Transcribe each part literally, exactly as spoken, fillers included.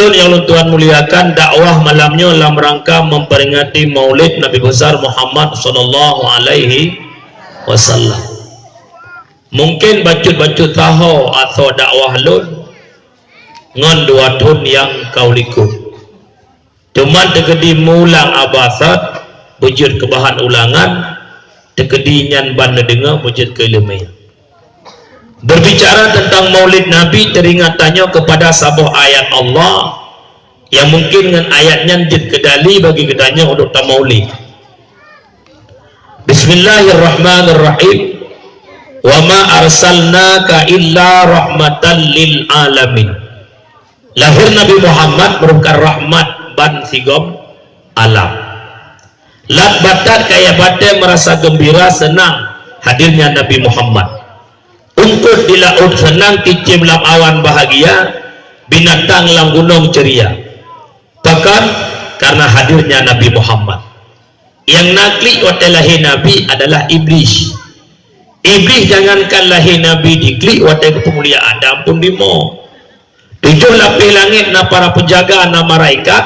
Nyang lôn tuan muliakan, dakwah malam nyoe lam rangka memperingati Maulid Nabi Besar Muhammad sallallahu alaihi wasallam. Mungkin bacut-bacut taho atau dakwah lôn ngon dua thon nyang ka u likot. Cuman teukeudi meulang abasat, beujeuet keu bahan ulangan, teukeudi nyan ban neudeungoe beujeuet keu ileumèe. Berbicara tentang Maulid Nabi, teringat tanyoe kepada saboh ayat Allah yang mungkin ngon ayat nyan jeuet keu dali bagi geutanyoe untuk tamaulid. Bismillahirrahmanirrahim. Wa ma arsalnaka illa rahmatan lil alamin. Lahir Nabi Muhammad merupakan rahmat ban sigom alam. Lat batat kayèe batèe merasa gembira, senang hadirnya Nabi Muhammad. Ungkot di laôt senang, cicém lam awan bahagia, binatang lam gunong ceria. Pakon? Karena hadirnya Nabi Muhammad. Nyang na klik watèe lahé Nabi adalah Iblih. Iblih jangankan lahé Nabi diklik, watèe geupeumulia Adam pun dimoe. Tujoh lapéh langét na para peujaga, na malaikat.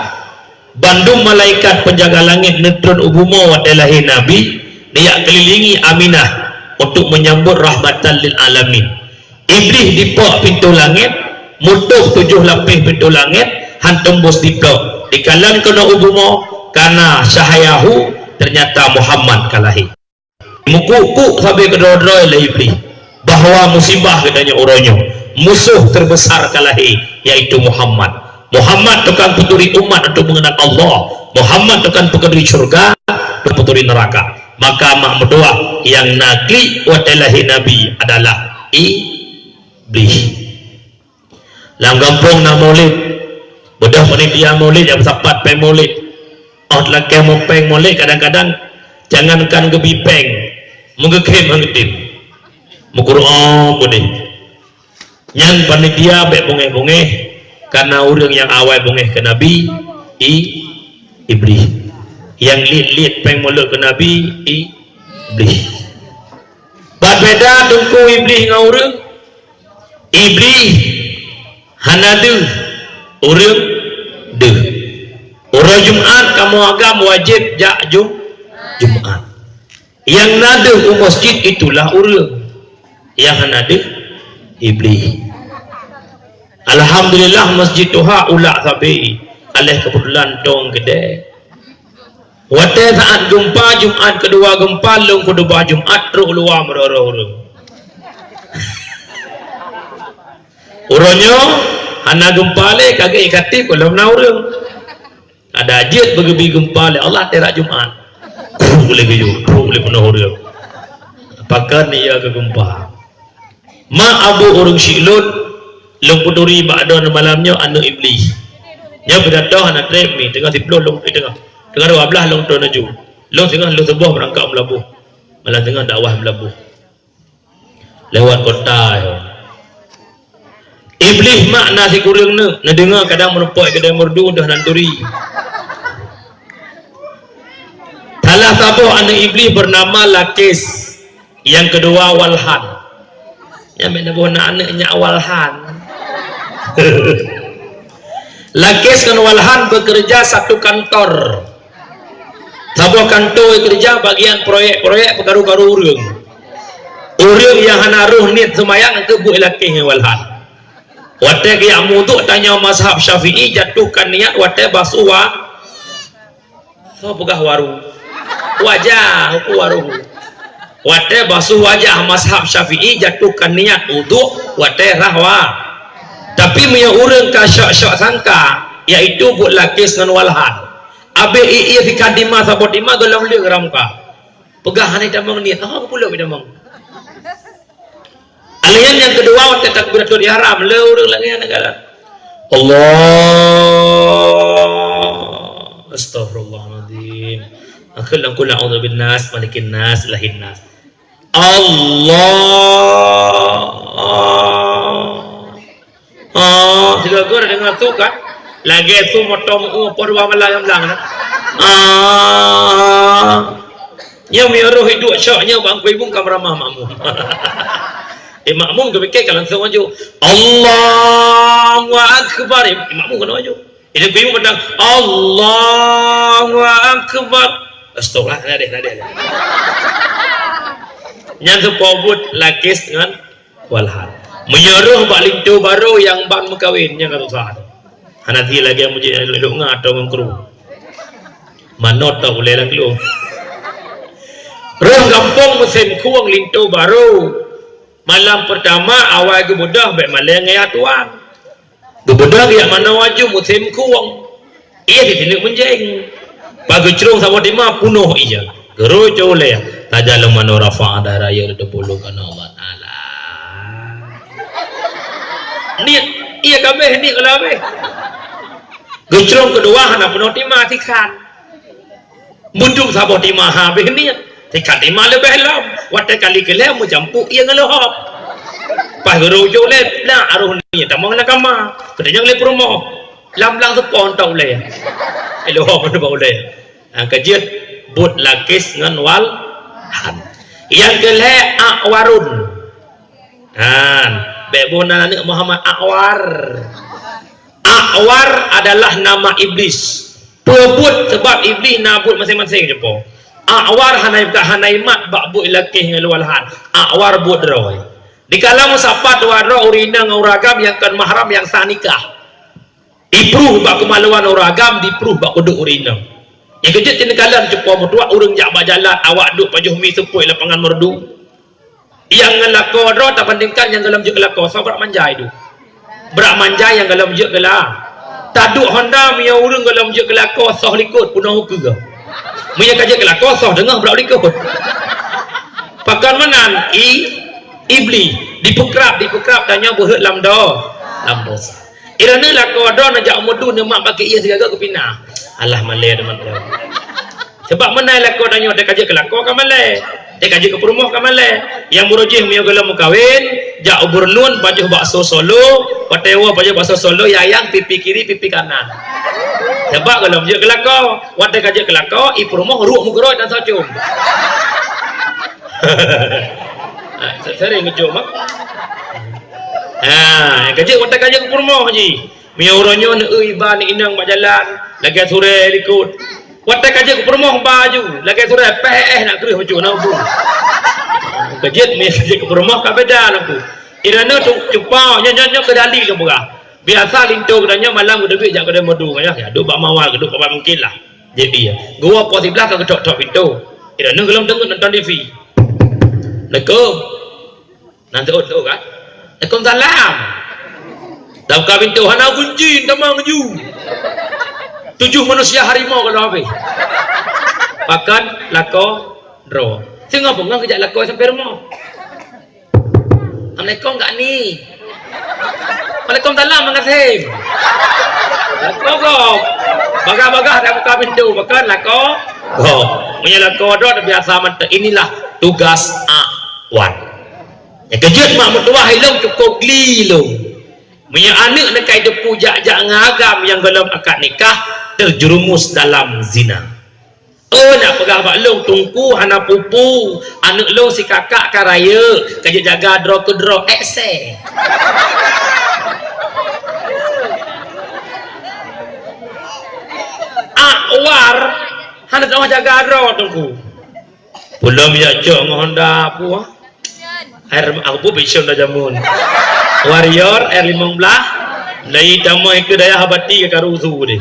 Bandum malaikat peujaga langét neutron u bumoe watèe lahé Nabi, neujak keulilingi Aminah untuk menyambut rahmatan lil alamin. Iblih dipok pintoe langét, mutôh tujoh lapéh pintoe langét, han teumbôh diplok. Dikalon keunoe u bumoe, kana syahayahu, ternyata Muhammad ka lahé. Mukuk-kuk sabe keudroe-droe lé Iblih bahwa musibah geutanyoe uroe nyoe, musoh terbesar ka lahé, yaitu Muhammad. Muhammad tukang peuturi umat untuk mengenal Allah. Muhammad tukang peuturi syurga, tukang peuturi neraka. Maka mak meutuah nyang na klik watèe lahé Nabi adalah Iblih. Lam gampông na maulid. Beudôh panitia maulid nyang meusapat péng maulid. Óh lakèe mupéng maulid, kadang-kadang jangankan geubi péng, meugeukhém han geutem. Meukureueng peudeh. Nyan panitia bèk beungéh-beungéh, karena ureueng nyang awai beungéh keu Nabi, i, Iblih. Nyang liet-liet péng maulid keu Nabi, i, Iblih. Pat beda teungku Iblih ngon ureueng? Iblih hana deuh, ureueng deuh. Uroe Jumat kamoe agam wajéb jak Ju-, Jumat. Nyang na deuh u masjid itulah ureueng. Nyang hana deuh, Iblih. Alhamdulillah, masjid tuha ulak sabe, aléh keubeutulan tong keudè. Watèe saat geumpa, Jumat keudua geumpa, lôn khutubah Jumat, trok luwa meurôh-rôh ureueng. Uroe nyoe hana geumpa lé, ka geuék katib, gohlom na ureueng. Ada jeuet beugeubi geumpa lé Allah terak Jumat. Kru lé geuyue, kru lé peunoh ureueng. Pakon ya keu geumpa. Mak abu ureueng syiek lôn, lôn peuturi bak droeneuh malam nyoe aneuk Iblih. Nyoe pidato hana trép mi, teungoh siplôh lôn, eh, teungoh, teungoh dua blaih lôn tron laju. Lôn singoh lôn suboh beurangkat u Meulaboh. Malam singoh dakwah Meulaboh. Lewat kota nyoe. Iblih mak na sikureueng neuk, neudeungoe kadang meurumpok keudéh meurdu deuh nan turi. Salah saboh aneuk Iblih bernama Lakis. Nyang keudua Walhan. Nyan meunan boh na aneuk nyak Walhan. Lakis ngon Walhan bekerja satu kantor. Saboh kantor keureuja bagian proyek-proyek peukaru-karu ureueng. Ureueng nyang hana roh niet seumayang keu buet Lakis ngon Walhan. Watèe geujak muduk tanyoe mazhab Syafi'i jatuhkan niat watèe basuh wa-, Soe peugah waru? Wajah, hukôm waru. Watèe basuh wajah mazhab Syafi'i jatuhkan niat uduk watèe rhah wa. Tapi meunyoe ureueng ka syok-syok sangka, yaitu buet Lakis ngon Walhan. Abéh ie-ie sikat dima saboh dima gohlom leueng rang muka. Peugah hana tamong niet, oh, pulok tamong. Alian nyang keudua, watèe takbiratul ihram, lé ureueng lagèe nyan kan. Allah, astagfirullahaladzim. Akhir lam qul a'udzu bin nas, malikin nas, ilahin nas. Allah. Ah, sigoe-goe deungoe su kan? Lagèe su moto meu-eu po dua malam nyang blang na. Ah. Nyoe meunyoe roh iduek syok nyoe bak Teungku Ibu ka meuramah makmum. Eh, makmum geupike ka langsung maju. Allahu Akbar. Eh, makmum keuneuk maju. Ini bingung padang. Allahu Akbar. Astagfirullah. Nah deh, nah deh. Nyan seupôt buet lakis ngon walhan. Meunyoe rôh bak linto barô nyang ban meukawen, nyan ka susah. Hana sie lagèe mujih elok-elok ngat atau ngon kru. Manot tau ulèe lam kru. Rôh gampông musém khueng linto barô. Malam peurtama awai geubeudôh bèk malèe ngon ayah tuan. Geubeudôh geujak manoe aju musém khueng. Ié di sinoe meunjeng. Bak geucrông saboh tima punoh ija. Geurôi cok ulèe. Tajak lom manoe rafa' dara ya leudeuk puluh keunoe Allah Taala. Niet, ié ka abéh, niet ka lheueh abéh. Geucrông keudua hana punoh tima sikhan. Meudum saboh tima habéh niet, tingkat tima leubeh lom. Watèe kali keulhèe meucampur ié ngon leuhop. Pas geurôh ujông ulèe, na arôh niet tamong lam kama. Keudeh nyang lé peurumoh. Lam blang seupôt tau ulèe. Leuhop bak ulèe. Ha, ka jeuet buet lakis ngon walhan. Nyang keulhèe akwarun. Han, bèk boh nan aneuk Muhammad Akwar. Akwar adalah nama iblis. Peue buet, sebab iblis na buet maséng-maséng jih po. Akwar hana, hana imat bak buet lakis ngon walhan. Akwar buet droe. Dikala meusapat dua droe ureueng inong ngon ureueng agam nyang kon mahram nyang sah nikah. Dipruh bak keumaluan ureueng agam, dipruh bak udeuek ureueng inong. Nyang keujeuet teuneuk kalon cupo meutuah ureueng jak bak jalan, awak duek pajoh mi seupôt lapangan merdu. Nyang ngon lakoe droe tabandingkan nyang gohlom jeuet keu lakoe, soe brat manjai tu. Brat manjai nyang gohlom jeuet keu la. Taduek honda meunyoe ureueng gohlom jeuet keu lakoe, soh likot, peunoh ukeue. Meunyoe ka jeuet keu lakoe, soh teungoh brat likot. Pakon meunan, i, iblis, dipeukrab, dipeukrab tanyoe beuheuet lam do, lam dosa. Iroh neuh lakoe droe neujak u meudu neumat bak ié sigaga geupinah. Alah malèe teuma droe. Sebab meunan lakoe tanyoe teuka jeuet keu lakoe ka malèe. Teuka jeuet keu peurumoh ka malèe. Nyang beurôh jih meunyoe gohlom meukawen, jak u Burnun pajoh bakso solo, watèe woe pajoh bakso solo, yayang pipi kiri, pipi kanan. Sebab gohlom jeuet keu lakoe, watèe ka jeuet keu lakoe, i peurumoh ruek meugeurot dan socom. Ha, se-, sering ngejom, ha. Ha, nyang ka jeuet watèe ka jeuet keu peurumoh jih. Meunyoe uroe nyoe neueu iba neuinong bak jalan, lagèe surèe likot. Watèe ka jeuet keu peurumoh ba aju, lagèe surèe péh éh nak kreueh bacut na ubu. Ka jeuet meunyoe ka jeuet keu peurumoh ka beda laku. Iroe nyoe cu-, cupa, nyoe, nyoe, nyoe keudali lôn peugah. Biasa linto geutanyoe malam geuteubiet jak keudè meudu, ya, ya, duek bak mawar, duek bak mungkin lah. Jadi, ya. Geuwoe poh siblaih ka geutok-tok pintoe. Iroe nyoe gohlom teungeut nonton T V. Assalamualaikum. Nan seuôt-seuôt kan? Waalaikumsalam. Lam ka pintoe hana kunci, tamong ju. Tujoh manusia harimau kalau habéh. Pakon lakoe droe. Singoh beungoh geujak lakoe sampoe rumoh. Assalamualaikum Kak Ni. Waalaikumsalam Mang Kasim. Lakoe gob. Bagah-bagah dak buka pintoe, pakon lakoe gob. Meunyoe lakoe droe biasa mantong. Inilah tugas akwar. Nyang keujeuet mak meutuwah ilong cukôp gli ilong. Meunyoe aneuk neukai teupeu jak-jak ngon agam nyang gohlom akad nikah, terjerumus dalam zina. Oh, nak peugah bak lôn, Teungku hana pupu, aneuk lôn si kakak ka rayeuk, ka jeuet jaga droe keudroe, ék seh. Akwar hana teuh jaga droe, Teungku. Pulom jak cok ngon Honda apa? Air aku pun bisa dah jamun. Warrior R lima belas. Lai tamai ke daya habati ke karu su deh.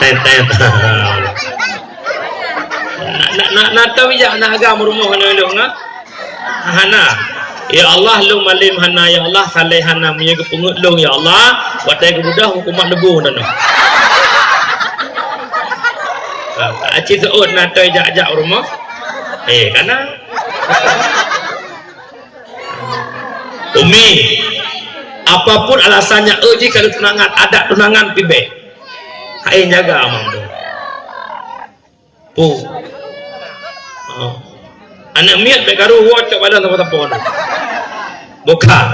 Ten, ten. Nak, nak, nak, nak tahu bijak nak agam rumah mana elok ngah? Hana. Ya Allah, lôn malém hana, ya Allah, saleh hana, meunyoe geupeungeut lôn, ya Allah, watèe geubeudôh huköman leubeh na. Ha, aci seuôt na toi jak-jak u rumoh. Eh, kana. Umi, apapun alasannya, eh, jih kalau tunangan, adat tunangan pibèk. Hai jaga amang tu. Pu. Oh. Aneuk miet bèk karu woe cok badan sapo-sapo na. Bukan.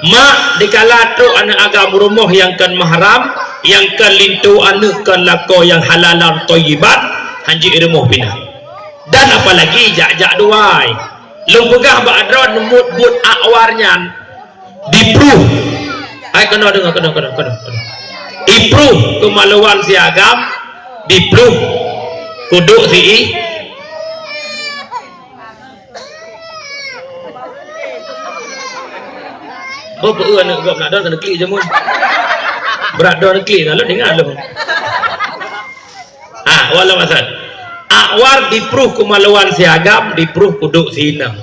Mak dikala trok aneuk agam rumoh nyang kon mahram, nyang kon linto aneuk kon lakoe nyang halalan thayyibat, hanjeuet rumoh pinah. Dan apalagi jak-jak duai. Lôn peugah bak droe neumuet buet A'war nyan dipruh. Hai keunoe deungoe, keunoe, keunoe, keunoe, keunoe. Ipruh keumaluan si agam, dipruh kudok si i. Oh, peue aneuk gob nak don keuneuk klik jameun. Brat don klik na lôn ingat lôn. Ah, walau masal. A'war dipruh keumaluan si agam, dipruh kudok si inong.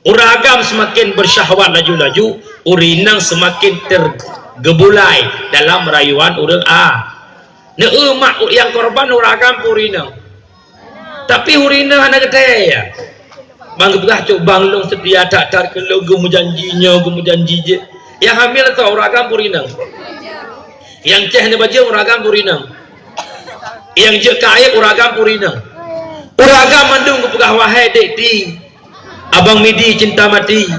Ureueng agam seumaken beusyahwat laju-laju, ureueng inong seumaken tergebulai dalam rayuan ureueng a. Neu mak nyang korban ureueng agam pih ureueng inong. Tapi ureueng inong hana geuthèe ya. Bang geupeugah cok bang lôn seutia that-that keu lôn, geumeujanji nyoe, geumeujanji jih. Nyang hamil soe, ureueng agam pih ureueng inong. Nyang ceh neubajeung ureueng agam pih ureueng inong. Nyang jeuet keu aéb ureueng agam pih ureueng inong. Ureueng agam mandum geupeugah, "Wahai dek ti, abang Midi cinta mati.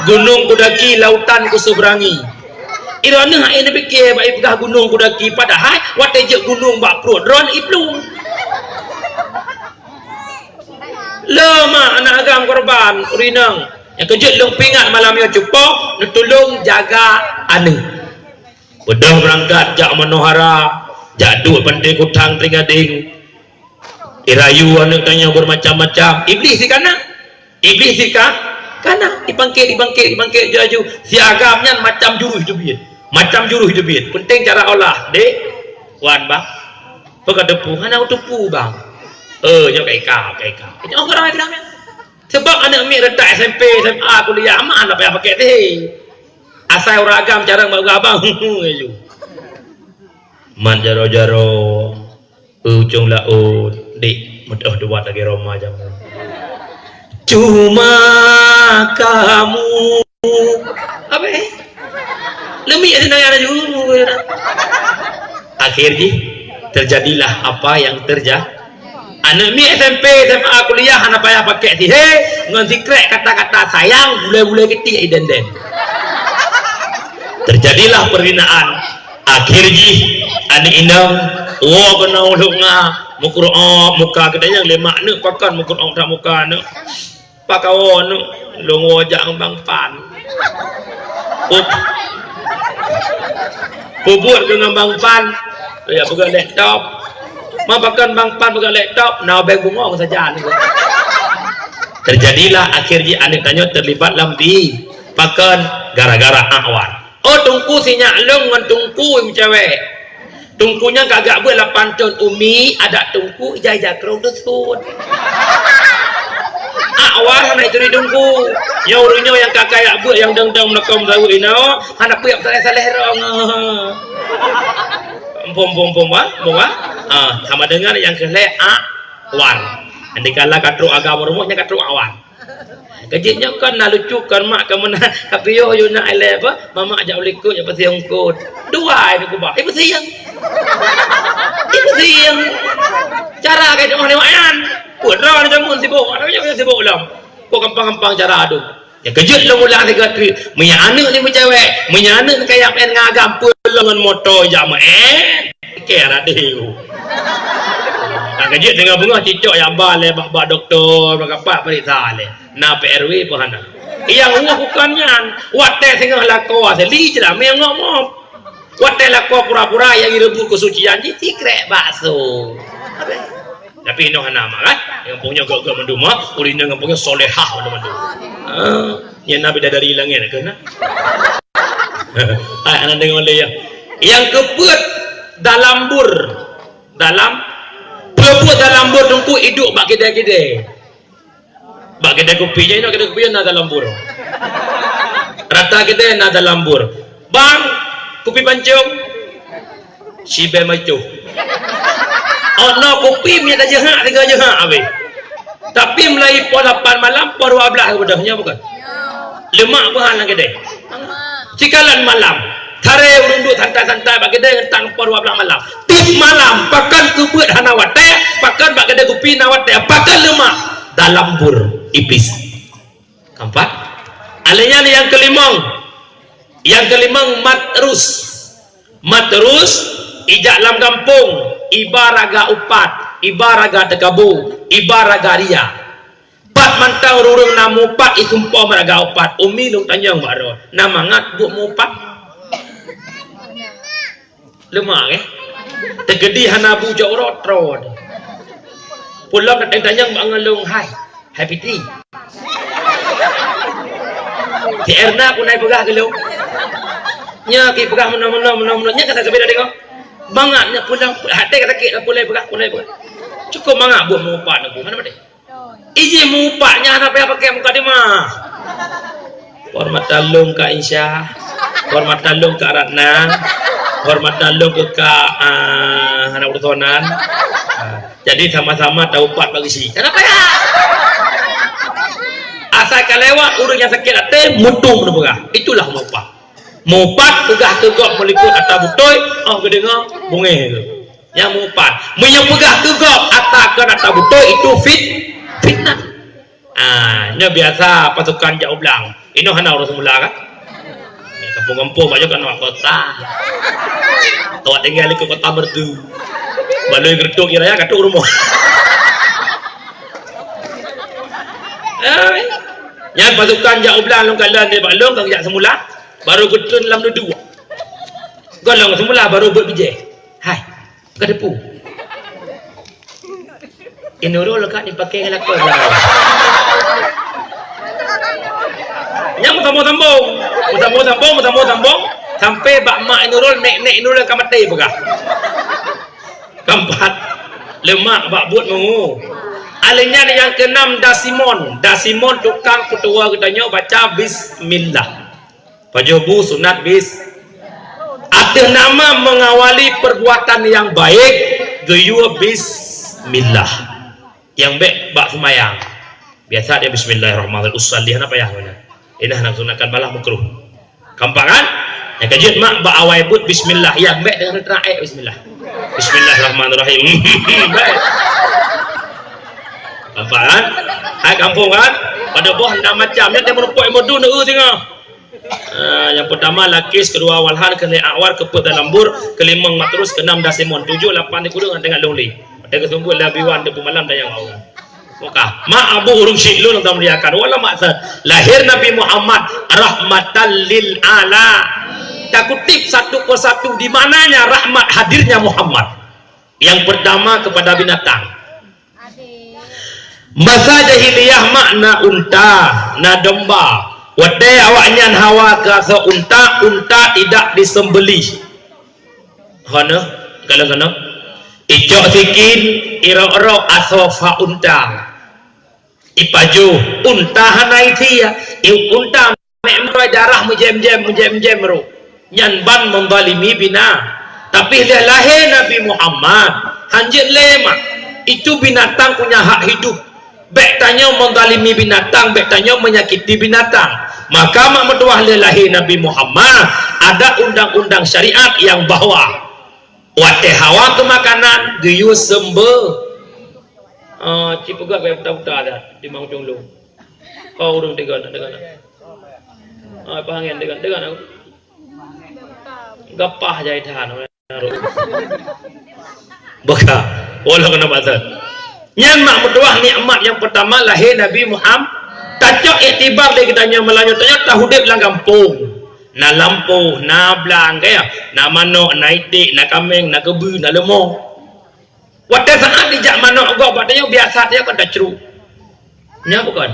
Gunong kudaki, lautan kuseuberangi." Droeneuh hana neupiké bak ipeugah gunong kudaki, padahai watèe jeuet gunong bak pruet droeneuh iplueng. Le mak aneuk agam korban, ureueng inong. Nyang keujeuet lôn peuingat malam nyoe cupo, neutulông jaga aneuk. Beudôh beurangkat jak manohara, jak duek panté kuthang teugadeng. Irayu aneuk tanyoe beumacam-macam. Iblih si kana. Iblih si ka-, kana. Dibangkét, dibangkét, dibangkét laju. Si agam nyan macam jurus teubiet. Macam jurus teubiet. Peunteng cara olah, dek. Wan, bang. Peue ka teupeue? Hana teupeue, bang. Eh, nyoe ka ikab, ka ikab. Nyoe orang ikab nyan. Sebab aneuk miet reutak S M P, S M A, kuliah, aman apa yang pakai teh. Asai ureueng agam carông bak abang, laju. Man jaroe-jaroe, ujong laôt, dik, meudoh dua lagèe Roma jameun. Cuma kamu. Apa, eh? Leumiek sinaya laju. Akhir jih, terjadilah apa yang terja-, Aneuk miet S M P, S M A, kuliah hana payah pakai sihé, ngon sikrek kata-kata sayang, bulèe-bulèe keutiek idèn-dèn. Terjadilah perzinaan. Akhir jih, aneuk inong, woe keunoe u lhok nga, meukurok muka geutanyoe lé mak neuk pakon meukurok that muka neuk. Pakawo neuk, lôn woe jak ngon Bang Pan. Pu-, peubuet keu ngon Bang Pan, ya peugah laptop. Ma pakon Bang Pan peugah laptop, na ubeng bungong sajan. Terjadilah akhir jih aneuk tanyoe terlibat lam bi-, pakon gara-gara A'war. Oh, teungku si nyak lôn ngon teungku meucewek. Teungku nyan ka geujak beuet lapan thon, umi, adak teungku ija-ija krông teusut. A'war hana ituri teungku. Nyoe ureueng nyoe nyang ka kajak beuet nyang dang-dang meunakong meusaweue inoe, hana peue nyang saleh-saleh rong. Mpom, mpom, mpom, wah, mpom, wah. Ah, sama dengan nyang keu lhèe A'war. Andai kala ka trok agam rumoh, nyan ka trok A'war. Keu jih nyoe kon na lucu, kon mak, kon meunan, tapi yoh yue na ilèe apa? Mamak jak u likot, jak peusieng eungkôt. Dua ai dikeubah, ipeusieng. Ipeusieng. Cara keu jeuet lewat nyan. Peue droe ni jameun sibok, ada nyang sibok lom. Peue gampang-gampang cara adoe. Nyang keujeuet lôn ulang sigoe treuk. Meunyo aneuk ni meucewek, meunyo aneuk ni kaya pèn ngon agam, peue lôn ngon moto jak meu'en. Kèe radeh. Nyang keujeuet teungoh beungoh cicok jak ba lé bak, bak dokto, bak apa peuriksa lé. Na P R W peue hana. Nyang woe bukon nyan. Watèe singoh lakoe asai, li cit lah, meu'en ngok mop. Watèe lakoe pura-pura nyang ireubot keusucian jih, sikrek bakso. Tapi inoe hana mak kan? Nyang punya gok-gok mandum, ha? Ureueng inong nyang punya solehah mandum-mandum. Ha, nyan na bidadari langèt keuh na. Hai, aneuk deungö lé ya. Nyang keupeuet dalam bur. Dalam, peue buet dalam bur teungku, iduek bak kidai-kidai. Bak kidai kupi, nyan inoe kidai kupi nyan na dalam bur. Rata kidai na dalam bur. Bang, kupi pancong. Sibèe meucôh. Oh, no kupi meunyo tajeuhak, tiga jeuhak habéh. Tapi mulai poh lapan malam, poh dua belas beudôh, nyo bukon? Leumak peuhan lam kidai. Sikalon malam, taré ureueng duek santai-santai bak kidai ngon tan poh dua belas malam. Tiep malam, pakon keubeuet hana watèe, pakon bak kidai kupi na watèe, pakon leumak, dalam bur iblis. Keempat. Alèh nyan nyang keulimong. Nyang keulimong matrus. Matrus, ijak lam gampông, iba raga upat, Iba raga teukabo, iba raga ria. Pat mantong ureuëng na mupat isumpah meuraga upat. Umi lôn tanyong bak droe, na mangat buet mupat? Leumah, eh? Teukeudi hana bu jok uroe, troe. Pulang datang tanyong bak ngon lôn, hai. Hai Fitri. Si Erna pun hai peugah keu lôn. Nya ki peugah meunoe-meunoe, meunoe-meunoe. Nya kata sabé dah tengok. Mangat nya pulang, hati kata kek dah pulai peugah, pulai peugah. Cukup mangat buet mupat nak bu. Mana mana? Iji mupat nya hana payah pakai mukadimah. Hormatan lôn Kak Insya, hormatan lôn Kak Ratna, hormatan lôn keu Kak, ah, hana urusonan. Ah, jadi sama-sama taupat bak geusi. Kenapa ya? Asai ka lewat ureuëng nyang sakét até, mutung neupeugah. Itulah mupat. Mupat peugah keu gob meulikot ata beutôi, oh geudeungoe bungéh tu. Nyang mupat. Meunyoe peugah keu gob ata kon ata beutôi, itu fit-, fitnah. Ah, nyoe biasa pasukan jak u blang. Inoe hana ureuëng seumula kan? Kampung-kampung bak nyoe kan kota. Tuan tinggal di kota merdu. Baloi gerdok ya raya katuk rumoh. Eh, nyan pasukan jak u blang lôn kalon di bak lôn ka jak seumula, baru geutreun lam dudu. Golong seumula baru buet bijéh. Hai. Ka teupeu. Inurul ka dipakai ngon lakoe. Nyang meusambong-sambong, meusambong-sambong, meusambong-sambong, sampai bak mak Inurul, nek-nek Inurul ka maté peugah. Keempat, lemak bak buet meungu. Alèh nyan nyang keenam, Dasimon. Dasimon tukang peutuwoe geutanyoe baca bismillah. Pajoh bu sunat bis. Ateueh nama mengawali perbuatan yang baik, geuyue bismillah. Nyang bék bak seumayang. Biasa dia bismillahirrahmanirrahim. Usalli hana payah mana. Inah nang sunatkan malah makruh. Gampang kan? Nyang keujeuet mak bak awai buet bismillah. Nyang bék dengan terak eh bismillah. Bismillahirrahmanirrahim. Bék. Gampang kan? Hai gampang kan? Pada boh enam macam. Nyan dia meureumpok ilmu dunia singoh. Ah, nyang pertama lakis, kedua walhan, keuneuk awar, keupeuet dalam bur, keulimong matrus, keenam dasimon, tujoh lapan di kureueng teuka lôn lé. Watèe geuseumeubeuet lé Abi Wan teupeu malam dayang Allah. Maka, mak abu ureueng syik lôn lam muliakan. Wala maksud lahir Nabi Muhammad rahmatan lil ala. Takutip satu persatu di mananya rahmat hadirnya Muhammad. Yang pertama kepada binatang. Masa jahiliyah mak na unta, na domba. Watèe awaknyan hawa keu asoe unta, unta tidak disembelih. Hana, kalau sana. Icok sikin, irok-rok asoe fa unta. Ipajoh, unta hana isi ya. I unta Mek meuroi darah meujem-jem, meujem-jem ro. Nyan ban menzalimi bina. Tapi lheueh lahé Nabi Muhammad, hanjeuet lé mak. Itu binatang punya hak hidup. Bèk tanyoe menzalimi binatang, bèk tanyoe menyakiti binatang. Maka mak meutuwah lheueh lahé Nabi Muhammad, ada undang-undang syariat yang bahwa watèe hawa keu makanan, geuyue seumbe-, ah, ci peugah bèk buta-buta dah, di Mang Cong Lôn. Oh, ureueng teuga, teuga. Ah, paham kan? Teuga, teuga. Gapah jai that. Baka. Walau kena batal. Nyan mak meutuwah nikmat nyang pertama lahé Nabi Muhammad. Tacok iktibar lé geutanyoe meulayu tanyoe tahudép lam gampông. Na lampôh, na blang, ka ya? Na manok, na iték, na kaméng, na keubeu, na leumo. Watèe saát jijak manok gob bak tanyoe biasa tanyoe kon tacruk. Nyan bukon?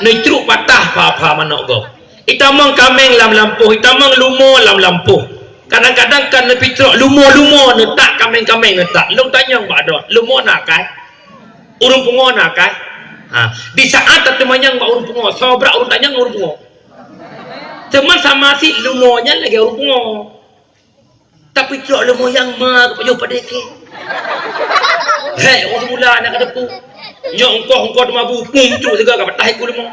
Neucruk patah pha-pha manok gob. Itamong kaméng lam lampôh, itamong leumo lam lampôh. Kadang-kadang kan neupicrok leumo-leumo neutak, kaméng-kaméng neutak. Lôn tanyong bak droe, leumo na akai? Ureueng pungo na akai? Ha, di saát tateumanyong bak ureueng pungo, soe brat ureueng tanyong ureueng pungo. Teuma sama sit leumo nyan lagèe ureueng pungo. Tapi trok leumo nyang ma geupajoh padé kèe. Hék, ureueng seumula na ka teupeu. Nyoe ungkoh-ungkoh teuma bu, pum, trok siga ka patah iku leumo.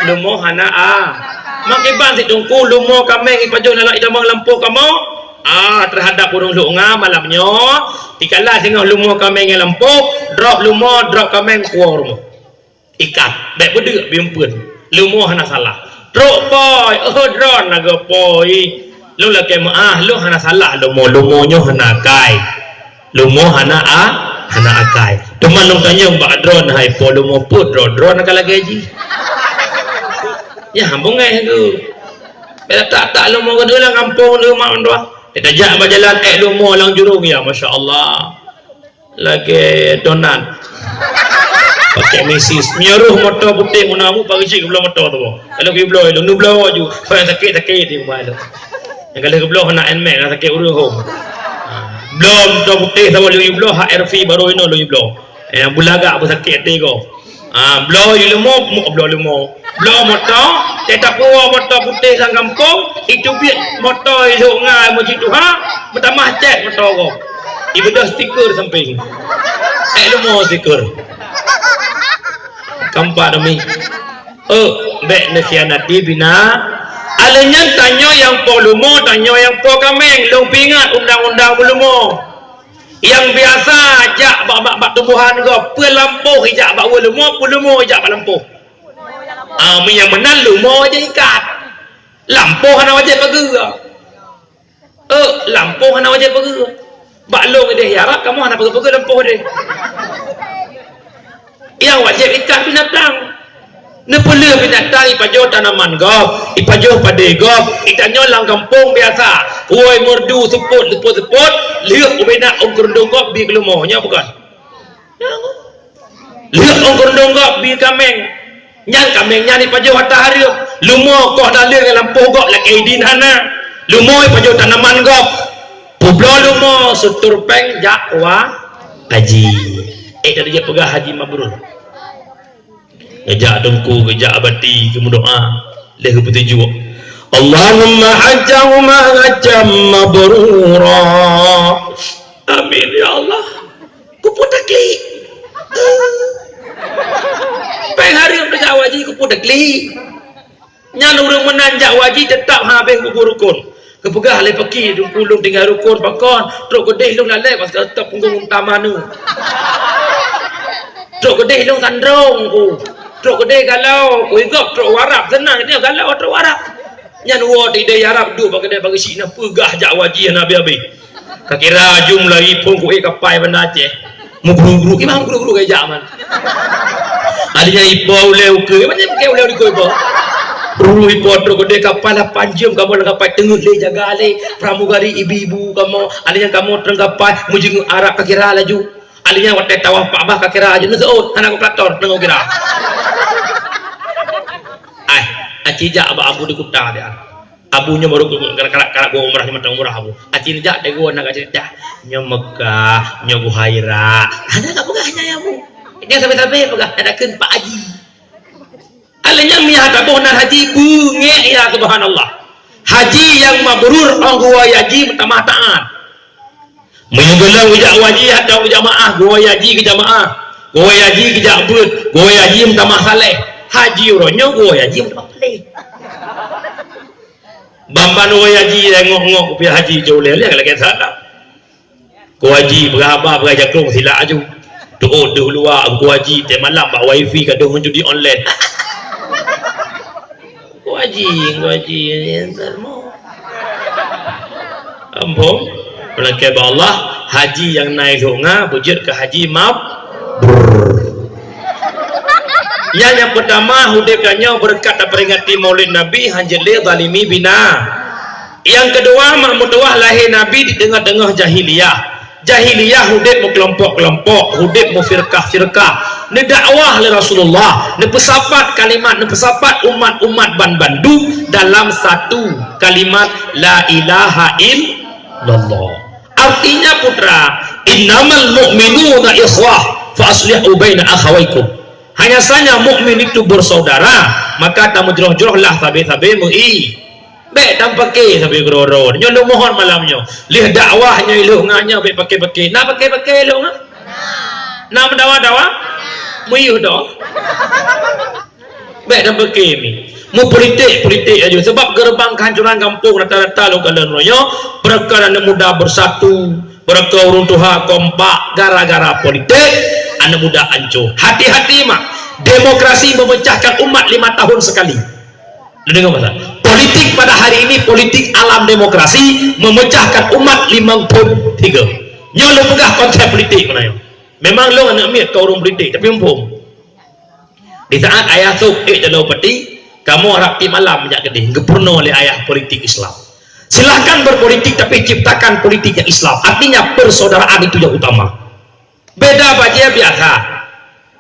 Leumo hana a. Makiban si teungku leumo kaméng ipajoh lam itamong lampôh kamoe. Ah, terhadap ureueng Lhok Nga malam nyoe, dikala singoh leumo kaméng nyang lampôh, drop leumo, drop kaméng, puwoe rumoh. Ikat, bèk peudeuk bimpeuen. Leumo hana salah. Trok poi, oh droen lagoe poi. Lôn lakèe meu'ah, lôn hana salah leumo, leumo nyoe hana akai. Leumo hana a, Hana akai. Teuma lôn tanyong bak droen, hai po leumo peue droen-droen ka lagèe jih. Nyan beungèh tu. Bila tak-tak leumo keudroe lam gampông leumo mandua. Kita jak bak jalan, eh, leumo lam jurông, ya, masya Allah. Lagèe donat. Pakai mesis. Meunyoe rôh moto putéh meunan, pageucit geubloe moto tu. Kalau geubloe, lôn bloe ju. Sakét-sakét di rumah tu. Nyang ka lheueh geubloe hana Nmax, na sakét ureueng hom. Ha, bloe moto putéh saboh lheueh geubloe, H R V baru inoe lheueh geubloe. Eh, beulagak beusakét até gob. Ha, bloe leumo, mo-, bloe leumo. Bloe moto, teutab puwoe moto putéh lam gampông, iteubiet moto ilhok ngai meucit tuha, meutamah cèt moto gob. Ibeudôh stiker sampéng. Eh, leumo stiker. Kampak demi. Eh, bèk neukhianati bina. Alèh nyan tanyoe nyang po leumo, tanyoe nyang po kaméng, lôn peuingat undang-undang meuleumo. Nyang biasa jak bak, bak, bak tubohan gob, peue lampôh ijak bak ueh leumo, peue leumo ijak bak lampôh. Ah, meunyo meunan leumo jih ikat. Lampôh hana wajéb pageue. Eh, lampôh hana wajéb pageue. Bak lôn idéh Arab kamoe hana pageue-pageue lampôh deh. Nyang wajéb ikat binatang. Neupeuleueh binatang ipajoh tanaman gob, ipajoh padé gob, itanyoe lam gampông biasa. Woi meurdu seupôt, seupôt, seupôt, lheueh ubena ôn keurundong gob bi keuleumo. Nyoe bukon? Lheueh ôn keurundong gob bi kaméng. Nyan kaméng nyan ipajoh ata hareuem. Leumo koh daleueng lam lampôh gob lakèe idin hana. Leumo ipajoh tanaman gob. Peubloe leumo seutor péng jak wa haji. Eh, tadi dia peugah haji mabrur. Geujak teungku, geujak bati, geumeudoa. Lheueh geupeutuju. Allahumma hajjahuma hajjam mabrura. Amin ya Allah. Kupeue taklik. Péng hareuem teuka haji kupeue taklik. Nyan ureueng meunan jak haji teutap habéh gugur rukon. Geupeugah lé paki, "Teungku, lôn tinggai rukon pakon, trok keudeh lôn lalek pas ka teutap punggong unta manu. Trok keudeh lôn sandrong ku. Trok keudeh galau ku, igop trok u Arab, seunang dia galau trok u Arab." Nyan woe di Arab duek bak keudè bak geusyik na peugah jak haji hana habéh-habéh. Ka kira jumlah ipon kuék kapai Banda Aceh. Meuguru-guru, imam guru-guru geujak man. Akhirnya ipo ulèe ukeue, macam ke ulèe ukeue ipo. Guru ipo trok keudè kapai lapan jeuem kamoe lam kapai teungeut lé jaga lé pramugari ibu-ibu kamoe. Akhirnya kamoe treun kapai meujeungeuk Arab ka kira laju. Akhirnya watèe tawaf Ka'bah ka kira laju. Neuseuôt, hana ku plator, teungoh kira. Ai, aci jak bak Abu di kuta dia. Abu nyoe baru kalak, kalak, kalak gua umrah, nyoe mantong umrah Abu. Aci neujak teungku na ka ceurita. Nyoe Mekah, nyoe Gua Hira. Hana ka peugah nyan Abu. Nyan sabe-sabe peugah, hana kheun Pak Haji. Alah nyan meuiya taboh nan haji beungéh, ya subhanallah. Haji nyang mabrur, ôn geuwoe haji meutamah taát. Meunyoe gohlom geujak haji atau geujamaah, geuwoe haji geujamaah, geuwoe haji geujak beuet, geuwoe haji meutamah saleh. Haji uroe nyoe geuwoe haji meutamah paléh. Ban-ban woe haji ngok-ngok kupiah haji jauh lé-lé lagèe salah. Ku haji peugah haba peugah jakong silak aju. Tu'oh deuh luwa ku haji teumalam bak wifi ka deuh judi online. Ku haji, ku haji, ampôn. Meulakèe bak Allah, haji nyang na ilhok nga beujeuet keu haji mabrur. Nyan nyang peutama, udép tanyoe beureukat taperingati Maulid Nabi, hanjeuet lé zalimi bina. Nyang keudua, mak meutuwah lahé Nabi di teungoh-teungoh jahiliyah. Jahiliyah udép meukelompok-kelompok, udép meufirkah-firkah. Neudakwah lé Rasulullah, neupeusapat kalimat, neupeusapat umat-umat ban bandum dalam satu kalimat, "La ilaha illallah." Artinya, putra, "Innamal mu'minuna ikhwah, fa aslihu baina akhawaikum." Hanya saja mukmin itu bersaudara, maka tameujroh-jrohlah sabe-sabe meu-, i. Bèk tameupake sabe keudroe-droe. Nyoe lôn mohon malam nyoe. Lheueh dakwah nyoe ilhok nga nyoe bèk pake-pake. Na pake-pake ilhok nga? Na meudawa-dawa? Meuyuh doh. Bèk tameupake mi. Meupolitik-politik aju. Sebab gerbang kehancuran gampông rata-rata lôn kalon uroe nyoe, peureuka aneuk muda beusatu, peureuka ureueng tuha kompak gara-gara politik, aneuk muda ancô. Hati-hati mak, demokrasi memecahkan umat lima tahun sekali. Neudeungoe masa. Politik pada hari ini, politik alam demokrasi memecahkan umat limong thon tiga. Nyoe lôn peugah konsep politik meunan nyoe. Memang lôn aneuk miet keu ureuëng politik, tapi muphom. Di saat ayah sôk ék jaroe pati, kamoe rab tiep malam jak keudeh, geupeurunoe lé ayah politik Islam. Silahkan berpolitik, tapi ciptakan politik yang Islam. Artinya persaudaraan itu yang utama. Beda bajée biasa.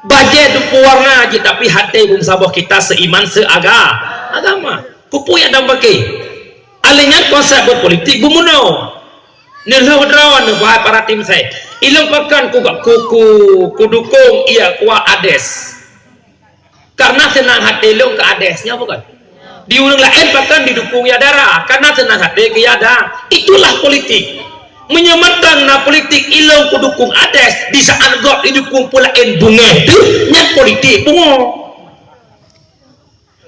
Bajée dupue warna jih, tapi até beumeusaboh kita seiman seaga-, agama. Peue-peue nyang dang paké. Alèh nyan konsep berpolitik beumeunoe. Neulheueh droeneuh, wahai para tim ses. Ilôn pakon ku, ku, ku, kudukong, iya, kuat Ades. Karena seunang até lôn keu Ades, nyan bukan? Di ureuëng laén pakon didukong, ya, dara, karena seunang até keu, ya, da. Itulah politik. Meunyoe mantong na politik ilôn kudukong Ades, di saat gob didukong peulaén beungéh teuh, nyan politik pungo.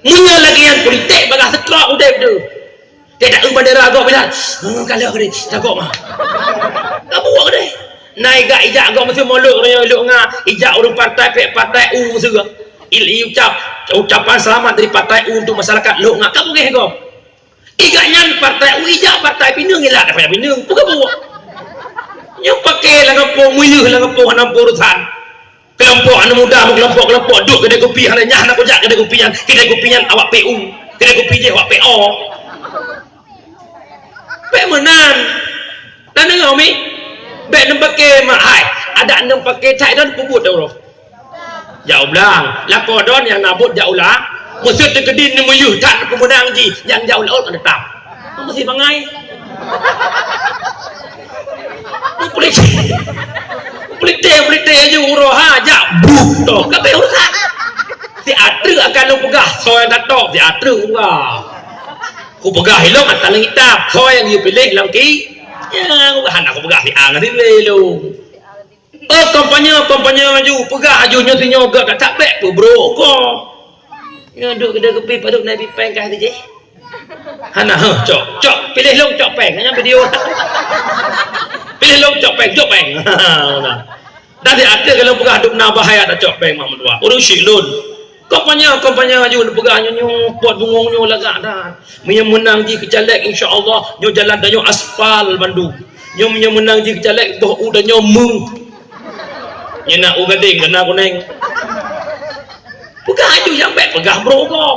Meunyoe lagèe nyan politik, bagaih seutrok udép teuh. Teudak eu bandera gob bilang, "Heh, ka lheueh deh, tagok mah." Ka buok deh. Na ijak-ijak gob meuseumolok royong lhok nga, ijak ureuëng partai, pek partai U meuseue. Il-, i ucap, ucapan selamat dari partai U untuk masyarakat lhok nga. Ka beungéh gob. Ijak nyan partai U, ijak partai pineung, ijak partai pineung. Peue ka buok. Nyoe paké lam gampông, meuyeuh lam gampông, hana urusan. Keulompok aneuk muda, meukelompok-kelompok, duek keudè kupi, hana nyah, hana kujak keudè kupi nyan, keudè kupi nyan awak P U, keudè kupi jih awak P O. Bèk meunan. Na deungö mi? Bèk neupaké mak hai. Adak neupaké that don peubuet uroe. Jak u blang. Lakoe don nyang na buet jak u la-, meuseu teukeudi neumeuyeuh that keumeunang jih, nyang jak u laôt ka teutap. Meusi bangai. Politik. Politik, politik aju uroe ha, jak buh toh. Ka bèk urusan. Si atreuk akan lôn peugah, soe nyang tatop, si atreuk peugah. Kupeugah ilôn ata leueng itam, soe nyang geupiléh lam ki-, ya, hana kupeugah si A ngon si B lôn. Oh, kampanye, kampanye aju, peugah aju nyoe sinyoe gak, tak bèk peubrôk ko. Nyoe duek keudè kupi padub nabi péng kah tijih. Hana, heh, cok, cok, piléh lôn cok péng, nyan video. Piléh lôn cok péng, cok péng. Dan di ateuh kalau peugah dum na bahaya dah cok péng mak meutuah. Ureuëng syik lôn. Kampanye, kampanye aju neupeugah nyoe, nyoe, pot bungong nyoe lagak dah. Meunyoe meunang jih keu caleg, insya Allah, nyoe jalan tanyoe aspal bandum. Nyoe meunyoe meunang jih keu caleg, boh u tanyoe meuh. Nyoe na u gadeng, keu na kuneng. Peugah aju nyang bèk peugah brôk gob.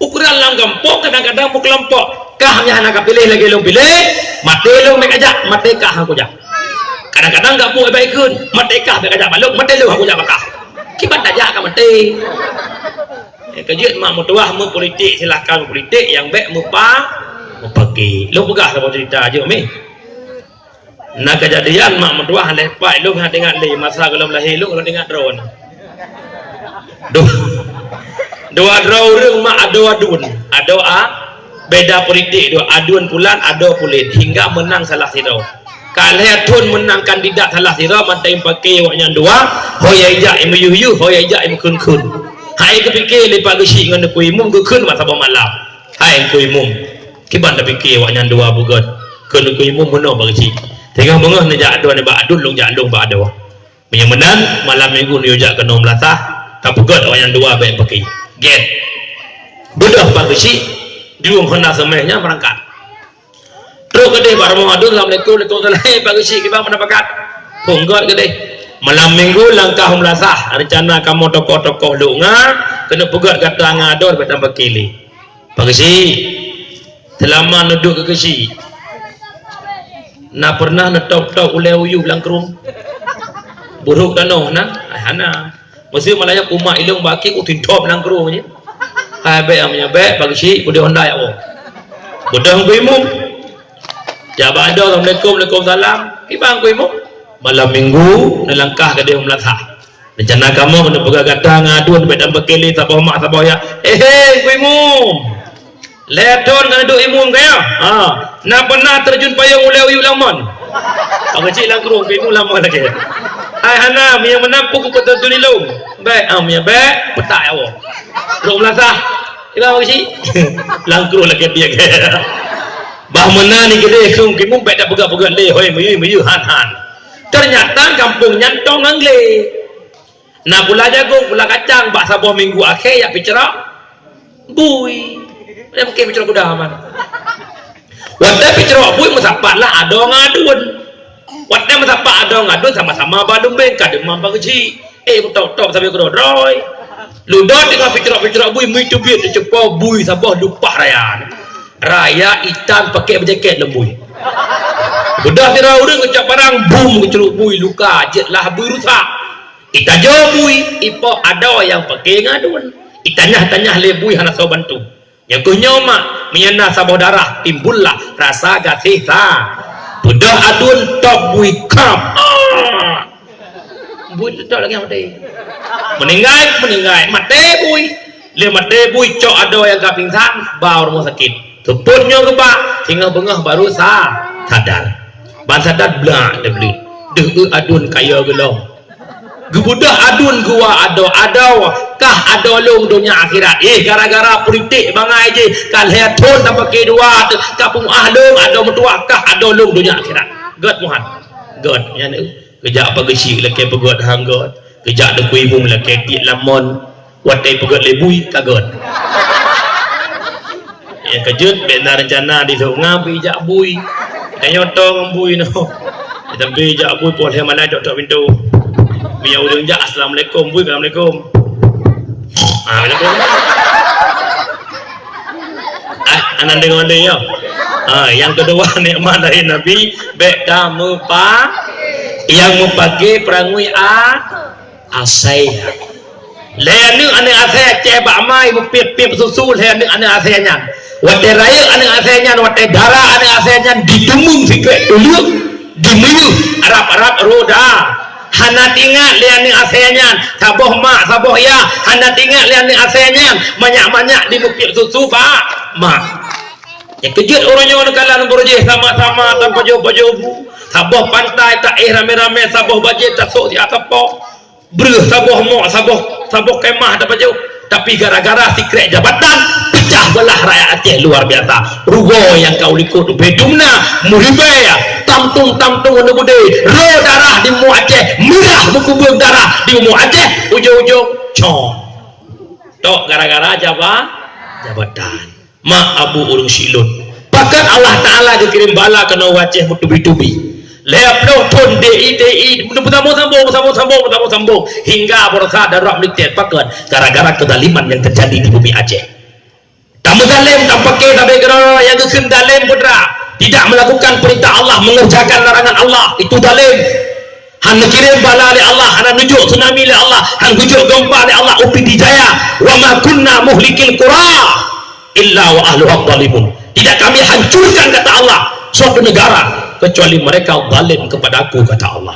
Ukoran lam gampông kadang-kadang meukelompok. Kah nyang hana kapiléh lagèe lôn piléh, maté lôn bèk kajak, maté kah han kujak. Kadang-kadang gak buet bèk ikheun, maté kah bèk kajak bak lôn, maté lôn han kujak bak kah. Kiban tajak ka maté. Eh, keujeuet mak meutuah meupolitik, silahkan meupolitik, nyang bèk meupa-, meupaké. Lôn peugah saboh cerita jeuet mi. Na keujadian mak meutuah lé pat lôn hana ingat lé masa gohlom lahé lôn, lôn ingat droe. Dua, dua droe ureuëng mak adoe aduen. Adoe a, beda politik dua, aduen pulan, adoe pulen hingga meunang salah sidroe. Ka lhèe thon meunang kandidat salah sidroe, mantong paké awak nyan dua, ho ijak i meuyeuh-yeuh, ho ijak i meukheun-kheun. Hai geupiké lé Pak Geuchik ngon Teungku Imum geukheun bak saboh malam. Hai Teungku Imum, kiban tapiké awak nyan dua beugöt keu Teungku Imum meunoe Pak Geuchik. Teungoh beungoh neujak adoe nibak aduen, lôn jak lôn bak adoe. Meunyoe meunan, malam minggu neujak keunoe meulasah, tapeugöt awak nyan dua bèk paké. Gét. Beudôh Pak Geuchik, diueng Honda seumeh nyan meurangkat. Trok keudeh bak rumoh aduen, "Assalamualaikum." "Waalaikumsalam." "Hei, Pak Geuchik, kiban meunan pakat?" "Phôn göt keudeh." "Malam minggu langkah u meulasah, reuncana kamoe tokoh-tokoh lhok nga, keuneuk peugöt gata ngon adoe bèk tapaké lé." "Pak Geuchik, seulama neuduek keu Geuchik, na peureunah neutôb-tôb ulèe u yup lam krueng?" "Beurhok tanoh na?" "Ai, hana." "Meuseu malam nyoe kumat ilôn bak akhé kutintop lam krueng jih." "Hai, bèk, meunyoe bèk, Pak Geuchik, beudôh Honda jak woe." Beudôh Teungku Imum. Jak bak adoe, "Assalamualaikum." "Waalaikumsalam." "Kiban Teungku Imum?" "Malam minggu neulangkah keudeh u meulasah. Reuncana kamoe keuneuk peugöt gata ngon aduen bèk tapaké lé saboh mak saboh yah." "Ehé, Teungku Imum. Lhèe thon ka neuduek imum kah nyoe? Ha, na peureunah teurjun payong ulèe u yup lam mon?" Pak Geuchik lam krueng, Teungku Imum lam mon lagèe. "Hai, hana, meunyoe meunan peue kupeuteurjun ilôn." "Bèk, ah, meunyoe bèk, peutak jak woe." Trok meulasah. "Kiban Pak Geuchik?" Lam krueng lagèe biasa. Bah meunan keudeh kheun Teungku Imum bèk tapeugöt-peugöt lé, hôi meuyeuh-meuyeuh han-han. Teunyata gampông nyan tong ngon glé. Na pula jagong, pula kacang, bak saboh minggu akhé jak peucrok bui. Dia mungkin peucrok kuda man. Watèe peucrok bui meusapat lah adoe ngon aduen. Watée meusapat adoe ngon aduen sama-sama ba lumbeng ka deumam ba geuchik. Eh, meutok-tok sabe keudroe-droe. Ludoe teungoh picrok-picrok bui, meutubiet teucupo bui saboh lupah raya. Raya itam pakai beujakét lom bui. Beudôh sidroe ureuëng geucok parang, bum geucuruk bui, luka jeuet lah bui rusak. Itajo bui, ipok adoe nyang pakai ngon aduen. Itanyah-tanyah lé bui hana soe bantu. Nyoe keuh nyoe mak, meunyoe na saboh darah, timbullah rasa gaséh sa. Beudôh aduen top bui kap. Ah! Bui teutap lagée maté. Meuninggai, meuninggai, maté bui. Lé maté bui cok adoe nyang ka pingsan, ba u rumoh sakét. Seupôt nyoe geuba, singoh beungoh baru sa, sadar. Ban sadar blak teubleuet. Deuh eu aduen kayô geulom. Geubeudôh aduen geuwa adoe, adoe kah adoe lôn donya akhirat. Eh, gara-gara politik bangai jih, ka lhée thon tapaké dua, ka peumeu'ah lôn adoe meutuwah, kah adoe lôn donya akhirat. Gét muhan. Gét, nyan, eh. Geujak apa geuchik lakée peugét hang gét. Geujak dukui hum lakée tiek lamon. Watée peugét lé bui, ka gét. Nyang keujeuet, bék na reuncana di lhok ngan bri jak bui. Tanyoe toe ngon bui nyoe. Tapi jak bui poh lhée malam cok-cok pintoe. Meunyoe ureuëng jak, "Assalamualaikum, bui, assalamualaikum." Ah, macam tu. Ah, anan deungoe lé, ya. Ah, nyang keudua, nikmat dari Nabi, bék ka meupa-, nyang meupaké peurangui a-, asai. Lhée aneuëk, aneuëk asai Aceh bak ma ibupiep-piep susu lhée aneuëk, aneuëk asai nyan. Watée rayeuk aneuëk asai nyan, watée dara aneuëk asai nyan, ditumeung sikrek tuleueng, dimeuyeuh arab-arab roda. Hana teuingat lé aneuëk asai nyan, saboh mak, saboh yah, hana teuingat lé aneuëk asai nyan, manyak-manyak dimeupiep susu bak mak. Nyang keujeuet uroe nyoe neukalon beurujih sama-sama tapajoh-pajoh bu, saboh pantai taéh ramé-ramé, saboh bajée tasok siat sapo. Breuh saboh mok, saboh, saboh kemah tapajoh. Tapi gara-gara sikrek jabatan, pecah belah rakyat Aceh luar biasa. Rugoe nyang ka u likot ubé dumna, meuribée, tamtung-tamtung aneuk beudé, ro darah di bumoe Aceh, mirah meukubeung darah di bumoe Aceh, ujong-ujong cong. Tok gara-gara jaba-, jabatan. Mak abu ureuëng silot. Pakat Allah Taala geukirém bala keunoe u Aceh meutubi-tubi. Lhée ploh thon D I, D I, beusambong-sambong, beusambong-sambong, beusambong-sambong, hingga beurasa darurat militer. Pakat? Gara-gara keuzaliman nyang teujadi di bumi Aceh. Tameuzalem, tapaké sabe keudroe nyang geukheun zalem putra. Tidak melakukan perintah Allah, mengerjakan larangan Allah, itu zalem. Han neukirém bala lé Allah, hana neujok tsunami lé Allah, han geujok gempa lé Allah u Pidie Jaya, "Wa ma kunna muhlikil qura illa wa ahluha zalimun." Tidak kami hancurkan, kata Allah, suatu negara kecuali mereka zalim kepada-Ku, kata Allah.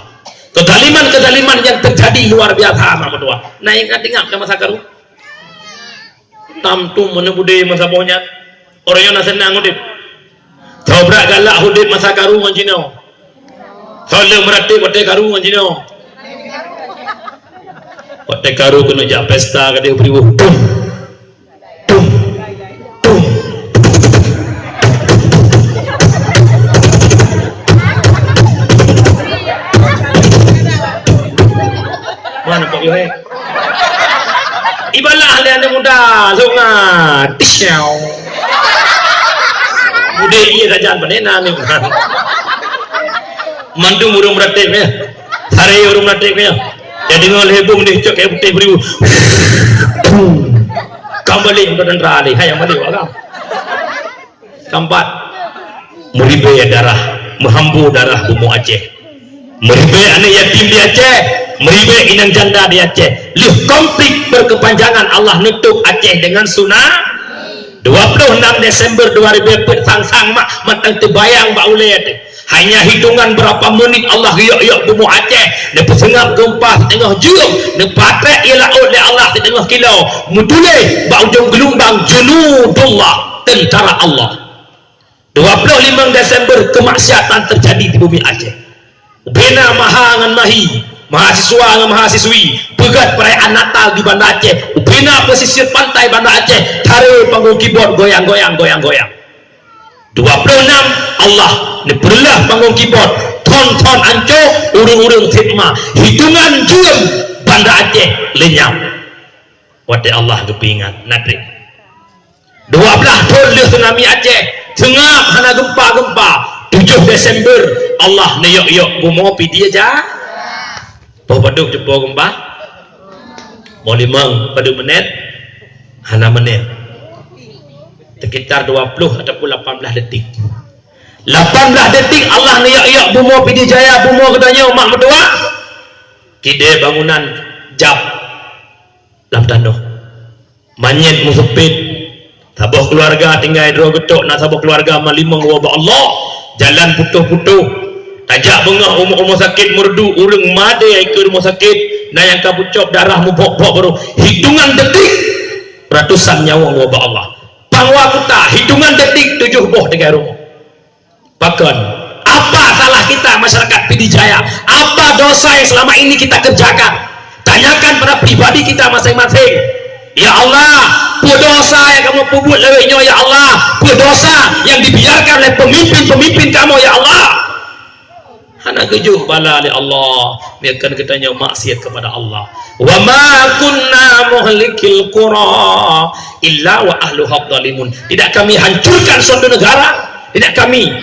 Kezaliman-kezaliman yang terjadi luar biasa, aneuk meutuah. Nah, ingat-ingat ke masa karu. Tam tum meuneu budé meusaboh nyan. Ureuëng nyan na seunang udép. Tho brat galak udép masa karu ngon jinoe. Tho leueh meuratéb watée karu ngon jinoe. Watée karu keuneuk jak pesta ka deuh bri woh. Tum. Tum. Tum. Mana kok yoh, eh? Ibalah lé aneuk muda, lhok ngat. Tisyau. Budé ié sajan panena ni. Mandum ureuëng meuratéb, ya. Sare ureuëng meuratéb, ya. Jadi deungoe lhée bom deh cok kayu putéh beribu. Kam balik untuk tentara ni, hai yang balik, wak kam. Sambat. Meuribée darah, meuhambo darah bumoe Aceh. Meuribée aneuk yatim di Aceh, meuribée inong janda di Aceh. Lheueh konflik berkepanjangan, Allah nutup Aceh dengan tsunami. Dua puluh enam Desember dua ribu peuet sang-sang mak mantong teubayang bak ulée teuh. Hanya hitungan berapa menit Allah geuyok-yok bumoe Aceh, neupeuseungab geumpa siteungoh jeuem, neupatrek ié laôt lé Allah siteungoh kilo, meutuléh bak ujong geulumbang, "Junudullah, tentara Allah." Dua puluh lima Desember kemaksiatan terjadi di bumi Aceh. Ubena maha ngon mahi, mahasiswa ngon mahasiswi, peugét perayaan Natal di Banda Aceh. Ubena pesisir pantai Banda Aceh, tare panggung keyboard goyang-goyang, goyang-goyang. Dua puluh enam, Allah neupeureulah panggung keyboard, thon-thon anco, ureuëng-ureuëng sitma, hitungan jeuem Banda Aceh leunyap. Watée Allah geupeuingat, na treb. Dua blah thon lheueh tsunami Aceh, Teungab hana geumpa-geumpa. Tujoh Desember, Allah neuyok-yok bumoe Pidie Jaya. Boh padub teupeu geumpa? Boh limong, padub menit? Hana menit. Sekitar dua puluh ataupun lapan belas detik. Lapan belas detik Allah neuyok-yok bumoe Pidie Jaya, bumoe geutanyoe mak meutuwah. Kidée bangunan jab lam tanoh. Manyét meuseupet. Saboh keuluwarga tinggai droe geutok, na saboh keuluwarga malimong woe bak Allah. Jalan putôh-putôh. Tajak beungoh umu-, umu sakét meureudu, ureuëng madé keu rumoh sakét, na nyang ka beucok darah mubok-bok baroe. Hitongan detik, ratusan nyawöng woe bak Allah. Pangwa kuta, hitongan detik, tujoh boh tinggai rumoh. Pakon? Apa salah kita masyarakat Pidie Jaya? Apa dosa yang selama ini kita kerjakan? Tanyakan pada pribadi kita masing-masing. Ya Allah, peue dosa yang kamoe peubuet lagée nyoe, ya Allah? Peue dosa yang dibiarkan oleh pemimpin-pemimpin kamoe, ya Allah? Hana geujok bala lé Allah, biarkan geutanyoe maksiat kepada Allah. Wa ma kunna muhlikil qura illa wa ahluha zalimun. Tidak kami hancurkan suatu negara, tidak kami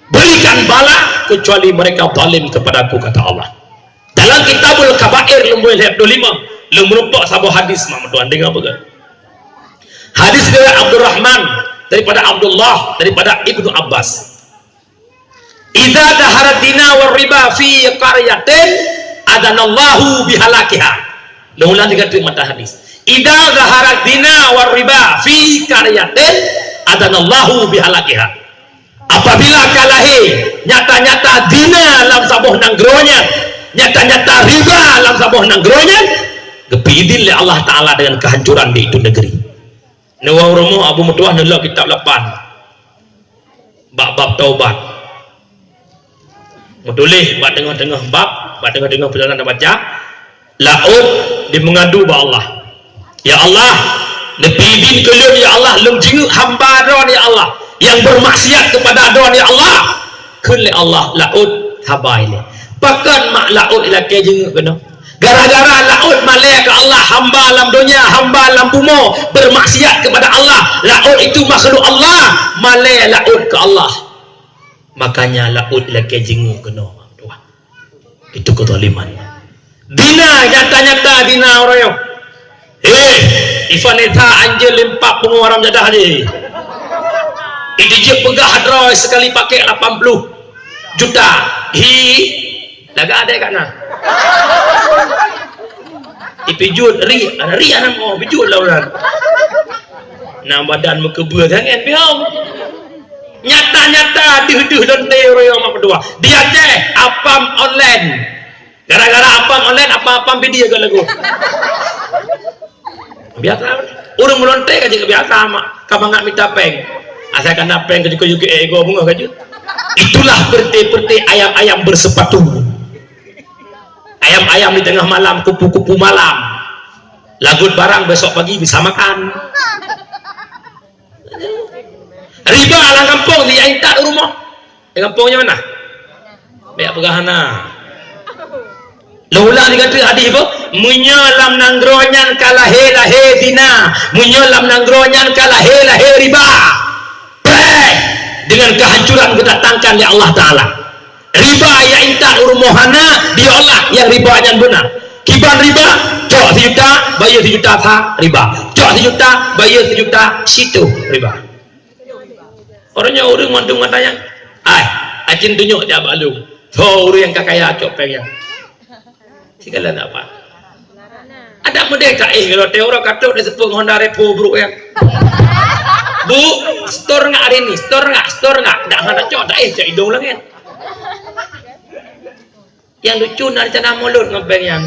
berikan bala kecuali mereka zalim kepada-Ku, kata Allah. Dalam Kitabul Kabair lumbôi lhée ploh lima, lôn meurumpok saboh hadis, mak meutuwah, deungoe peugah. Hadis riwayat Abdurrahman daripada Abdullah daripada Ibnu Abbas. Idza zahara zina war riba fi qaryatin, adzanallahu bihalakiha. Lôn ulang tiga kali matan hadis. Idza zahara zina war riba fi qaryatin, adzanallahu bihalakiha. Apabila ka lahé nyata-nyata zina lam saboh nanggroe nyan, nyata-nyata riba lam saboh nanggroe nyan, geupeuidin lé Allah Taala dengan kehancuran di itu negeri. Neuwoe rumoh Abu Meutuwah neulok kitab lapan. Bak bab taubat. Meutuléh bak teungoh-teungoh bab, bak teungoh-teungoh peurjalanan baca, laôt jimeungadu bak Allah. Ya Allah, neupeuidin keu lôn, ya Allah, lôn jingeuk hamba Droen, ya Allah, nyang beurmaksiat keupada Droen, ya Allah. Kheun lé Allah, laôt haba ilée. Pakon mak laôt ilakée jingeuk keunoe? Gara-gara laôt malée keu Allah, hamba lam donya, hamba lam bumoe, beurmaksiat keupada Allah. Laôt itu makhluk Allah, malée laôt keu Allah. Makanya laôt ilakée jingeuk keunoe. Itu kezaliman. Zina, nyata-nyata zina uroe nyoe. Heh, Ivanessa Angel limpak pungo haram jadah jih. Itu jeuet peugah droe sekali pakai lapan puluh juta. Hi, lagak ada kat na. Ipijut ri, ri anak mau pijut lah ulang. Nah, badan meukeubeu sangat pihong. Nyata-nyata deuh-deuh lonte uroe nyoe mak meutuwah. Di Aceh, apam online. Gara-gara apam online, apam-apam video ke lagu. Biasa, ureuëng meulonte ka jeuet biasa mak, ka mangat mita péng. Asai kana péng ka jeuet, ka jeuet, eh, ego bunga ka jeuet. Itulah perte-perte ayam-ayam bersepatu. Ayam-ayam di tengah malam, kupu-kupu malam. Lagut barang besok pagi bisa makan. Riba lam kampung, dia intat rumoh. Di kampung nyoe na? Banyak peugah hana. Lôn ulang lé keu hadis beuh, meunyoe lam nanggroe nyan ka lahé-lahé zina, meunyoe lam nanggroe nyan ka lahé-lahé riba, preh, dengan kehancuran geudatangkan lé Allah Taala. Riba nyang intat u rumoh hana, diolah nyang riba nyan beuna. Kiban riba, cok sijuta, bayeue sijuta sa riba. Cok sijuta, bayeue sijuta sitoh riba. Orang nyoe ureuëng mandum ngon tanyong, "Ai, acin tunjuk jak bak lôn. Soe ureuëng nyang ka kaya cok péng nyan?" Sigala nak apa? Ada meudeh ka éh kalau teu uroe ka trok di seupôt Honda Revo brok nyan. "Bu, setor ngak hari ni, setor ngak, setor ngak." Dak hana cok, dak éh cok idong langét. Yang lucu na rencana mulod ngon péng nyan.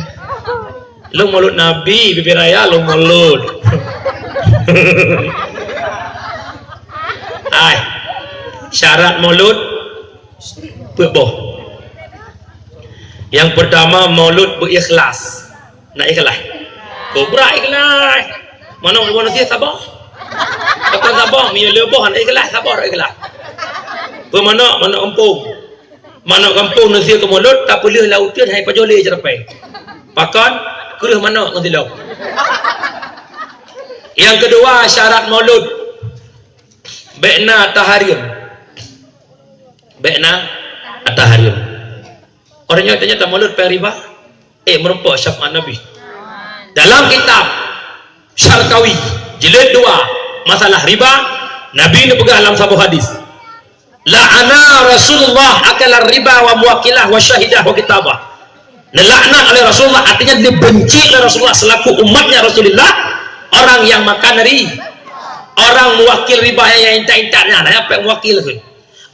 Lôn mulod Nabi, bibir raya lôn mulod. Ai, syarat mulod peuet boh. Yang pertama, mulod beuikhlas. Nak ikhlas? Kobra ikhlas. Mana manusia sabar? Kata sabar, mie leboh nak ikhlas, sabar ikhlas. Peue manok, manok kampung. Manok gampông neusieue keu mulod, tapeuleueh lam uteuen hai pajoh lé ceureupai. Pakon? Kreueh manok ngon silop. Nyang keudua, syarat mulod. Bék na tahareuem. Bék na tahareuem. Orang nyoe tanya tamulud péng riba. Eh, meureumpok syafaat Nabi. Dalam kitab Syarqawi, jilid dua, masalah riba, Nabi neupeugah lam saboh hadis, "La'ana Rasulullah akala riba wa muwakilah wa syahidah wa kitabah." Neulaknat oleh Rasulullah, artinya dibenci oleh Rasulullah selaku umatnya Rasulullah, orang yang makan ri-, orang muwakil riba yang intat-intat nyan, ya, péng muwakil tu.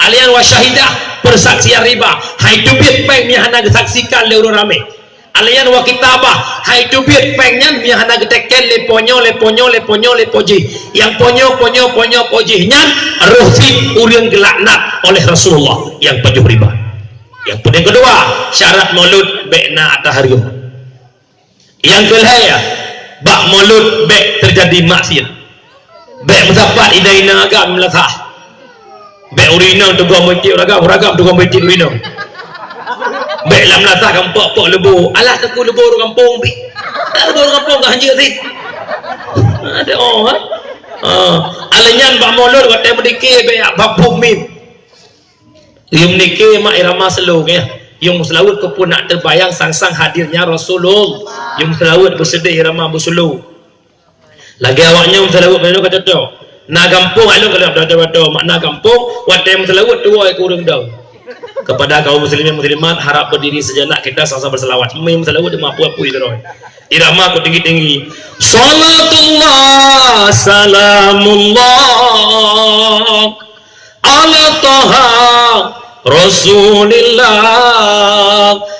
Alian wa syahidah, persaksian riba, hai teubiet péng nyang hana disaksikan lé ureuëng ramé. Alian wa kitabah, hai teubiet péng nyan nyang hana geuteken lé ponyo, lé ponyo, lé ponyo, lé pojih. Yang ponyo, ponyo, ponyo, pojih nyan roh sit ureuëng geulaknat oleh Rasulullah yang pajoh riba. Yang peuet, yang keudua, syarat mulud bék na ata hareuem. Nyang keulhée, bak mulud bék teujadi maksiat. Bék meusapat inong-inong agam meulasah. Bék ureuëng inong teugom meucit ureuëng agam, ureuëng agam teugom meucit ureuëng inong. Bék lam meulasah gampok-pok leubo. Alah teungku leubo ureuëng gampông pih. Leubo ureuëng gampông ka hanjeuet sit. Ada oh, ha? Ha. Alah nyan bak mulud watée meudike bék bak buet miet. Yum nike mak irama slow ya. Yum seulaweuet keupeue nak teubayang sang-sang hadirnya Rasulullah. Yum seulaweuet beuseudeh irama beuslow. Lagée awak nyoe seulaweuet meunyoe ka cocok. Na gampông along kalau ada cocok mak na gampông watée seulaweuet tuwoe keu ureuëng dong. Kepada kaum muslimin muslimat harap berdiri sejenak kita sama-sama berselawat. Mim seulaweuet di mapu-apu itu roh. Irama ku tinggi-tinggi. Salatullah salamullah. Ala Taha Rasulillah,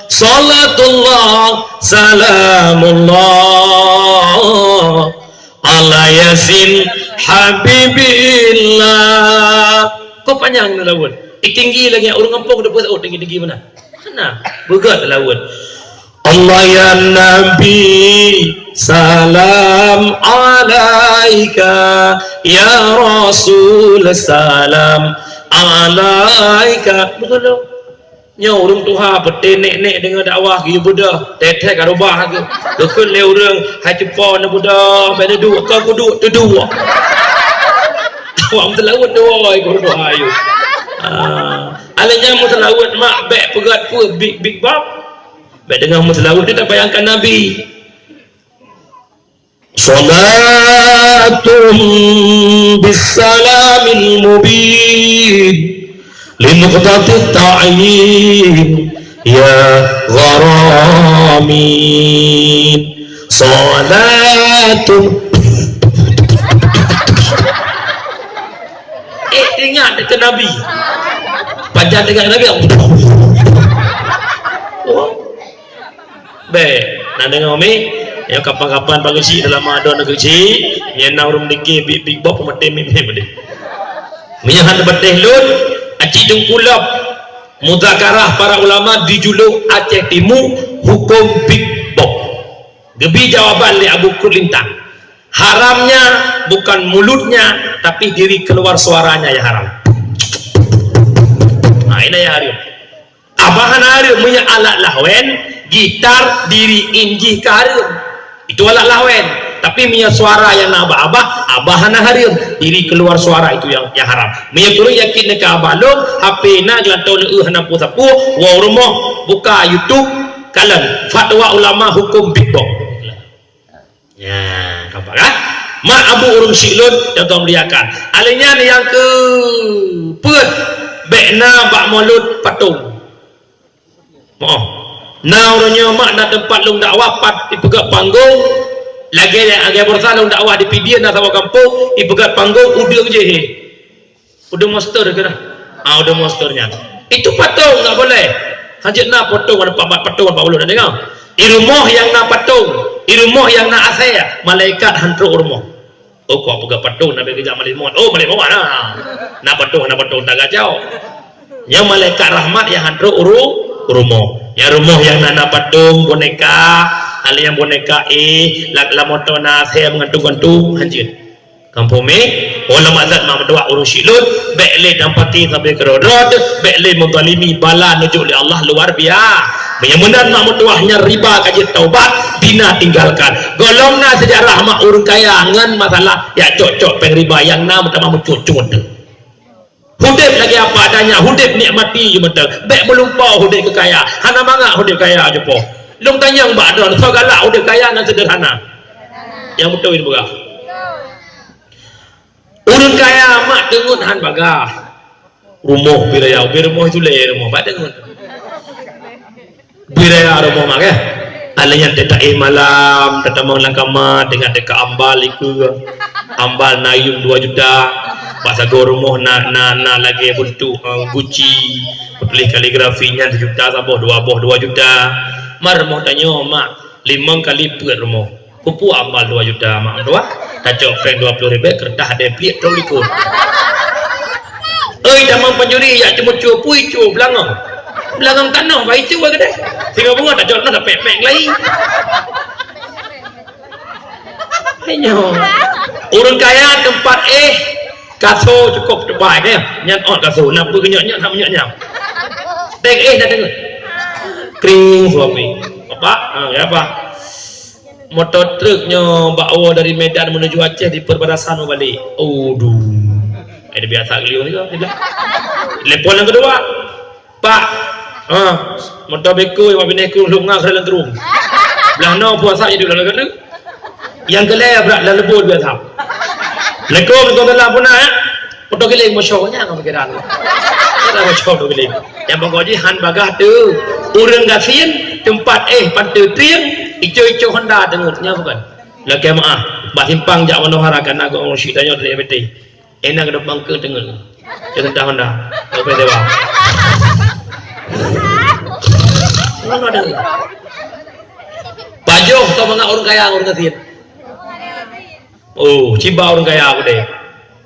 salatullah, salamullah, ala Yasin Habibillah. Kok panjang ni lawan? Eh, tinggi lagi, ureuëng gampông udah buat, oh, tinggi-tinggi mana? Mana? Beugöt lawan. Allah ya Nabi, salam alaika, ya Rasul, salam alaika. Beutôi. Nyoe ureuëng tuha peuté nek-nek deungon dakwah geuyue beudôh, tét-tét ka rubah geuh. Geukheun lé ureuëng hai cupo neubeudôh, bèk neuduek, ka kuduek teuduek. Awak meuseulaweuet dua ikôt ureuëng tuha ayue. Ah, alah nyan meuseulaweuet mak bèk peugöt peue big big bab. Bèk deungon meuseulaweuet, kita bayangkan Nabi. Salatun bissalamil mubin linuqtatit ta'yin ya gharamin. Salatun. Eh, ingat dekat Nabi. Panjang dekat Nabi. Oh. Bèk, na deungoe mi? Nyoe kapan-kapan pageuchik dalam ado neugeuchik, nyan na ureuëng dike big big bob peumaté mi mi deh. Meunyoe hana patéh lôn, aci teungku lom. Muzakarah para ulama dijuluk Aceh Timu hukum big bob. Geubi jawaban lé Abu Kut Lintang. Haramnya bukan mulutnya, tapi diri keluar suaranya yang haram. Nah, ini yang haram. Abah hana hareuem meunyoe alat lahwen, gitar, diri injih ka hareuem. Itu alat lahwen. Tapi meunyoe suara nyang na abah-abah, abah hana hareuem. Diri keluar suara itu yang, yang haram. Meunyoe kureueng yakin neuka abah lôn, H P na geulantoe neueu hana peue-sapeue, woe rumoh, buka YouTube, kalon fatwa ulama hukum beatbox. Nya, nampak kan? Mak abu ureuëng syiek lôn nyang tuan muliakan. Alah nyan nyang keupeuet, bèk na bak mulod patong. Moh. Na uroe nyoe mak na teumpat lôn dakwah pat ipeugöt panggong, lagèe, lagèe baroesa lôn dakwah di Pidie na saboh gampông, ipeugöt panggong udeueng jih. Udeueng monster keuh. Ah, udeueng monster nyan. Itu patong enggak boleh. Hanjeuet na patong, ada pat patong, pat ulôn na deungö. Di rumoh nyang na patong, di rumoh nyang na asèe, malaikat han trok u rumoh. Oh, kok peugah patong, na bèk geujak malaikat maut. Oh, malaikat maut na. Na patong, na patong tagacau. Nyang malaikat rahmat nyang han trok u ru-, u rumoh. Nyang rumoh nyang na, na patong, boneka, hal nyang boneka, eh, lam, lam moto na asèe meugantung-gantung, hanjeuet. Kampung mi, ulama zat mak meutuah ureuëng syiek lôn, bèk lé dampati sabe keudroe-droe, bèk lé meuzalimi, bala neujok lé Allah luar biasa. Meunyoe meunan mak meutuah nyan riba ka jeuet taubat, dina tinggalkan. Gohlom na seujarah mak ureuëng kaya ngon masalah jak cok-cok péng riba nyang na meutamah meucut-cut. Udeb lagée apa adanya, udeb nikmati je mantong. Bék meulumpoe udeb keu kaya. Hana mangat udeb kaya cupo. Lôn tanyong bak droe, soe galak udeb kaya ngon sederhana? Nyang beutôi peugah. Ureuëng kaya mak teungeut han bagah. Rumoh bie raya, bie rumoh sulé rumoh, bak teungeut. Bie raya rumoh mak, eh. Alèh nyan teuka éh malam, teutamong lam kama, teuka-teuka ambal ikeue. Ambal na yuem dua juta. Bak sagoe rumoh na, na, na lagée beuntuk, eh, guci. Peutuléh kaligrafi nyan sijuta saboh, dua boh dua juta. Mar rumoh tanyoe mak, limong kali peuet rumoh. Peue-peue ambal dua juta mak meutuah? Tacok péng dua ploh ribèe, keureutah deh pliek troh likot. Oi, tamong pancuri, jak ceumeucue, peue icue, beulangong. Beulangong tanoh, bah icue keudeh. Singoh beungoh tacok noh, tapék-pék lagi. Nyoe. Ureuëng kaya teumpat éh, kaso cukup teubai, ya. Nyan ot kaso, na peue nyok-nyok, na menyok nyam. Teng éh dah deungoe. Kring suami. Bapak, ha, ya apa? Motor truk nyoe bak woe dari Medan menuju Aceh di perbatasan meubalek. Aduh. Ai biasa geliung juga, dia bilang. Telepon yang kedua. "Pak, ha, motor beko yang binéh ku lhok ngah dalam gerung. Belah no puasa jadi dalam gerung. Yang kelai berat dalam lebur biasa." Assalamualaikum, Assalamualaikum, puna, ya. Motor giling, masya Allah, nyang pikiran. Ada masya Allah giling. Yang pokok jih han bagah tu. Ureuëng gasien, teumpat éh, pantai trieng, ico-ico Honda teungeut, nya bukan. Lakée maah, bak simpang jak manohara kana gong si tanyoe dari M T. Enak ada bangke teungeut. Cek tentang Honda. Kau payah sewa. Mana ada? Pajoh kau mangat ureuëng kaya, ureuëng gasien. Oh, ciba ureuëng kaya udeh.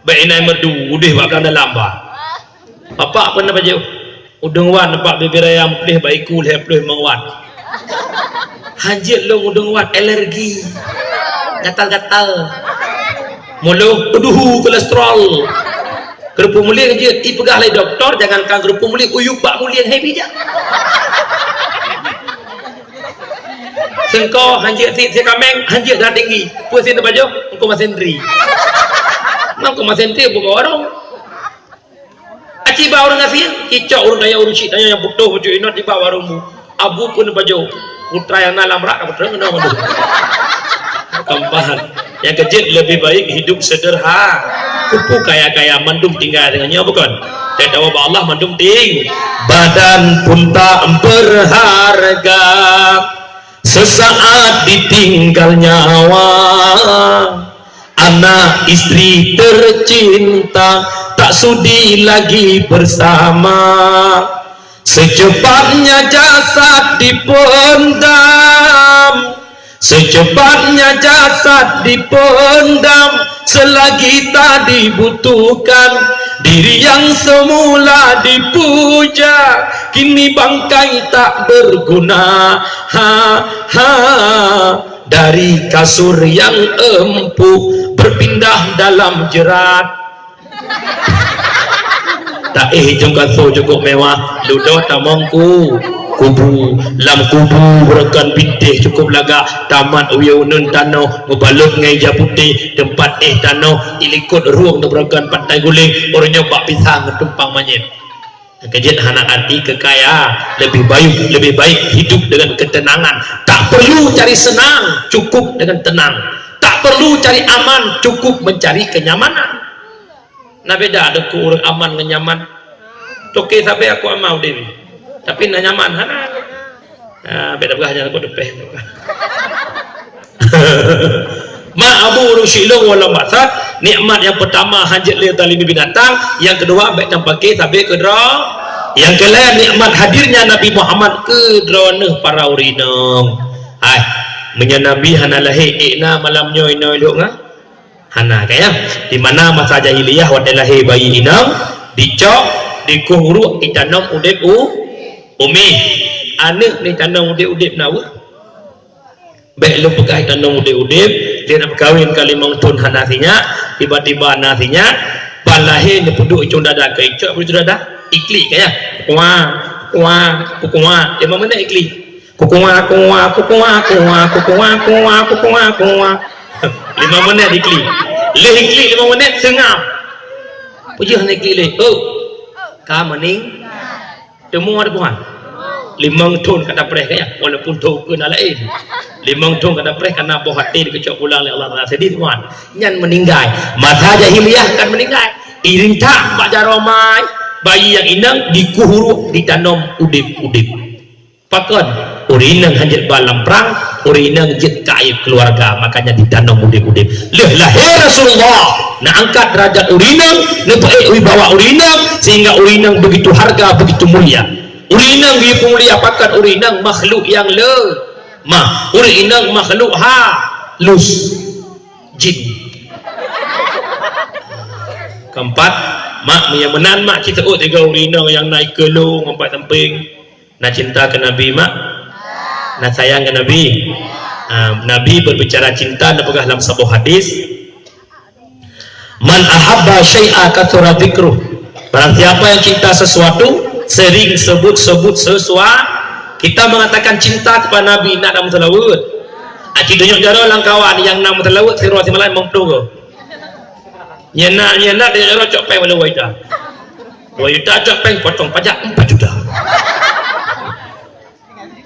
Bèk inai merdu, udeh bak dalam bah. Bapak pun apa je? Udeueng wat nampak bibir ayam pleh bak iku lhèe pleh meuwat. Hanjeuet lôn udeueng wat alergi. Gatal-gatal. Muloh, uduhu kolesterol. Keurupuk mulieng jeuet, ipeugah lé doktor, jangankan keurupuk mulieng, uyueb bak mulieng hai bijak. Seungko hanjeuet sit, sit kaméng hanjeuet darah tinggi. Peue sit neupajoh? Engko masén tri. Engko masén tri buka warong. Aci ba ureuëng gasien, cicok ureuëng daya ureuëng cik daya nyang putôh baju inong tiba warong bu. Abu pun baju putra nyang na lam rak ka putra kena mandum. Kampahan. Yang kejit lebih baik hidup sederhana. Kupu kaya-kaya mandum tinggal dengan nyoe bukan? Dan dawa ba Allah mandum ting. Badan pun tak berharga. Sesaat ditinggal nyawa, anak istri tercinta tak sudi lagi bersama. Secepatnya jasad dipendam, secepatnya jasad dipendam. Selagi tak dibutuhkan, diri yang semula dipuja, kini bangkai tak berguna. Ha, ha, dari kasur yang empuk berpindah dalam jerat. Taéh jong kaso cukup mewah, dudoe tamong ku kubu. Lam kubu beureukan bintéh cukup lagak, tamat uyeu uneun tanoh, meubalot ngon ija putéh, teumpat éh tanoh, ilikot rueng teubeureukan pantai guléng, uroe nyoe bak pisang geutumpang manyét. Keujeuet hana arti keu kaya, lebih baik, lebih baik hidup dengan ketenangan. Tak perlu cari senang, cukup dengan tenang. Tak perlu cari aman, cukup mencari kenyamanan. Na beda deungon ureuëng aman ngon nyaman. Toke sabe aku aman udeb, tapi na nyaman hana. Ha, beda peugah nyan aku depeh. Mak abu ureuëng silong walau maksat, nikmat yang pertama hanjeuet lé talimi binatang, yang kedua baik tampake sabe keudroe. Yang kelai nikmat hadirnya Nabi Muhammad keudroe neuh para ureuëng inong. Hai, meunyoe Nabi hana lahé, ék na malam nyoe inoe lhok ngan? Hana, kan, ya? Di mana masa jahiliyah watée lahé bayi inong, dicok, dikueh uruek, itanom udeb u umi. Aneuk ni tanom udeb-udeb na weueh. Bék lôn peugah itanom udeb-udeb, dia na meukawen ka limong thon hana sinyak, tiba-tiba na sinyak, ban lahé neupeuduek icong dada keu icok, icong dada, iklik, kan, ya? Kuah, kuah, kuah, lima menit iklik. Kukuwa, kuwa, kukuwa, kuwa, kukuwa, kuwa, kukuwa, kuwa. Lima menit iklik. Leh iklik lima menit, seungab. Peue jeuet hana iklik leh? Oh, Ka meuning-, teuma ada Tuhan. Limong thon ka tapreh ka, ya, walaupun thon keu na laén. Limong thon ka tapreh, kana boh até dikeucok pulang lé Allah Taala. Sedih Tuhan. Nyan meuninggai. Masa jahiliyah kan meuninggai. Irintak bak jaroe mai, bayi nyang inong dikuhuru, ditanom udeb-udeb. Pakon? Ureueng inong hanjeuet ba lam prang, ureueng inong jeuet keu aib keuluwarga, makanya ditanom udeb-udeb. Lheueh lahé Rasulullah, neuangkat derajat ureueng inong, neupeuék wibawa ureueng inong, sehingga ureueng inong begitu harga, begitu mulia. Ureueng inong begitu mulia pakon? Ureueng inong makhluk nyang lemah, ureueng inong makhluk halus, jin. Keempat, mak, meunyoe meunan mak, kita oh tiga ureueng inong nyang na ikeue lôn ngon pat sampéng. Na cinta keu Nabi, mak? Na sayang keu Nabi? Ah, Nabi berbicara cinta, neupeugah lam saboh hadis, "Man ahabba syai'a katsura dzikruh." Barang siapa yang cinta sesuatu, sering sebut-sebut sesuatu. Kita mengatakan cinta kepada Nabi, nak dah meuseulaweuet. Aki tunyok jaroe lam kawan nyang na meuseulaweuet sidroe simalam limong ploh go. Nyan na, nyan na, dia jaroe cok péng walu waita. Waita cok péng potong pajak empat juta.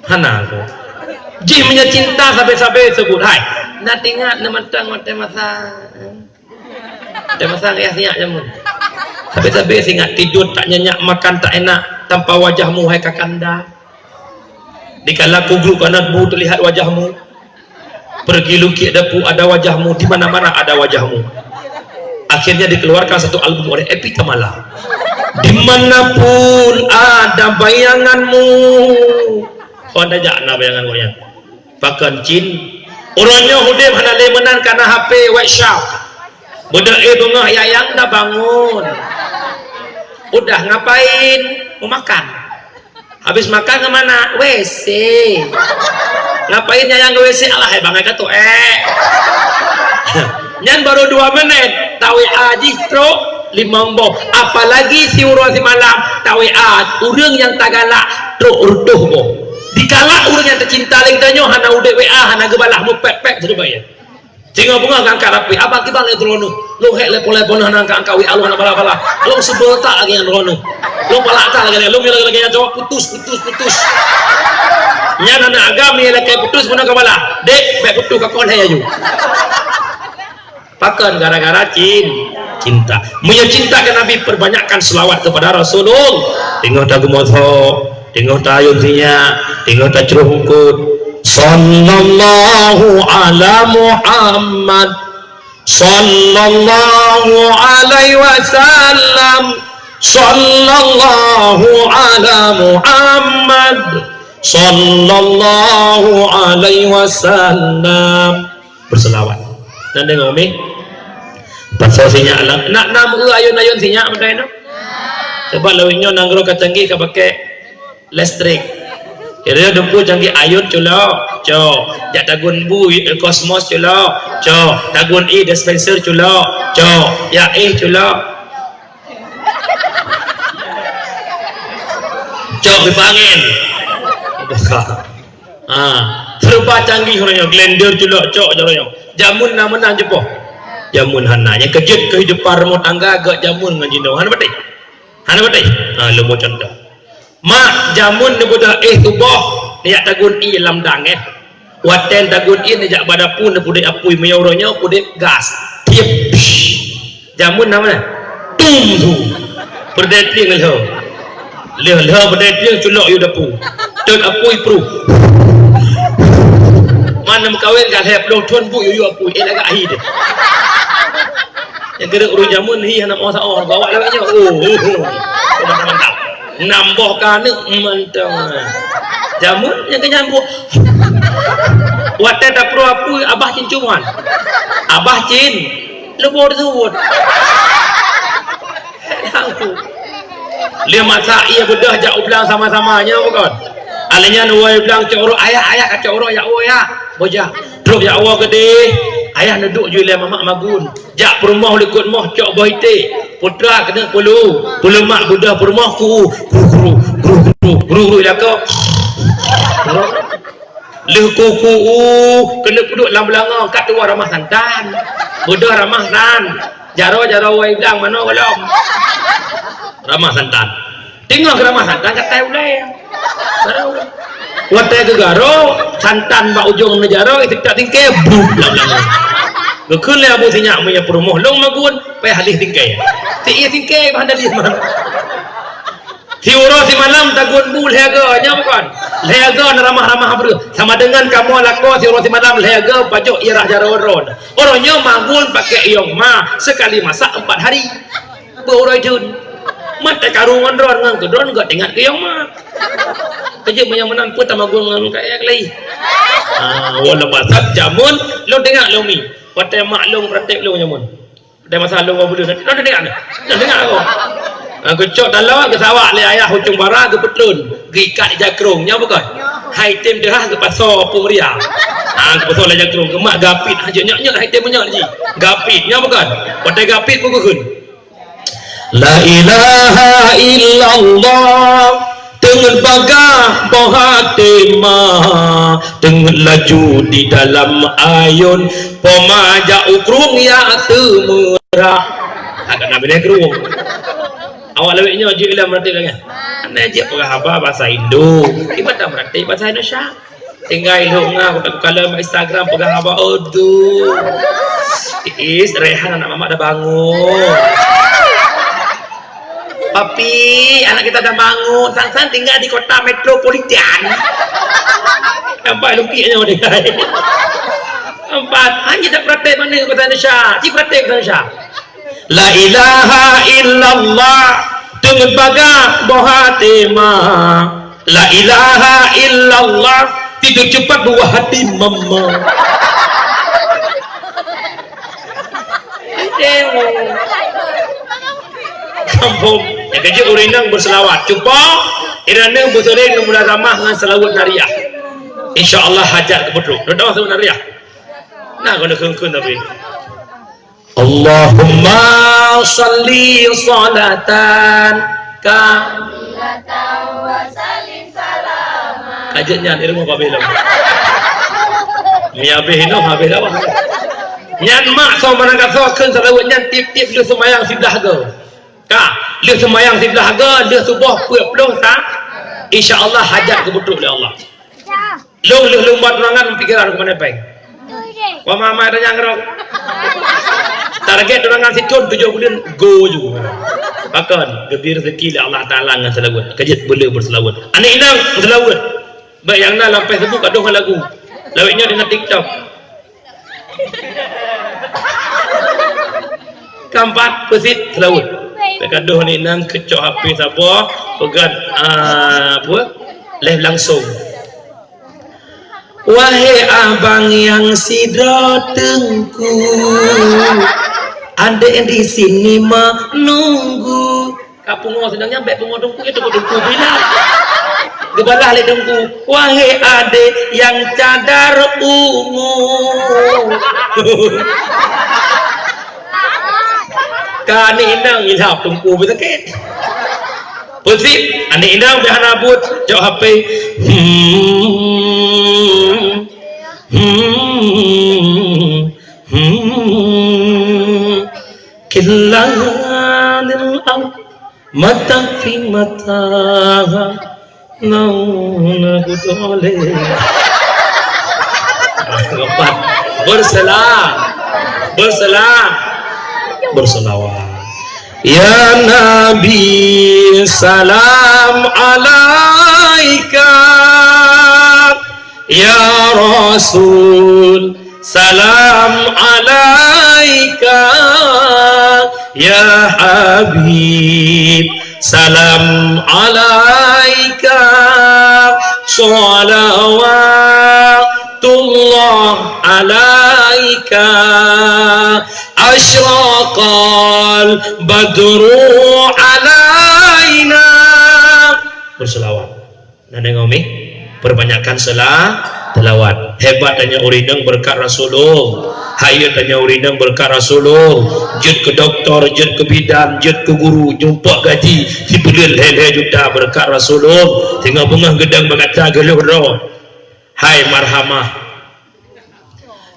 Hana ko. Jih meunyoe cinta sabe-sabe sebut, hai. Na teuingat na mantong watèe masa. Watèe masa ngayah sinyak jameun. Sabe-sabe singat tidur tak nyenyak, makan tak enak tanpa wajahmu, hai kakanda. Dikala kugruk kana bu terlihat wajahmu. Pergi lukik dapu ada wajahmu, di mana-mana ada wajahmu. Akhirnya dikeluarkan satu album oleh Epi Tamala. Dimanapun ada bayanganmu. Kon tajak na bayangan gobnyan. Pakon cin. Uroe nyoe udeb hana lé meunan kana H P WhatsApp. Beudôh éh beungoh yayang dah bangun. Udah ngapain? Mau makan. Habis makan ke mana? W C. Ngapain nyayang ke W C? Alah, hai bangai ka tuek. Nyan baru dua menit, ta-W A jih trok limong boh. Apalagi siuroe simalam ta-W A ureueng nyang tagalak trok reutôh boh. Digalak ureueng nyang teucinta lé geutanyoe hana udeb W A, hana geubalah, meupék-pék sidroe bayeue. Singoh beungoh ka angkat H P, abang kiban lé droeneuh. Lôn hék lé polé boh na angkat-angkat W A lôn hana balah-balah. Lôn seubeureutak lagèe nyan droeneuh. Lôn palak that lagèe nyan, lôn lagèe nyan jaweueb putus, putus, putus. Nyan aneuk agam nyang lakèe putus meunan ka balah. Dek, bèk putus ka kon hai aju. Pakon? Gara-gara cin-, cinta. Meunyoe cinta keu Nabi, perbanyakkan selawat kepada Rasulullah. Teungoh tagumoso, teungoh taayun sinyak, teungoh tacroh eungkôt. Sallallahu ala Muhammad. Sallallahu alaihi wasallam. Sallallahu ala Muhammad. Sallallahu alaihi wasallam. Berselawat. Dan dengoe mi. Pasal sinyak lah. Nak nam ayun-ayun sinyak makai tu. Sebab lawét nyoe nanggroe ka canggih ka pakai listrik. Jadi, deungon canggih ayun culok, cok. Jak tagun bu, eh, kosmos culok, cok. Tagun i dispenser culok, cok. Ya, eh, culok. Cok pipa angin. Buka. Ha, serba canggih uroe nyoe, blender culok cok jaroe nyoe. Jameun na meunan jepoh. Jameun hana. Nyang keujeuet keuhidupan rumoh tangga gèt jameun ngon jinoe. Hana beutôi? Hana beutôi? Ha, leumo contoh. Mak, jameun neubeudôh éh tuboh, neujak tagun ie lam dang, eh. Watèe tagun ie neujak bak dapu neupeudeh apui, meunyoe uroe nyoe peudeh gas. Tiep. Jameun na meunan? Tum, tum. Peudeh tieng lheuh. Lheuh, lheuh peudeh tieng culok yue dapu. Teuet apui pruh. Mana meukawen ka lhèe ploh thon bu yue, yue apui, eh, lagak hi deh. Nyang keuneuk ureueng jameun hi hana meusaoh, bawa lewat nyoe. Oh, oh, oh. Mantap, mantap. Nam boh ka aneuk mantong. Jameun nyang keu nyang buet. Watèe taproh apui, abah cin cuman. Abah cin, leumo teuseuôt. Lé masak ie beudôh jak u blang sama-sama nyoe bukon. Alèh nyan woe blang cok uroe, ayah, ayah ka cok uroe jak woe ya. Bojah. Trok jak woe keudeh, ayah neuduek ju ilèe mamak magun. Jak peurumoh likot moh cok boh iték. Putra keuneuk peulu, peulu mak beudôh peurumoh ku, gru, gru, gru, gru, gru, gru, gru, ilako. Lheuh ku, ku, u, keuneuk peuduek lam beulangong, ka tuwoe ramah santan. Beudôh ramah san. Jaroe, jaroe woe blang manoe gohlom. Ramah santan. Teungoh geuramah santan ka tai ulèe. Watèe geugaro, santan bak ujong neujaroe, itak tingkée, bruk lam langét. Geukheun lé Abu Sinyak, meunyoe peurumoh lôn magun, payah hadih tingkée. Ti ie tingkée bah hadih man. Siuroe simalam tagun bu lhèe go, nyoe bukon? Lhèe go neuramah-ramah breuh. Sama deungon kamoe lakoe siuroe simalam lhèe go pajôh ie rhah jaroe droe. Uroe nyoe magun pakai iong ma, sekali masak empat hari. Beuh uroe jeuet. Mat teukaru ngon droe ngon keudroe geuh teuingat keu iong ma. Keujeuet meunyoe meunan peue tamagun ngon kayèe lé. Ah, walaupun sat jameun lôn teuingat lôn mi. Watèe mak lôn meuratéb lôn jameun. Watèe masa lôn dua buleuen, lôn teuingat. Lôn teuingat aku. Ah, geucok taloe, geusawak lé ayah ucong bara, geupeutreun, geuikat ija krông, nyoe bukon? Hai tem teuhah geupasoe peumeuriah. Ah, geupasoe lé ija krông, geumat gapit, ah, jeuet nyok-nyok hai tem meunyoe jih. Gapit, nyoe bukon? Watèe gapit peue geukheun? La ilaha illallah, teungeut bagah boh até ma, teungeut laju di dalam ayôn, poma jak u krueng ya teumeurah. Hana binéh krueng. Awak lawét nyoe jeuet ilèe meuratéb lagèe. Hana jeuet peugah haba basa Indo. Kiban tameuratéb basa Indonesia. Tinggai lhok nga, ku kalon bak Instagram peugah haba, aduh. Is, Rehan anak mamak dah bangun. Papi, anak kita dah bangun. Sang-sang tinggal di kota metropolitan. Nampak lukik nyoe tinggai. Empat, hanya dah praktek mana bahasa Indonesia? Cik praktek bahasa Indonesia. La ilaha illallah, teungeut bagah boh até ma. La ilaha illallah, tidur cepat buah hati mama. Kampung. Nyang keujeuet ureueng inong beuseulaweuet. Cuba, ureueng inong beuseulaweuet ngon mudah ramah ngon seulaweuet nariah. Insya Allah hajat geupeutrok. Dah tahu seulaweuet nariah? Nah, kena kheun-kheun tapi. Allahumma shalli shalatan ka-, ka jeuet nyan, di rumoh babeh lom. Mi habéh inoe, habéh lawa. Nyan mak soe mangat soe kheun seulaweuet nyan tiep-tiep lheueh seumayang siblah goe. Ka, lheueh seumayang siblah goe, lheueh suboh peuet ploh sa, insya Allah hajat geupeutrok lé Allah. Lôn lheueh lôn ba tunangan pikiran keu mané péng. Wah, mama tanyong keudroe. Target tunangan sithon tujoh buleuen, go ju. Pakon, geubri rezeki lé Allah Taala ngon seulaweuet. Keujeuet beu le beuseulaweuet. Aneuk inong seulaweuet. Bèk nyang na lam Facebook ka dong lagu. Lawét nyoe di TikTok. Keumpat, peusit seulaweuet. Teugadoh aneuk inong keucok H P saboh, peugah, ah, apa? Live langsung. Wahé abang nyang sidroe teungku, adék di sini menunggu. Ka pungo sidang nyan, bèk pungo teungku, ya teungku, teungku bilang. Geubalah lé teungku, wahé adék nyang cadar ungu. Ka aneuk inong ilham teungku beusakét. Peusit, aneuk inong bèk hana buet, cok H P. Hmm. Hmm. Hmm. Killadil au mata fi mata. Nauna budole. Empat. Berselam. Berselam. Berselawat. Ya Nabi, salam alaika. Ya Rasul, salam alaika. Ya Habib, salam alaika. Salawatullah alaika. Asyraqal badru alaina. Berselawat. Na deungoe mi? Perbanyakkan sela-, selawat. Hebat tanyoe ureueng inong beureukat Rasulullah. Hayeu tanyoe ureueng inong beureukat Rasulullah. Jeuet keu doktor, jeuet keu bidan, jeuet keu guru, jumpok gaji sibuleuen lhèe-lhèe juta beureukat Rasulullah. Singoh beungoh geudong bak gata geulheueh droe. Hai marhamah.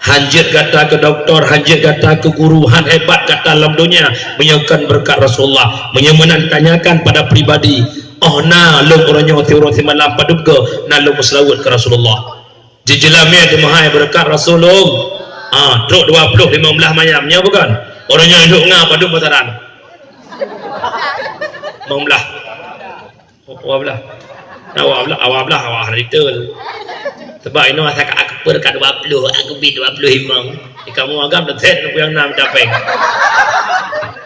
Han jeuet gata keu doktor, han jeuet gata keu guru, han hebat gata lam donya, meunyoe kon beureukat Rasulullah. Meunyoe meunan tanyakan pada pribadi, Oh na lôn uroe nyoe siuroe simalam padub goe na lôn meuseulaweuet keu Rasulullah. Jijeulamé teumeuhai beureukat Rasulullah. Ah, trok dua ploh limong blah manyam, nyoe bukan? Uroe nyoe duek nga padub pasaran. Limong blah. Dua blah. Dua blah, dua blah awak hana ditul. Sebab inoe asa ka akper ka dua ploh, aku bi dua ploh limong. Di kamoe agam dah set aku nyang nam tapeng.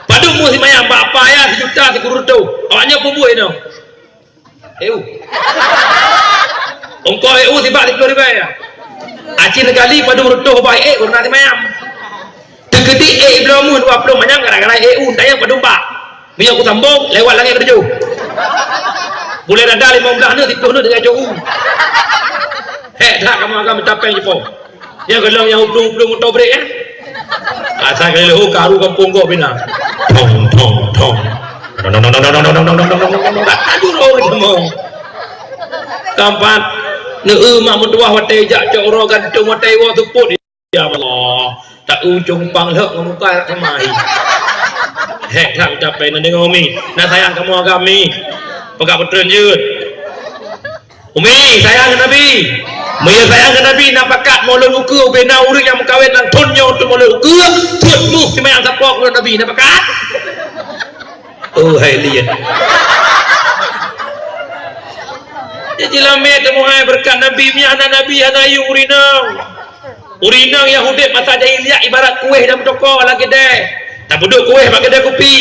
Padub mu simayang bak apa ya sejuta sikureueng reutôh. Awaknyan peubuet inoe. Eu. Ongkos eu sibak liploh ribèe ya. Aci neugali padub reutôh bak ék guna simayang. Teukeudik ék ibloe mu dua ploh manyang gara-gara eu tayang padub bak. Meunyoe kusambong lewat langét keutujôh. Buleuen dada limong blah neuk, siplôh neuk tinggai cok u. Hék that kamoe agam tapeng jipo. Nyang keulong nyang uplueng-uplueng moto brek, eh? Asai kali leuhu karu gampông gob bina. Thong, thong, thong. Thong, thong, thong. Laju roh keudamong. Keumpat, neueu mak meutuwah watèe jak cok uroe gantong watèe woe seupôt. Ya Allah, tak ujong pang lhok ngon muka rak kemai. Hék that ucapan na deungoe mi. Na sayang kamoe agam mi. Peugah beutôi jeuet. Umi, sayang keu Nabi. Meunyoe sayang keu Nabi, na pakat mulod ukeue ubena ureueng nyang meukawen lam thon nyoe untuk mulod ukeue, thon muh simayang sapo keu Nabi, na pakat? Oh, hai liet. Jadi lamé teumuhai beureukat Nabi, mi hana Nabi, hana yue ureueng inong. Ureueng inong nyang udeb masa jahiliyah ibarat kueh dalam toko lagèe deh. Tapeuduek kueh bak keudè kupi.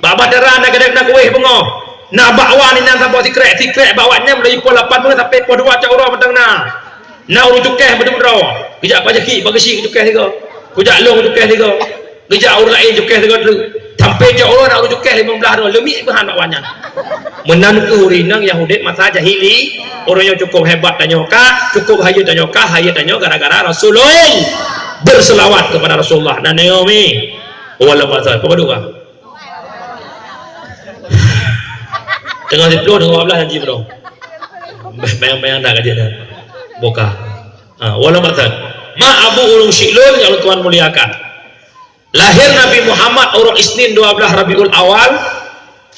Bak bahtera na keudè na kueh beungoh. Na bakwan inan saboh sikrek, sikrek bakwan nyan mulai poh lapan beungoh sampai poh dua cot uroe mantong na. Na ureueng cukéh meudroe-droe. Geujak bak jaki, bak geusyik cukéh sigoe. Geujak lôn cukéh sigoe. Geujak ureueng laén cukéh sigoe treuk. Sampai cot uroe na ureueng cukéh limong blah droe. Leumiek peuhan bakwan nyan. Meunan keuh ureueng inong nyang udeb masa jahili, ureueng nyoe cukup hebat tanyoe ka, cukup hayeu tanyoe ka, hayeu tanyoe gara-gara Rasulullah. Berselawat kepada Rasulullah. Na nyoe mi. Walau masa, apa dua? Teungoh siplôh, teungoh dua blah janji belum. Bayang-bayang dah kajian dah. Boka. Ha, walau masa. Ma Abu Urung Syiklun yang Tuhan muliakan. Lahé Nabi Muhammad uroe Isnin dua blah Rabiul Awal,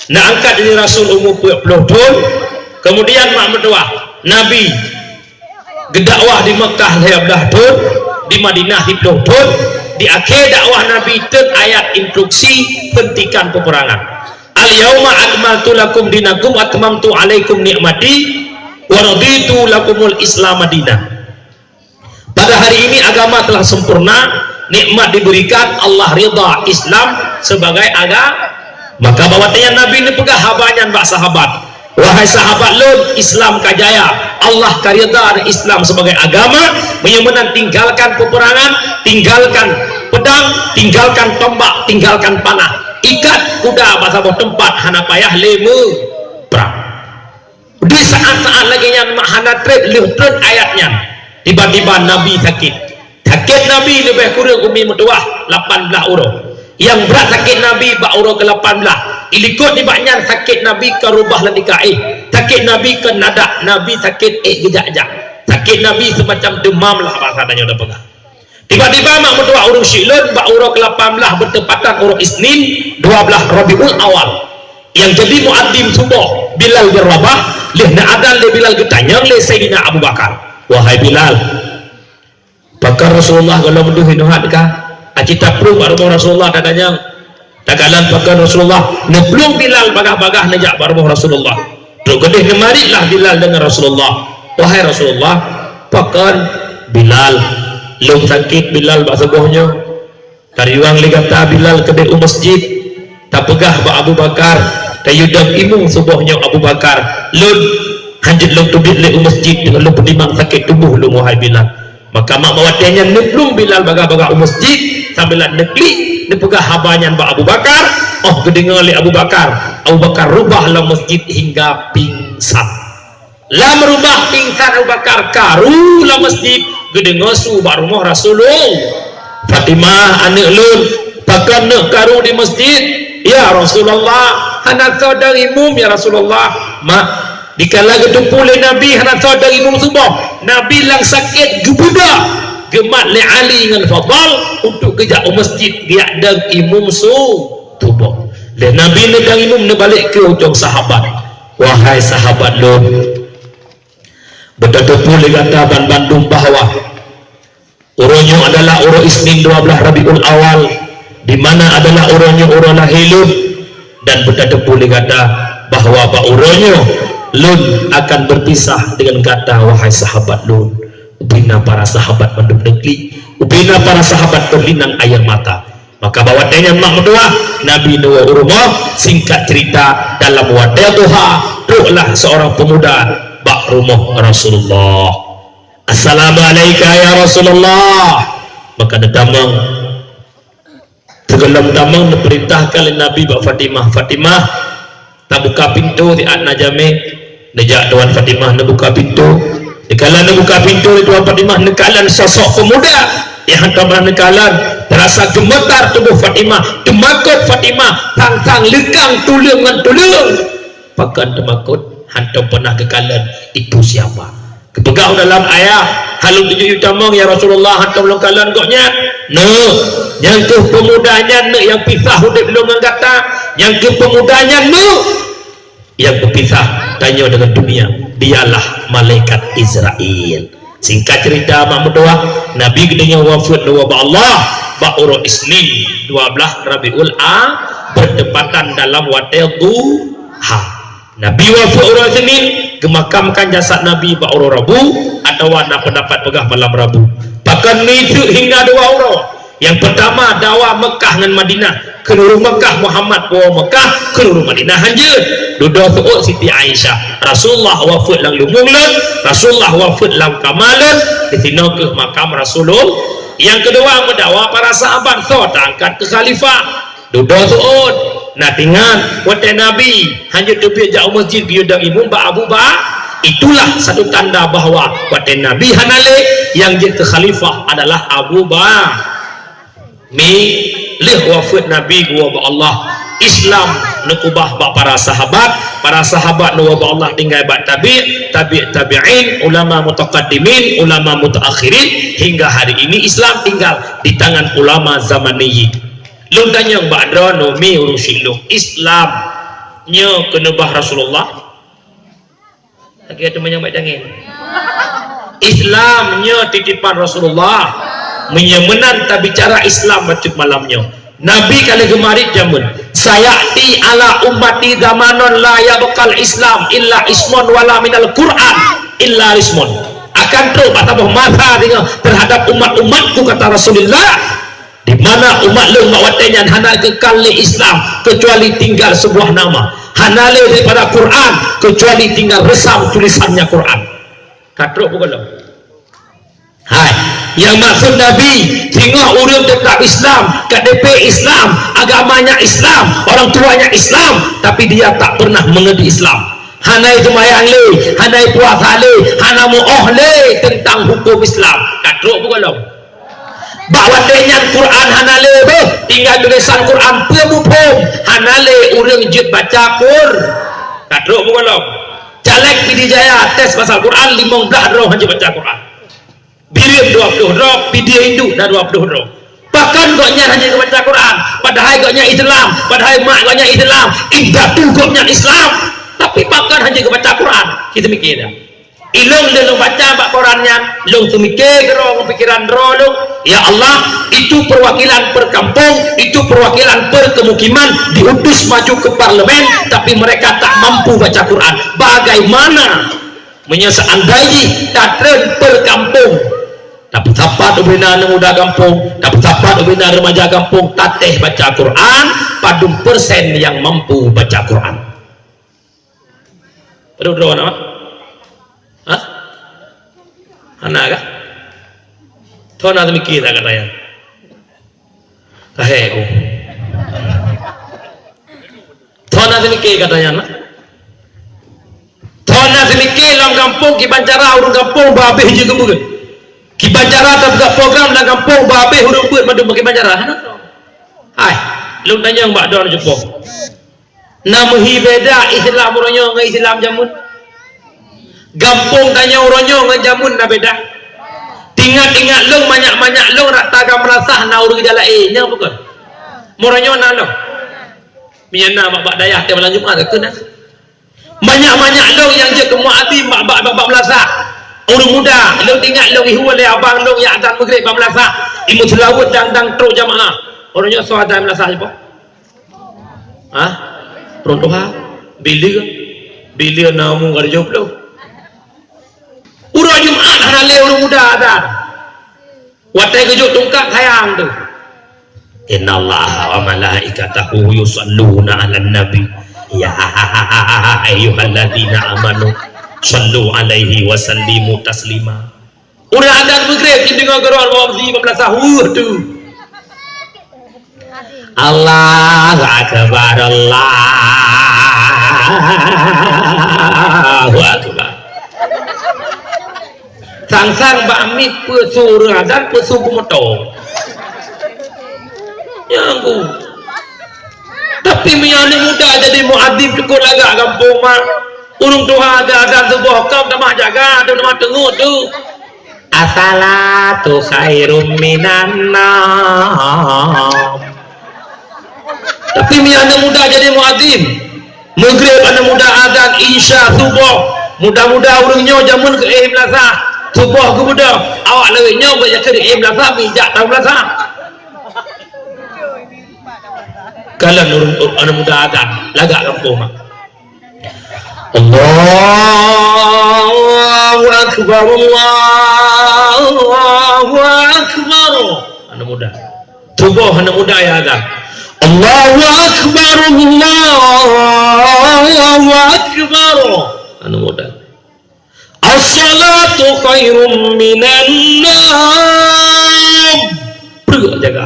na angkat jadi rasul umu peuet ploh thon, keumudian mak meutuwah Nabi geudakwah di Meukah lhèe blah thon, di Madinah siplôh thon, di akhé dakwah Nabi teuk ayat instruksi hentikan peperangan. Al-yauma akmaltu lakum dinakum wa atmamtu alaikum ni'mati wa raditu lakumul Islama dina. Pada hari ini agama telah sempurna, nikmat diberikan, Allah ridha Islam sebagai agama. Maka bak watèe nyan Nabi neupeugah haba nyan bak sahabat, "Wahai sahabat lôn, Islam ka jaya, Allah ka ridha Islam sebagai agama, meunyoe meunan tinggalkan peperangan, tinggalkan pedang, tinggalkan tombak, tinggalkan panah. Ikat kuda bak saboh teumpat, hana payah lé meuprang." Di saat-saat lagèe nyan mak hana trép lheueh treun ayat nyan. Tiba-tiba Nabi sakét. Sakét Nabi leubeh kureueng umi meutuwah lapan blah uroe. Nyang brat sakét Nabi bak uroe keu lapan blah. Ilikot nibak nyan sakét Nabi ka rubah lam tika éh. Sakét Nabi ka nadak, Nabi sakét éh geujak-jak. Sakét Nabi seumacam demam lah basa tanyoe tapeugah. Tiba-tiba mak meutuwah ureueng Syiklun bak uroe keu lapan blah beutepatan uroe Isnin dua blah Rabiul Awal. Nyang jadi muadzin suboh Bilal bin Rabah, lheueh na adan lé Bilal geutanyong lé Saidina Abu Bakar, "Wahai Bilal, pakon Rasulullah gohlom deuh inoe hat ka? Aci taplueng bak rumoh Rasulullah tatanyong." Takalon pakon Rasulullah, neuplueng Bilal bagah-bagah neujak bak rumoh Rasulullah. Trok keudeh neumarit lah Bilal deungon Rasulullah. "Wahai Rasulullah, pakon?" "Bilal, lôn sakét Bilal bak suboh nyoe. Tariwang lé gata Bilal keudeh u masjid. Tapeugah bak Abu Bakar, tayue dong imeum suboh nyoe Abu Bakar. Lôn hanjeuet lôn teubiet lé u masjid deungon lôn peutimang sakét tuboh lôn, wahai Bilal." Maka mak bak watèe nyan neuplueng Bilal bagah-bagah u masjid, sambilan neuklik, neupeugah haba nyan bak Abu Bakar, 'oh geudeungoe lé Abu Bakar, Abu Bakar rubah lam masjid hingga pingsan. Lam rubah pingsan Abu Bakar karu lam masjid, geudeungoe su bak rumoh Rasulullah. "Fatimah, aneuk lôn, pakon neuk karu di masjid?" "Ya Rasulullah, hana soe dong imeum, ya Rasulullah." Mak, dikala geuteupeue lé Nabi hana soe dong imeum suboh, Nabi lam sakét geubeudôh geumat lé Ali ngon Fadal untuk geujak u masjid geujak dong imeum su-, suboh. Lé Nabi neudong imeum neubalek keu ujong sahabat. Wahai sahabat lôn, beutateupeue lé gata banmandum bahwa uroe nyoe adalah uroe Isnin dua blaih Rabiul Awal, di mana adalah uroe nyoe uroe lahé lôn, dan beutateupeue lé gata bahwa bak uroe nyoe lôn akan beupisah deungon gata, wahai sahabat lôn. Ubena para sahabat mandum neuklik, ubena para sahabat teulinang ayeue mata. Maka bak watée nyan mak meutuah, Nabi neuwoe u rumoh, singkat cerita, dalam watée duha, troklah seorang pemuda bak rumoh Rasulullah. "Assalamualaika ya Rasulullah." Maka neutamong, teugohlom tamong neupeurintahkan lé Nabi bak Fatimah, "Fatimah, tabuka pintoe siat na jamé." Neujak Tuan Fatimah neubuka pintoe. Dikala neubuka pintoe lé Tuan Fatimah, neukalon sosok pemuda nyang hántom pernah neukalon. Teurasa geumeutar tuboh Fatimah, teumakot Fatimah, sang-sang leukang tuleueng ngon tuleueng. Pakon teumakot, hántom pernah geukalon itu siapa. Geupeugah dalam ayah, "Hana lôn tuju tamong, ya Rasulullah, hántom lôn kalon gobnyan." "Neuk, nyang keuh pemuda nyan neuk nyang pisah udeb lôn ngon gata. Nyang keuh pemuda nyan neuk nyang beupisah tanyoe deungon dunia, dialah malaikat Izrail." Singkat cerita mak meutuah, Nabi geutanyoe wafeuet neuwoe bak Allah bak uroe Isnin dua blaih Rabiul A, bertepatan dalam watée duha. Nabi wafeuet uroe Senin, geumakamkan jasad Nabi bak uroe Rabu, atawa na peundapat peugah malam Rabu. Pakon meuteuk hingga dua uroe. Nyang peurtama, dakwah Meukah ngon Madinah. Keuneuk ureuëng Meukah Muhammad, woe Meukah, keuneuk ureuëng Madinah hanjeuet. Dudoe seuôt Siti Aisyah, "Rasulullah wafeuet lam leumbông lôn, Rasulullah wafeuet lam kama lôn, disinoe keuh makam Rasulullah." Nyang keudua, meudakwah para sahabat, soe taangkat keu khalifah. Dudoe seuôt. Na teuingat, watée Nabi hanjeuet teubiet jak u meuseujid geuyue dong imeum bak Abu Ba-, itulah satu tanda bahwa watée Nabi hana lé, nyang jeuet keu khalifah adalah Abu Ba-, mi lheueh wafeuet Nabi geuwoe bak Allah, Islam neukeubah bak para sahabat, para sahabat neuwoe bak Allah tinggai bak tabi', tabi' tabi'in, ulama mutaqaddimin, ulama mutaakhirin, hingga hari ini Islam tinggal di tangan ulama zamaniyin. Lôn tanyong bak droeneuh, mi ureuëng syik lôn, Islam nyoe keuneubah Rasulullah? Lagée teumanyong baik tangieng. Islam nyoe titipan Rasulullah. Meunyoe meunan tabicara Islam bacut malam nyoe. Nabi ka lheueh geumarit jameun, "Sayati ala ummati zamanun la yabqal Islam illa ismun wala minal Qur'an illa ismun." Akan trok bak saboh masa singoh terhadap umat-umatku, kata Rasulullah. Di mana umat lôn bak watée nyan hana geukal lé Islam keucuali tinggal seubuah nama. Hana lé daripada Quran keucuali tinggal reusam tulisannya Quran. Ka trok bukan lom? Hai, nyang maksud Nabi, singoh ureuëng teutab Islam, K T P Islam, agamanya Islam, orang tuanya Islam, tapi dia tak pernah mengerti Islam. Hana seumayang lé, hana puasa lé, hana muoh lé tentang hukum Islam. Ka trok bukan lom? Bak watée nyan Quran hana lé beuh, tinggai tulésan Quran peue muphom, hana lé ureuëng jeuet baca Qur-, ka trok bukan lom? Caleg Pidie Jaya tes pasal Quran, limong blaih droe hana jeuet baca Quran. Bireuen dua ploh droe, Pidie Induk na dua ploh droe. Pakon gobnyan hana jeuet baca Quran, padahai gobnyan Islam, padahai mak gobnyan Islam, indatu gobnyan Islam. Tapi pakon hana jeuet baca Quran? Kita mikir dah. Ilong lé lôn baca bak koran nyan, lôn seumiké keudroe ngon pikeran droe lôn, "Ya Allah, itu perwakilan per kampung, itu perwakilan per kemukiman diutus maju ke parlemen, tapi mereka tak mampu baca Quran. Bagaimana meunyoe seandai jih tatreun per kampung, tapeusapat ubena aneuk muda gampông, tapeusapat ubena remaja gampông, tatéh baca Quran, padum persen nyang mampu baca Quran?" Padum droe na? Hah? Hana kah? Thon na teumikir that gata nyan? Lahé ku. Thon na teumikir gata nyan, na? Thon na teumikir lam gampông kiban cara ureuëng gampông bah abéh jeuet keu beuet. Kiban cara tapeugah program lam gampông bah abéh ureuëng beuet mandum kiban cara. Hana thon. Hai, lôn tanyong bak droeneuh cupo. Na meuhi beda Islam uroe nyoe ngon Islam jameun? Gampông tanyoe uroe nyoe ngon jameun na beda? Ingat-ingat lôn, manyak-manyak lôn rata ka meurasah na ureuëng jalan, eh, nyoe bukon? Uroe nyoe na lôn. Meunyoe na bak, bak dayah tiep malam Jumat ka keuh na. Banyak-banyak lôn nyang jeuet keu muadhin bak, bak, bak, bak meulasah. Ureueng muda, lôn ingat lôn ihue lé abang lôn nyang adan Maghrib bak meulasah. Imum seulaweuet dan, dan trok jamaah. Ureueng nyoe soe adan meulasah siapa? Hah? Ureueng tuha? Bileu? Bileu na umur ka tujoh ploh? Uroe Jumat hana lé ureueng muda adan. Watèe geujok tungkat sayang tu. Innallaha wa malaikatahu yusalluna 'alan nabi. Ya ayyuhalladzina amanu sallu 'alaihi wa sallimu taslima. Udah adan Maghrib, jih deungoe keudroe bak meuseujid bak meulasah, weueh tu. Allahu Akbar, Allahu Akbar. Sang-sang bak miet peue su ureueng adan, peue su geumoto. Nyang ku. Tapi meunyoe aneuk muda jadi muadhin, cukôp lagak gampông mak. Ureueng tuha adan-adan suboh, kau tamah jaga, tu tamah teungeut tu. As-salatu khairum minan naum. Tapi meunyoe aneuk muda jadi muadhin, Maghrib aneuk muda adan, Isya, Suboh, muda-muda ureueng nyoe jameun keu éh meulasah, Suboh geubeudôh, awak lawét nyoe bak jakeu éh meulasah, bijak tahu meulasah. Kalon ureueng, aneuk muda adan, lagak gampông mak. Allahu Akbar, Allahu Akbar. Aneuk muda. Suboh aneuk muda ya adan. Allahu Akbar, Allahu Akbar. Aneuk muda. As-salatu khairum minan naum. Peue jaga.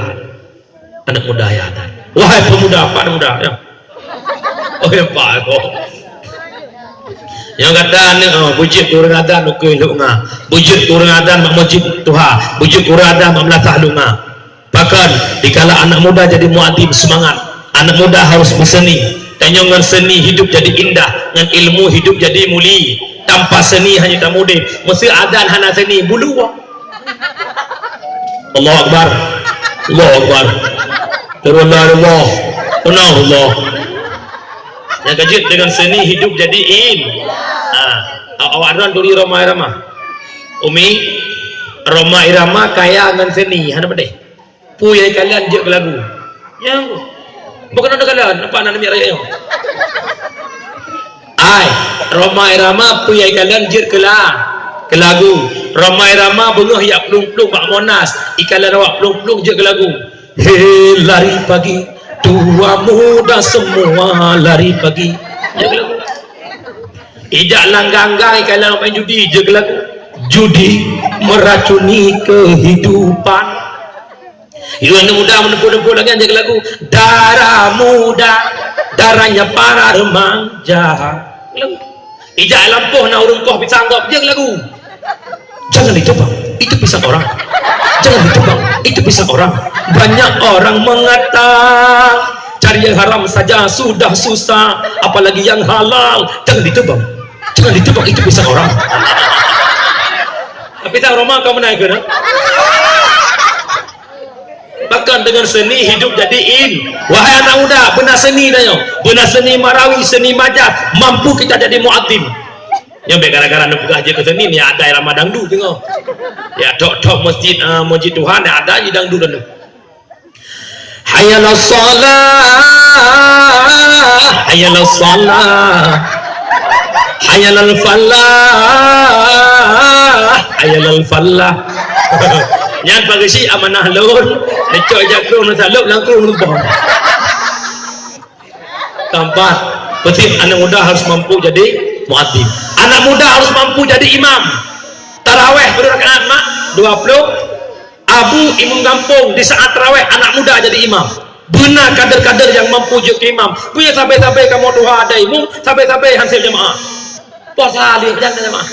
Aneuk muda ya adan. Wahai pemuda, apa aneuk muda? Ya. Oh, ya, Pak. Oh. Nyang kata aneuk, oh, beujeuet ureueng adan ukeue lhok nga. Beujeuet ureueng adan bak meuseujid tuha. Beujeuet ureueng adan bak meulasah lhok nga. Pakon, dikala aneuk muda jadi muadhin, seumangat. Aneuk muda harus beuseni. Tanyoe ngon seni hidup jadi indah, ngon ilmu hidup jadi muli. Tanpa seni hana tamudeb. Meuseu adan hana seni, bulu. Allahu Akbar. Allahu Akbar. Allahu Akbar. Allahu Akbar. Nyang keujeuet deungon seni hidup jadi in. Ha. Awak droen turi Rhoma Irama. Umi, Rhoma Irama kaya ngon seni, hana peudeh. Peue nyang ikalon jeuet keu lagu. Nyang. Bukan ada kalon, nampak aneuk miet rayeuk nyoe. Ai, Rhoma Irama peue nyang ikalon jeuet keu la-, keu lagu. Rhoma Irama beungoh jak plueng-plueng bak Monas, ikalon awak plueng-plueng jeuet keu lagu. He, lari pagi, tua muda semua lari pagi. Jeuet keu lagu. Ijak lam gang-gang ikalon main judi, jeuet keu lagu. Judi meracuni kehidupan. Yue aneuk muda meudeumpok-deumpok lagèe jeuet lagu, "Darah muda, darahnya para remaja." Ijak lampôh na ureueng koh pisang gob, jeuet lagu. "Jangan ditebang, itu pisang orang. Jangan ditebang, itu pisang orang. Banyak orang mengata, cari yang haram saja sudah susah, apalagi yang halal. Jangan ditebang, jangan ditebang, itu pisang orang." Tapi tak Rhoma kau menang ke, nah? Bahkan dengan seni hidup jadi in. Wahai anak muda, beuna seni tanyoe. Beuna seni marawi, seni majaz, mampu kita jadi muadzin. Nyoe bèk gara-gara neupeugah jeuet keu seni, ni ada irama dangdut teungoh. Ya, tok-tok masjid, ah, masjid Tuhan, ya, ada je dangdut dulu. Hayya 'alas shalah, hayya 'alas shalah. Hayya 'alal falah, hayya 'alal falah. Nyan pageusi amanah lôn, neucok jak krueng neusalôb lam krueng lubong. Keempat, penting anak muda harus mampu jadi muadzin. Anak muda harus mampu jadi imam. Taraweh berapa rakaat, Mak? Dua puluh. Abu imum gampông, di saat taraweh anak muda jadi imam. Beuna kader-kader nyang mampu jeuet keu imam. Peue nyang sabe-sabe kamoe tuha ada imum, sabe-sabe han sép jamaah. Puasa lé, peue nyang jamaah.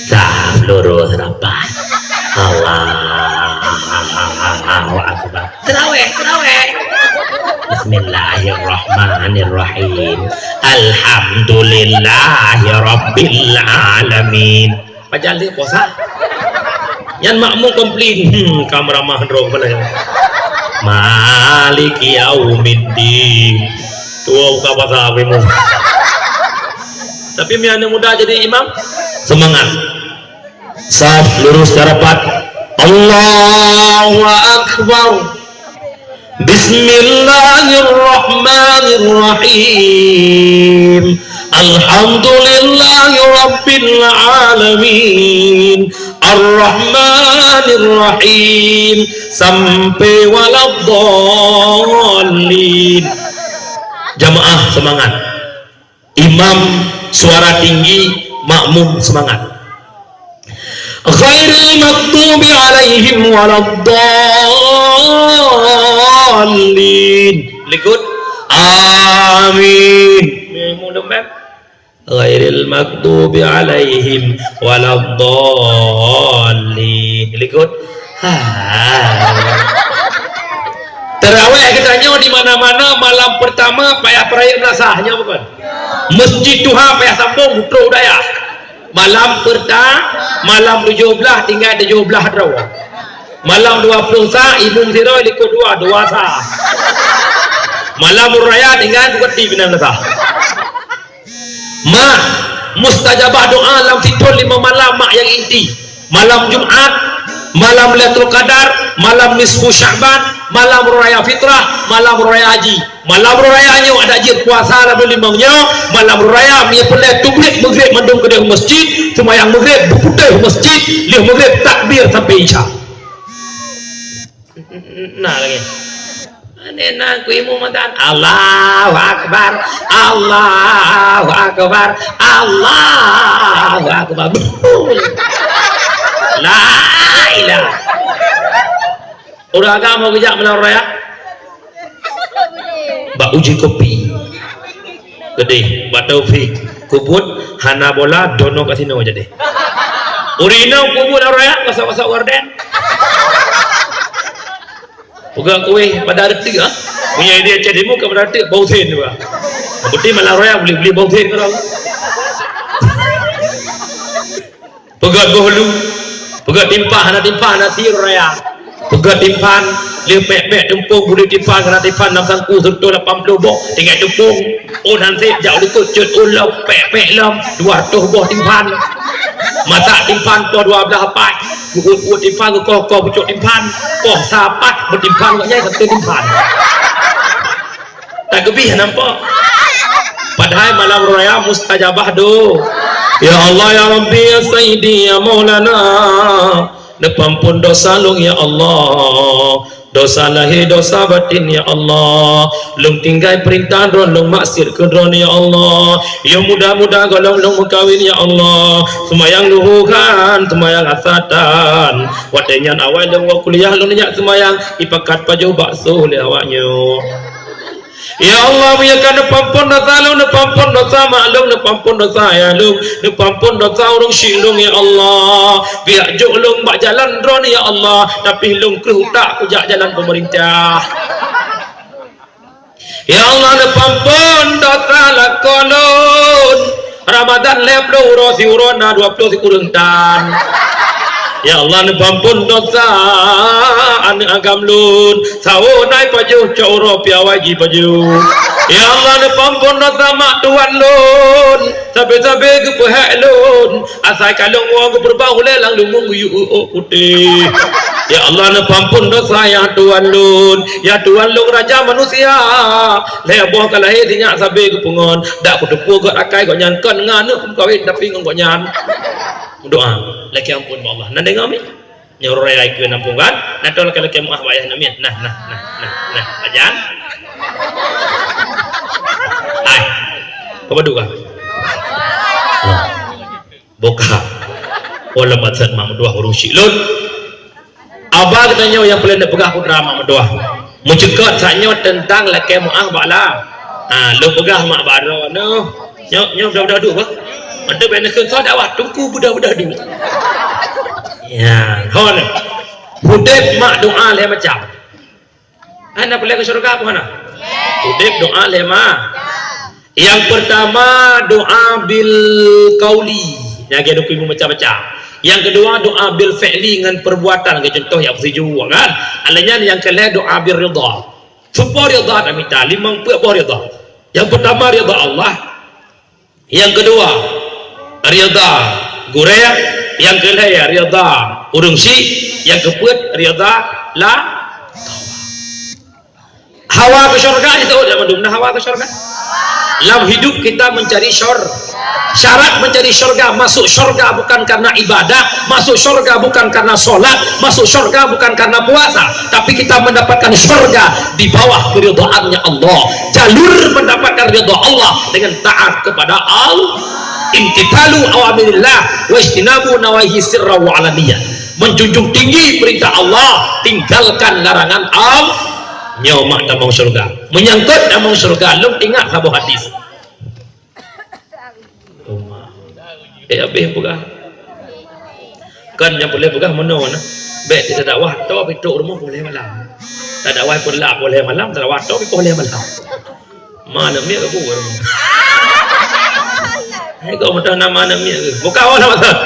Saf lurus rapat. Allahu Akbar. Taraweh, taraweh. Bismillahirrahmanirrahim. Alhamdulillahirabbil alamin. Pajan lé puasa. Nyan makmum komplain, "Hmm, ka meuramah droe keupada nyan. Maliki yaumiddin." Tuwo buka puasa, Abi Musa. Tapi mi aneuk muda jadi imam, semangat. Saf lurus rapat. Allahu Akbar. Bismillahirrahmanirrahim. Alhamdulillahi rabbil alamin. Arrahmanirrahim. Sampai waladdallin. Jamaah semangat. Imam suara tinggi, makmum semangat. Ghairil maghdubi alaihim waladdallin. Likot. Amin. Ghairil maghdubi alaihim waladdallin. Likot. Ha. Tarawih geutanyoe di mana-mana malam pertama payah peurayeuk meunasah, nyoe bukan? Masjid tuha payah sambong putroe dayah. Malam perta-, malam tujoh blaih tinggai tujoh blaih droe. Malam dua ploh sa, imum sidroe likot dua, dua sa. Malam raya tinggai bukeuti binan meunasah. Mak, mustajabah doa lam sithon lima malam mak nyang inti. Malam Jumat, malam Lailatul Qadar, malam nisfu Sya'ban, malam Raya Fitrah, malam Raya Haji. Malam Raya nyoe adak jeuet puasa lam limong nyoe, malam Raya meunyoe peureulèe tubrit Maghrib mandum keudeh masjid, seumayang Maghrib beuputéh masjid, lheueh Maghrib takbir sampai Isya. Nah lagi. Ini nak ku imum matan. Allahu Akbar. Allahu Akbar. Allahu Akbar. La ilaha. Ureueng agam mau geujak malam raya. Bak uji kopi. Gede, bak Taufik, kubut hana bola, dono kasino jadi. Ureueng inong kubut lam raya, masak-masak warden. Peugah kueh pada reuteuek, ah. Punya idea cek demo ke pada reuteuek, bau sen tu, ah. Berarti malam raya boleh beli bau sen kalau. Peugah goh lu, peugah timpah hana timpah hana sir raya. Peugah timphan, lheueh pek-pek teumpong buli timphan hana timphan nam sangku seureutôh lapan ploh boh tinggai teumpong. Oh nan sép jak u likot cot u lom pek-pek lom dua reutôh boh timphan. Masak timphan poh dua blaih apat. Buet-buet timphan geukoh-koh pucok timphan. Poh sapat beutimphan gobnyan satu timphan. Takeubih nampak. Padahai malam raya mustajabah do. Ya Allah, ya Rabbi, ya Sayyidi, ya Maulana. Neupeuampon dosa lôn, ya Allah. Dosa lahé, dosa batin, ya Allah. Lôn tinggai peurintah Droe, lôn maksiat keu Droe, ya Allah. Ya muda-muda gohlom lôn meukawen, ya Allah. Seumayang luhô han, seumayang asar tan. Watèe nyan awai lôn woe kuliah lôn jak seumayang, ipakat pajoh bakso lé awak nyoe. Ya Allah, meunyoe ka neupeuampon dosa lôn, neupeuampon dosa mak lôn, neupeuampon dosa ayah lôn, neupeuampon dosa ureueng syik lôn, ya Allah. Biak jok lôn bak jalan Droe, ya Allah, tapi lôn kreueh utak kujak jalan peumeurintah. Ya Allah, neupeuampon dosa lakoe lôn. Ramadan lhèe ploh uroe siuroe na dua ploh sikureueng tan. Ya Allah, neupeuampon dosa aneuk agam lôn. Sawo na ipajoh cok uroe piawai jipajoh. Ya Allah, neupeuampon dosa mak tuan lôn. Sabe-sabe geupeuhèk lôn. Asai ka lôn woe geupeureuba ulèe lam lumbông geuyue ôk putéh. Ya Allah, neupeuampon dosa ya Tuhan lôn. Ya Tuhan lôn, raja manusia. Lhèe boh ka lahé sinyak sabe geupeungon. Dak kuteupue gèt akai gobnyan kon ngon aneuk meukawen tapi ngon gobnyan. Meudoa. Lakèe ampôn bak Allah. Na deungö mi? Nyoe raya ikeu nampung kan? Na toh lakèe-lakèe meuah bak ayah namiet. Nah, nah, nah, nah, nah. Pajan? Hai. Peue padum ka? Nah. Boka. Walaupun mak meutuah ureueng syik lôn. Aba geutanyoe nyang peureulèe neupeugah putra mak meutuah. Meucukot sak nyoe teuntang lakèe meuah bak la. Ha, lôn peugah mak bak droeneuh. Nyoe, nyoe budak-budak duek bah. Mantong bèk neukheun soe dakwah, teungku budak-budak duek. Ya, hon. Udép mak doa lhèe macam. Hana peureulèe keu syurga peue hana? Udép doa lhèe ma. Nyang peurtama doa bil qauli. Nyang lagèe dukui macam-macam. Nyang keudua doa bil fi'li ngon peurbuatan, lagèe cuntoh nyang siju kan. Alèh nyan nyang keulhèe doa bil ridha. Supo ridha tamita, limong peuet boh ridha. Nyang peurtama ridha Allah. Nyang keudua, ridha gurée. Nyang keulhée, ridha ureuëng syiek. Nyang keupeuet, ridha la. Hawa ke syurga itu, dak mandum na hawa ke syurga. Lam hidup kita mencari syur-, syarat mencari syurga, masuk syurga bukan karena ibadah, masuk syurga bukan karena sholat, masuk syurga bukan karena puasa, tapi kita mendapatkan syurga di bawah keridhaannya Allah. Jalur mendapatkan ridha Allah dengan taat kepada Allah. Imtithalu awamirillah wa ijtinabu nawahi sirra wa alaniyah. Menjunjung tinggi perintah Allah, tinggalkan larangan Allah. Nyoe mak tamong syurga. Menyangkut tamong syurga, lôn ingat saboh hadis. Uma. Eh, habéh peugah. Kan nyang boleh peugah meunoe nah. Bék tadakwah to pitok rumoh boleh malam. Tadakwah peureulak boleh malam, tadakwah to boleh malam. Mana miek ke buah rumoh? Hai kau meudah nama anak miek ke? Bukan orang betul.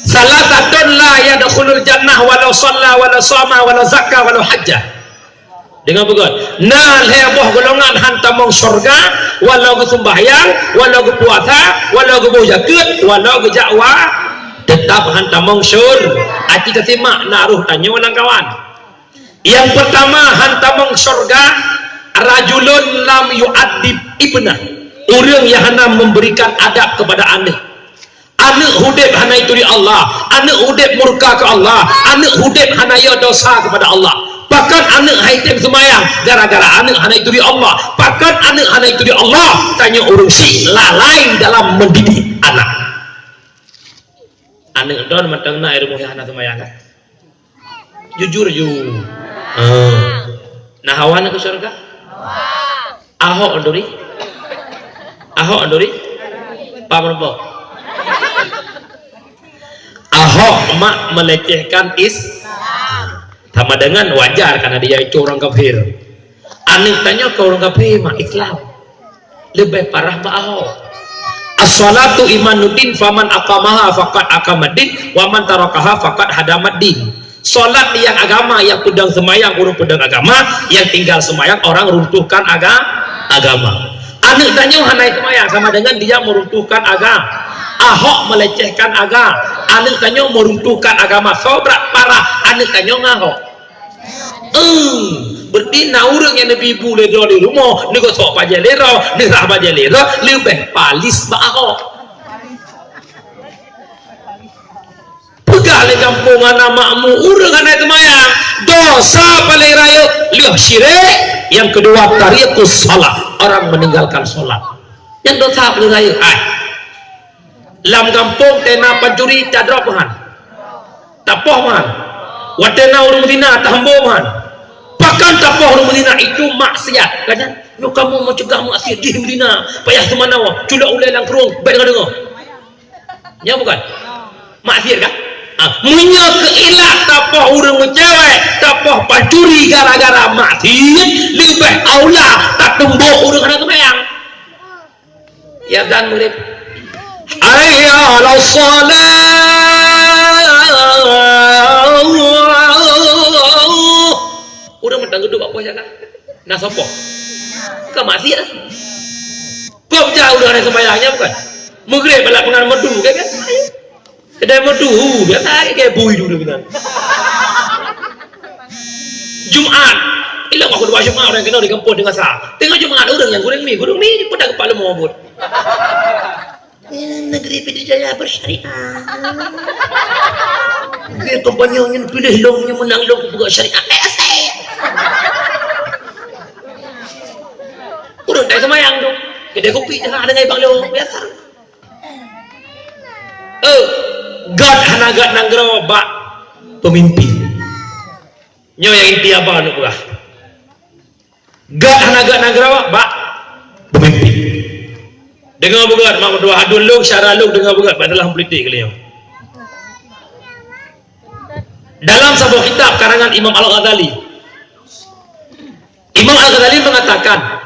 Salasatun la yadkhulul jannah walau shalla walau shama walau zakka walau hajjah. Deungoe beugét, na lhée boh golongan han tamong syurga, walau geuseumbahyang, walau geupuasa, walau geuboh jakeuet, walau geujak wa, teutap han tamong syur-, aci tasimak na roh tanyoe lam kawan. Nyang peurtama han tamong syurga, rajulun lam yu'addib ibnah, ureuëng nyang hana memberikan adab kepada aneuk. Aneuk udeb hana ituri Allah, aneuk udeb murka keu Allah, aneuk udeb hana yo dosa kepada Allah. Bahkan aneuk hai tem seumayang gara-gara aneuk hana ituri Allah. Bahkan aneuk hana ituri Allah, tanyoe ureuëng syiek lalai dalam mendidik anak. Aneuk don mantong na rumoh nyang hana seumayang kan? Jujur ju. Ah. Nah, hawa na ke syurga? Ahok duri. Ahok duri. Paham apa? Ahok mak melecehkan Islam. Sama dengan wajar karena dia itu orang kafir. Aneuk tanyoe keu ureuëng kafé mak Islam. Leubeh parah bak Ahok. As-salatu imaduddin faman aqamaha faqad aqamaddin wa man tarakaha faqad hadamaddin. Salat nyang agama, nyang peudong seumayang ureuëng peudong agama, nyang tinggal seumayang orang runtuhkan aga-, agama. Aneuk tanyoe hana seumayang sama dengan dia meruntuhkan aga-, Ahok melecehkan aga-, aneuk tanyoe meruntuhkan agama. Soe brat parah, aneuk tanyoe ngon Ahok. Eh, berarti na ureuëng nyang neubi bu lé droe di rumoh, neugosok bajée lé droe, neurah bajée lé droe, leubeh palis bak Ahok. Peugah lé gampông hana makmu, ureuëng hana seumayang, dosa paling rayeuk lheueh syirik, nyang keudua tarikus shalah, orang meninggalkan sholat. Nyang dosa paling rayeuk, ai. Lam gampông tena pancuri tadrop meuhan. Tapoh meuhan. Watée na ureuëng zina tahambô meuhan. Bahkan tapoh ureuëng zina itu maksiat. Kan nyoe kamoe meucegah maksiat jih ureuëng zina. Payah teumanoe, culok ulée lam krueng, bék deungoe-deungoe. Nyoe bukan? Maksiat kan? Ah, meunyoe keu ilak tapoh ureuëng meucewek, tapoh pancuri gara-gara maksiat, leubeh aula tatumbok ureuëng hana seumayang. Ya dan murid. Hayya 'alas shalah. Ureuëng mantong geuduek bak poh jalan. Na sopoh. Ka maksiat. Kok jauh dengan sembahyangnya bukan? Maghrib balak pengan madu, kan? Kedai madu, biasa kayak bui dulu kita. Jumat, ilang aku dua Jumat orang kena di kampung dengan sah. Tengah Jumat orang yang goreng mi, goreng mi pun tak kepala mau buat. Eh, negeri Pidijaya bersyariat. Dia kampanye yang pilih long, yang menang long buka syariat. Eh, asik. Urang tak semayang tu. Kedai kopi tengah dengan bang long biasa. Eh, gét hana gét nanggroe bak pemimpin. Nyoe nyang inti haba neuk peugah. Gét hana gét nanggroe bak pemimpin. Deungoe beugét mak meutuah aduen lôn, syara lôn deungoe beugét masalah politik kali nyoe. Dalam saboh kitab karangan Imam Al-Ghazali, Imam Al-Ghazali mengatakan,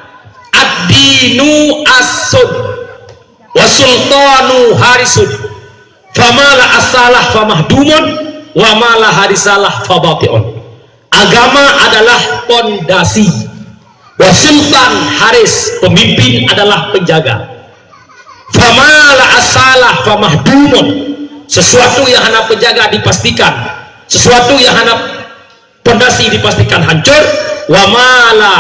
"Ad-dinu aslun, wa sultanu harisun, fama la asala fa mahdumun, wa ma la harisa la fa bati'un." Agama adalah pondasi, wa sultan haris, pemimpin adalah penjaga. Fama la asala famahdumun. Sesuatu yang hana penjaga dipastikan. Sesuatu yang hana pondasi dipastikan hancur. Wa ma la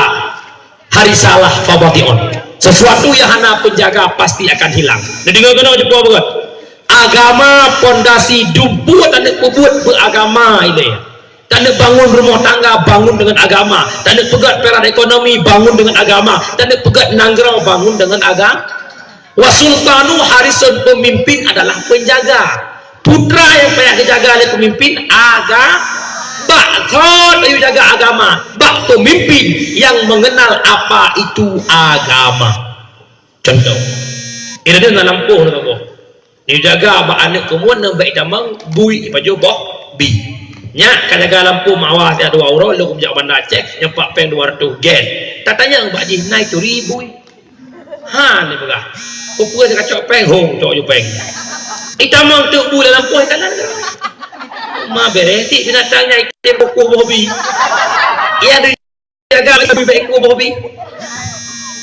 harisalah fabati'un. Sesuatu yang hana penjaga pasti akan hilang. Jadi, deungoe keunoe, jeuet peugah. Agama pondasi dumpeue taneuk peubuet beuagama ilée. Taneuk bangun rumoh tangga, bangun deungon agama. Taneuk peugét peran ekonomi, bangun deungon agama. Taneuk peugét nanggroe, bangun deungon agama. Wa sultanu harisun, pemimpin adalah penjaga. Putra nyang payah dijaga lé pemimpin, agama. Bak soe tayue jaga agama? Bak pemimpin yang mengenal apa itu agama. Contoh, ira dia na lampôh na saboh. Neujaga bak aneuk keumuen, na bèk itamong bui ipajoh boh bi. Nyak ka jaga lampôh mak awai siat dua uroe, lôn kujak Banda Aceh, nyoe pat péng dua reutôh gen. Tatanyong bak jih, na ituri bui? Han, neupeugah. Peue-peue sikacok péng, hong, cok ju péng. Itamong teuk bui lam lampôh, ikalon. Ma bèrèh, tiep binatang nyan item kueh boh bi. Iya, jaga lagèe bèk kueh boh bi.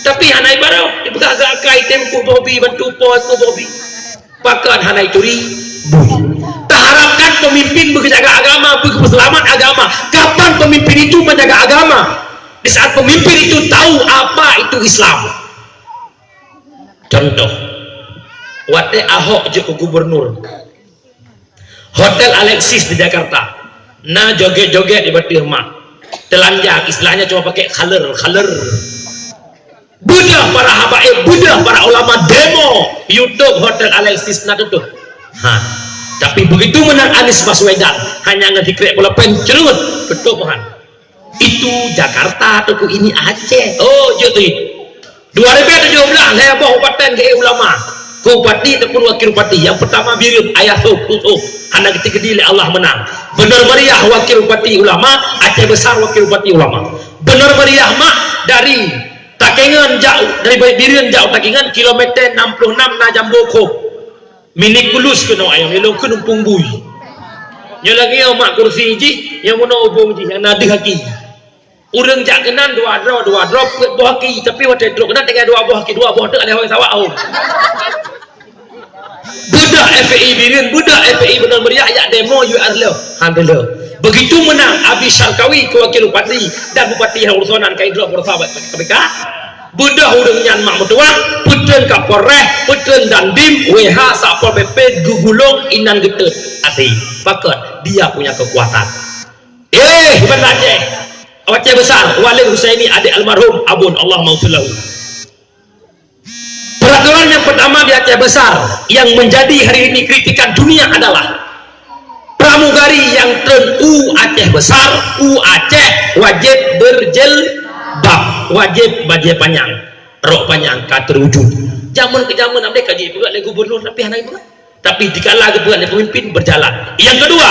Tapi hana ibaroe, ipeugah gak akai tem kueh boh bi, bantu po kueh boh bi. Pakon hana ituri bui. Taharapkan pemimpin beujaga agama, beuseulamat agama. Kapan pemimpin itu menjaga agama? Di saat pemimpin itu tahu apa itu Islam. Contoh, watèe Ahok jeuet keu gubernur, Hotel Alexis di Jakarta. Na joget-joget di ateueh mak. Telanjang, istilahnya cuma pakai khaler, khaler. Beudôh para habaib, beudôh para ulama demo, YouTube Hotel Alexis na tutup. Ha. Tapi begitu menang Anies Baswedan, hanya ngon sikrek pulpen, cerut, tutup, han. Itu Jakarta, Teungku, ini Aceh. Oh, jeuet tu. Dua ribu tujuh belas, lhèe boh kabupaten geuék ulama. Bupati ataupun wakil bupati. Yang pertama Bireuen, Ayah Soh, Soh. Hana geuti-geuti lé Allah menang. Bener meriah wakil bupati ulama, Aceh Besar wakil bupati ulama. Bener meriah mak dari Takengon jak, dari Bireuen jak Takengon, kilometer enam puluh enam na Jambo Khop. Minikulus keunoe ayong, nyoe lôn kheun umpung bui. Nyoe lagèe nyoe mak kursi jih, nyang meunoe ubông jih, nyang na deuh aki. Ureueng jak keunan dua droe, dua droe peuet boh aki, tapi watèe trok keunan tinggai dua boh aki, dua boh teuk alèh sawa awon. Beudôh F P I Bireuen, beudôh F P I bener meriah, jak demo U R lom. Alhamdulillah. Begitu menang Abi Syarkawi keu wakil bupati dan bupati nyang urusan nyan ka idrop beurasa K P K. Beudôh ureueng nyan mak meutuah, peutreun Kapolres, peutreun Dandim, W H, Satpol P P, geugulong inan geuteut. Até, pakon dia punya kekuatan. Eh, Banda Aceh. Aceh Besar, Walid Husaini, adik almarhum Abon, Allahumma ghfir lahu. Peraturan yang pertama di Aceh Besar yang menjadi hari ini kritikan dunia adalah pramugari nyang treun u Aceh Besar, u Aceh, wajéb berjilbab, wajéb bajèe panyang, rok panyang ka teuwujud. Jameun keu jameun, andai ka jipeugah lé gubernur, tapi hana jipeugah. Tapi dikala geupeugah lé pemimpin, berjalan. Yang kedua,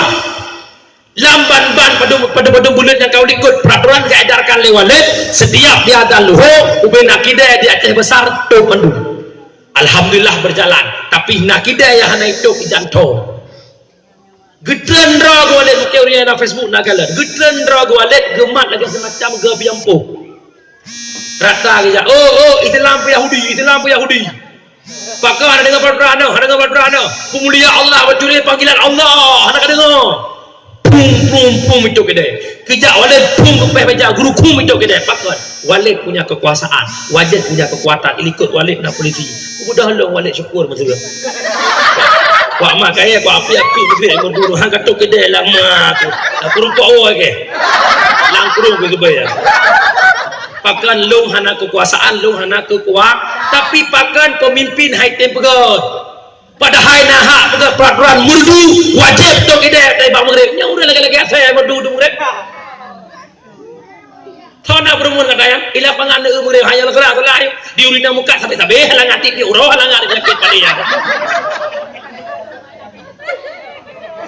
lam ban-ban padum, padum-padum buleuen nyang ka u likot, peraturan ka edarkan lé Walid, setiap di azan luhô, ubé nakidée di Aceh Besar, tôb mandum. Alhamdulillah berjalan. Tapi nakidée nyang hana itôb ijanto. Geutreun droe geuh Walid, mungkin ureueng nyang na Facebook na kalon. Geutreun droe geuh Walid, geumat lagèe semacam geupiang poh. Rata geujak, "Oh, oh, Islam pih Yahudi, Islam pih Yahudi." Pakon hana deungoe peraturan nyoe, hana deungoe peraturan nyoe. Peumulia Allah, beucuri panggilan Allah, hana ka deungoe. Pum, pum, pum, itôb keudè. Keujak Walid, pum, geupéh bajèe, geurukhum itôb keudè. Pakon? Walid punya kekuasaan, Walid punya kekuatan, ilikot Walid na polisi. Udah lom Walid syukur meusigoe. Wak ma kayèe, wak api-api meusigoe, meuduroe, han ka tôb keudè lama tu. Lam kurung kok woe ke? Lam kurung ke geubaya. Pakon lôn hana kekuasaan, lôn hana kekua-, tapi pakon pemimpin hai tem peugah. Padahai na hak peugah peraturan merdu, wajéb tôb idéh dari bak Maghrib. Nyang ureueng lagèe-lagèe asai merdu di Maghrib. Thon na peureumeun kata nyan, di lapangan neu Maghrib, hanya salah, salah. Di ureueng muka sabé-sabé, halangan tiep di uroe, halangan di sakét padi nyan.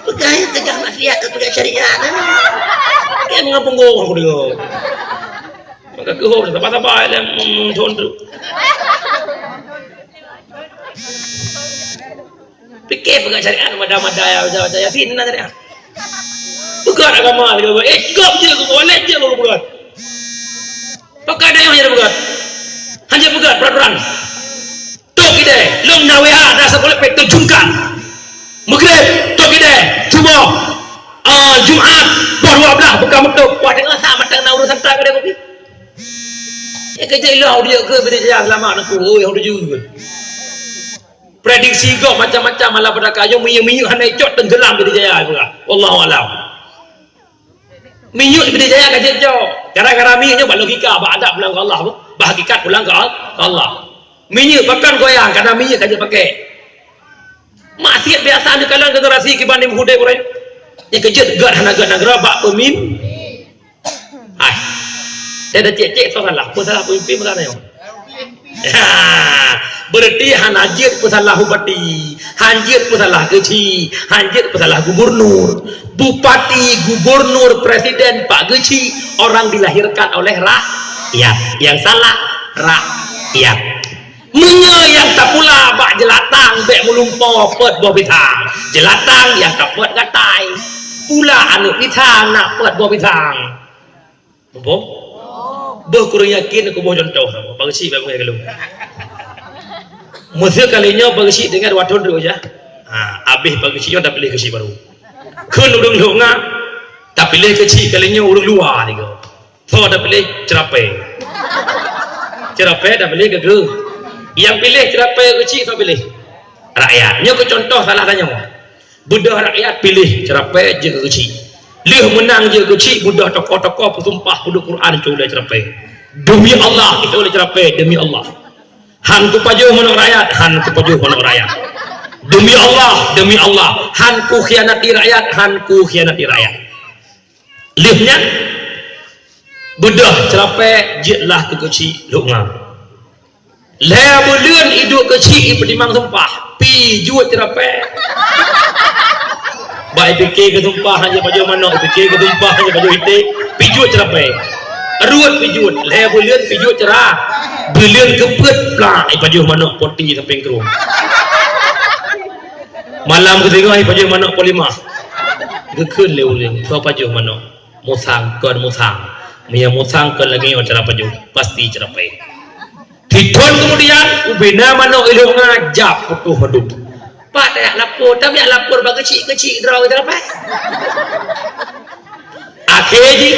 Peugah nyan teugah maksiat, peugah syariat. Dia mengapung gong aku dengar. Maka keuhom, sabar-sabar, ilèe, hmm, thon tu. Pike peugah syariat, mada-mada ya, baca-baca Yasin, na syariat. Peugah agama, eh, gop je, gop, oleh je, gop, peugah. Pakon dayah je peugah. Hana peugah peraturan. Tôb idéh, lôn na Oleh pih terjunkan. Maghrib, tok kideh, suboh, ah, Jumat, poh dua belas, buka meutok. Wah, tengok sa, mata na ureueng santai kadang kopi. Ya, kerja ilah, dia ke, beri jaya selamat, aku, oi, yang tuju. Prediksi gob macam-macam, malah pada kayu, minyak-minyak, hana icok, tenggelam, beri jaya, juga. Wallahu alam. Minyeuk Pidie Jaya ka jeuet cok. Gara-gara minyeuk nyoe bak logika, bak adab pulang keu Allah, bak hakikat pulang keu Al-, keu Allah. Minyeuk pakon goyang, kadang minyeuk ka jeuet pakai. Maksiet biasa neukalon generasi kiban di Meuhudeb uroe nyoe. Nyang keujeuet gét hana gét nanggroe bak peumin-, hai. Dia dah cek-cek soe salah, peue salah peumimpin peue salah nyoe. Ya, berarti hana jeuet peusalah bupati, han jeuet peusalah keuchik, han jeuet peusalah gubernur. Bupati, gubernur, presiden, pak keuchik, orang dilahirkan oleh rakyat. Yang salah, rakyat. Meunyoe nyang tapula bak jeulatang bèk meulumpoe peuet boh pisang. Jeulatang nyang tapeuet gatai. Pula aneuk pisang na peuet boh pisang. Muphom? Boh kureueng yakin, kuboh cuntoh. Pak Geuchik bèk beungèh keu lôn. Meuseu kali nyoe Pak Geuchik deungon dua thôn reuh jah. Ha, abéh Pak Geuchik nyoe tapiléh Geuchik barô. Kheun ureueng Lhok Nga, tapiléh Geuchik kali nyoe ureueng luwa tiga. Soe tapiléh? Ceurapèe. Ceurapèe tapiléh keu geuh. Nyang piléh Ceurapèe Geuchik soe piléh? Rakyat. Nyoe keu cuntoh salah tanyoe. Beudôh rakyat piléh Ceurapèe jeuet keu Geuchik. Lheueh meunang jeuet keu Geuchik, beudôh tokoh-tokoh peusumpah peuduek Quran cok lé Ceurapèe. Demi Allah, itu lé Ceurapèe, demi Allah. Han kupajoh manok rakyat, han kupajoh manok rakyat. Demi Allah, demi Allah, han kukhianati rakyat, han kukhianati rakyat. Lheueh nyan, beudôh Ceurapèe jeuet lah keu Geuchik Lhok Nga. Lhèe buleuen iduek Geuchik ipeutimang sumpah, pi jeuet Ceurapèe. Bak ipike keu sumpah hana pajoh manok, ipike keu sumpah hana pajoh iték, pi jeuet Ceurapèe. Rhot pi jeuet, lhèe buleuen pi jeuet Ceura-, buleuen keupeuet plak ipajoh manok poti sampéng krueng. Malam keusingoh ipajoh manok polimah. Geukheun lé ureueng, soe pajoh manok? Musang, kon musang. Meunyoe musang kon lagèe nyoe cara pajoh, pasti Ceurapèe. Sithôn keumudian, ubena manok i Lhok Nga jak putôh mandum. Pat tajak lapor, tajak lapor bak Geuchik, Geuchik droe Ceurapèe. Akhé jih,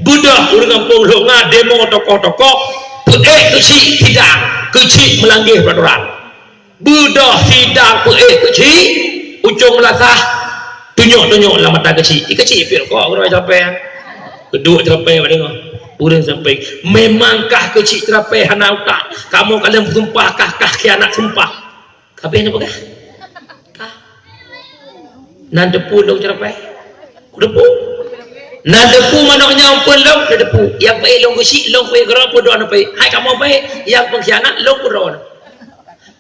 beudôh ureueng gampông Lhok Nga demo tokoh-tokoh, peuék Geuchik sidang, Geuchik meulangge peuraturan. Beudôh sidang peuék Geuchik, Ucong Meulasah, tunyok-tunyok lam mata Geuchik. Geuchik piôh kok, keunoe Ceurapèe. Geuduek Ceurapèe bak deungoe. Ureueng sampéng, "Memang kah Geuchik Ceurapèe hana utak. Kamoe ka lheueh meusumpah kah, kah khianat sumpah." Ka abéh neupeugah. Kah. Nan teupeu lôn Ceurapèe? Kuteupeu. Nan teupeu manok nyan peue lôn? Kuteupeu. Nyang peuék lôn Geuchik, lôn peuék keudroe peue droe neupeue. Hai kamoe peuék, nyang peungkhianat lôn keudroe.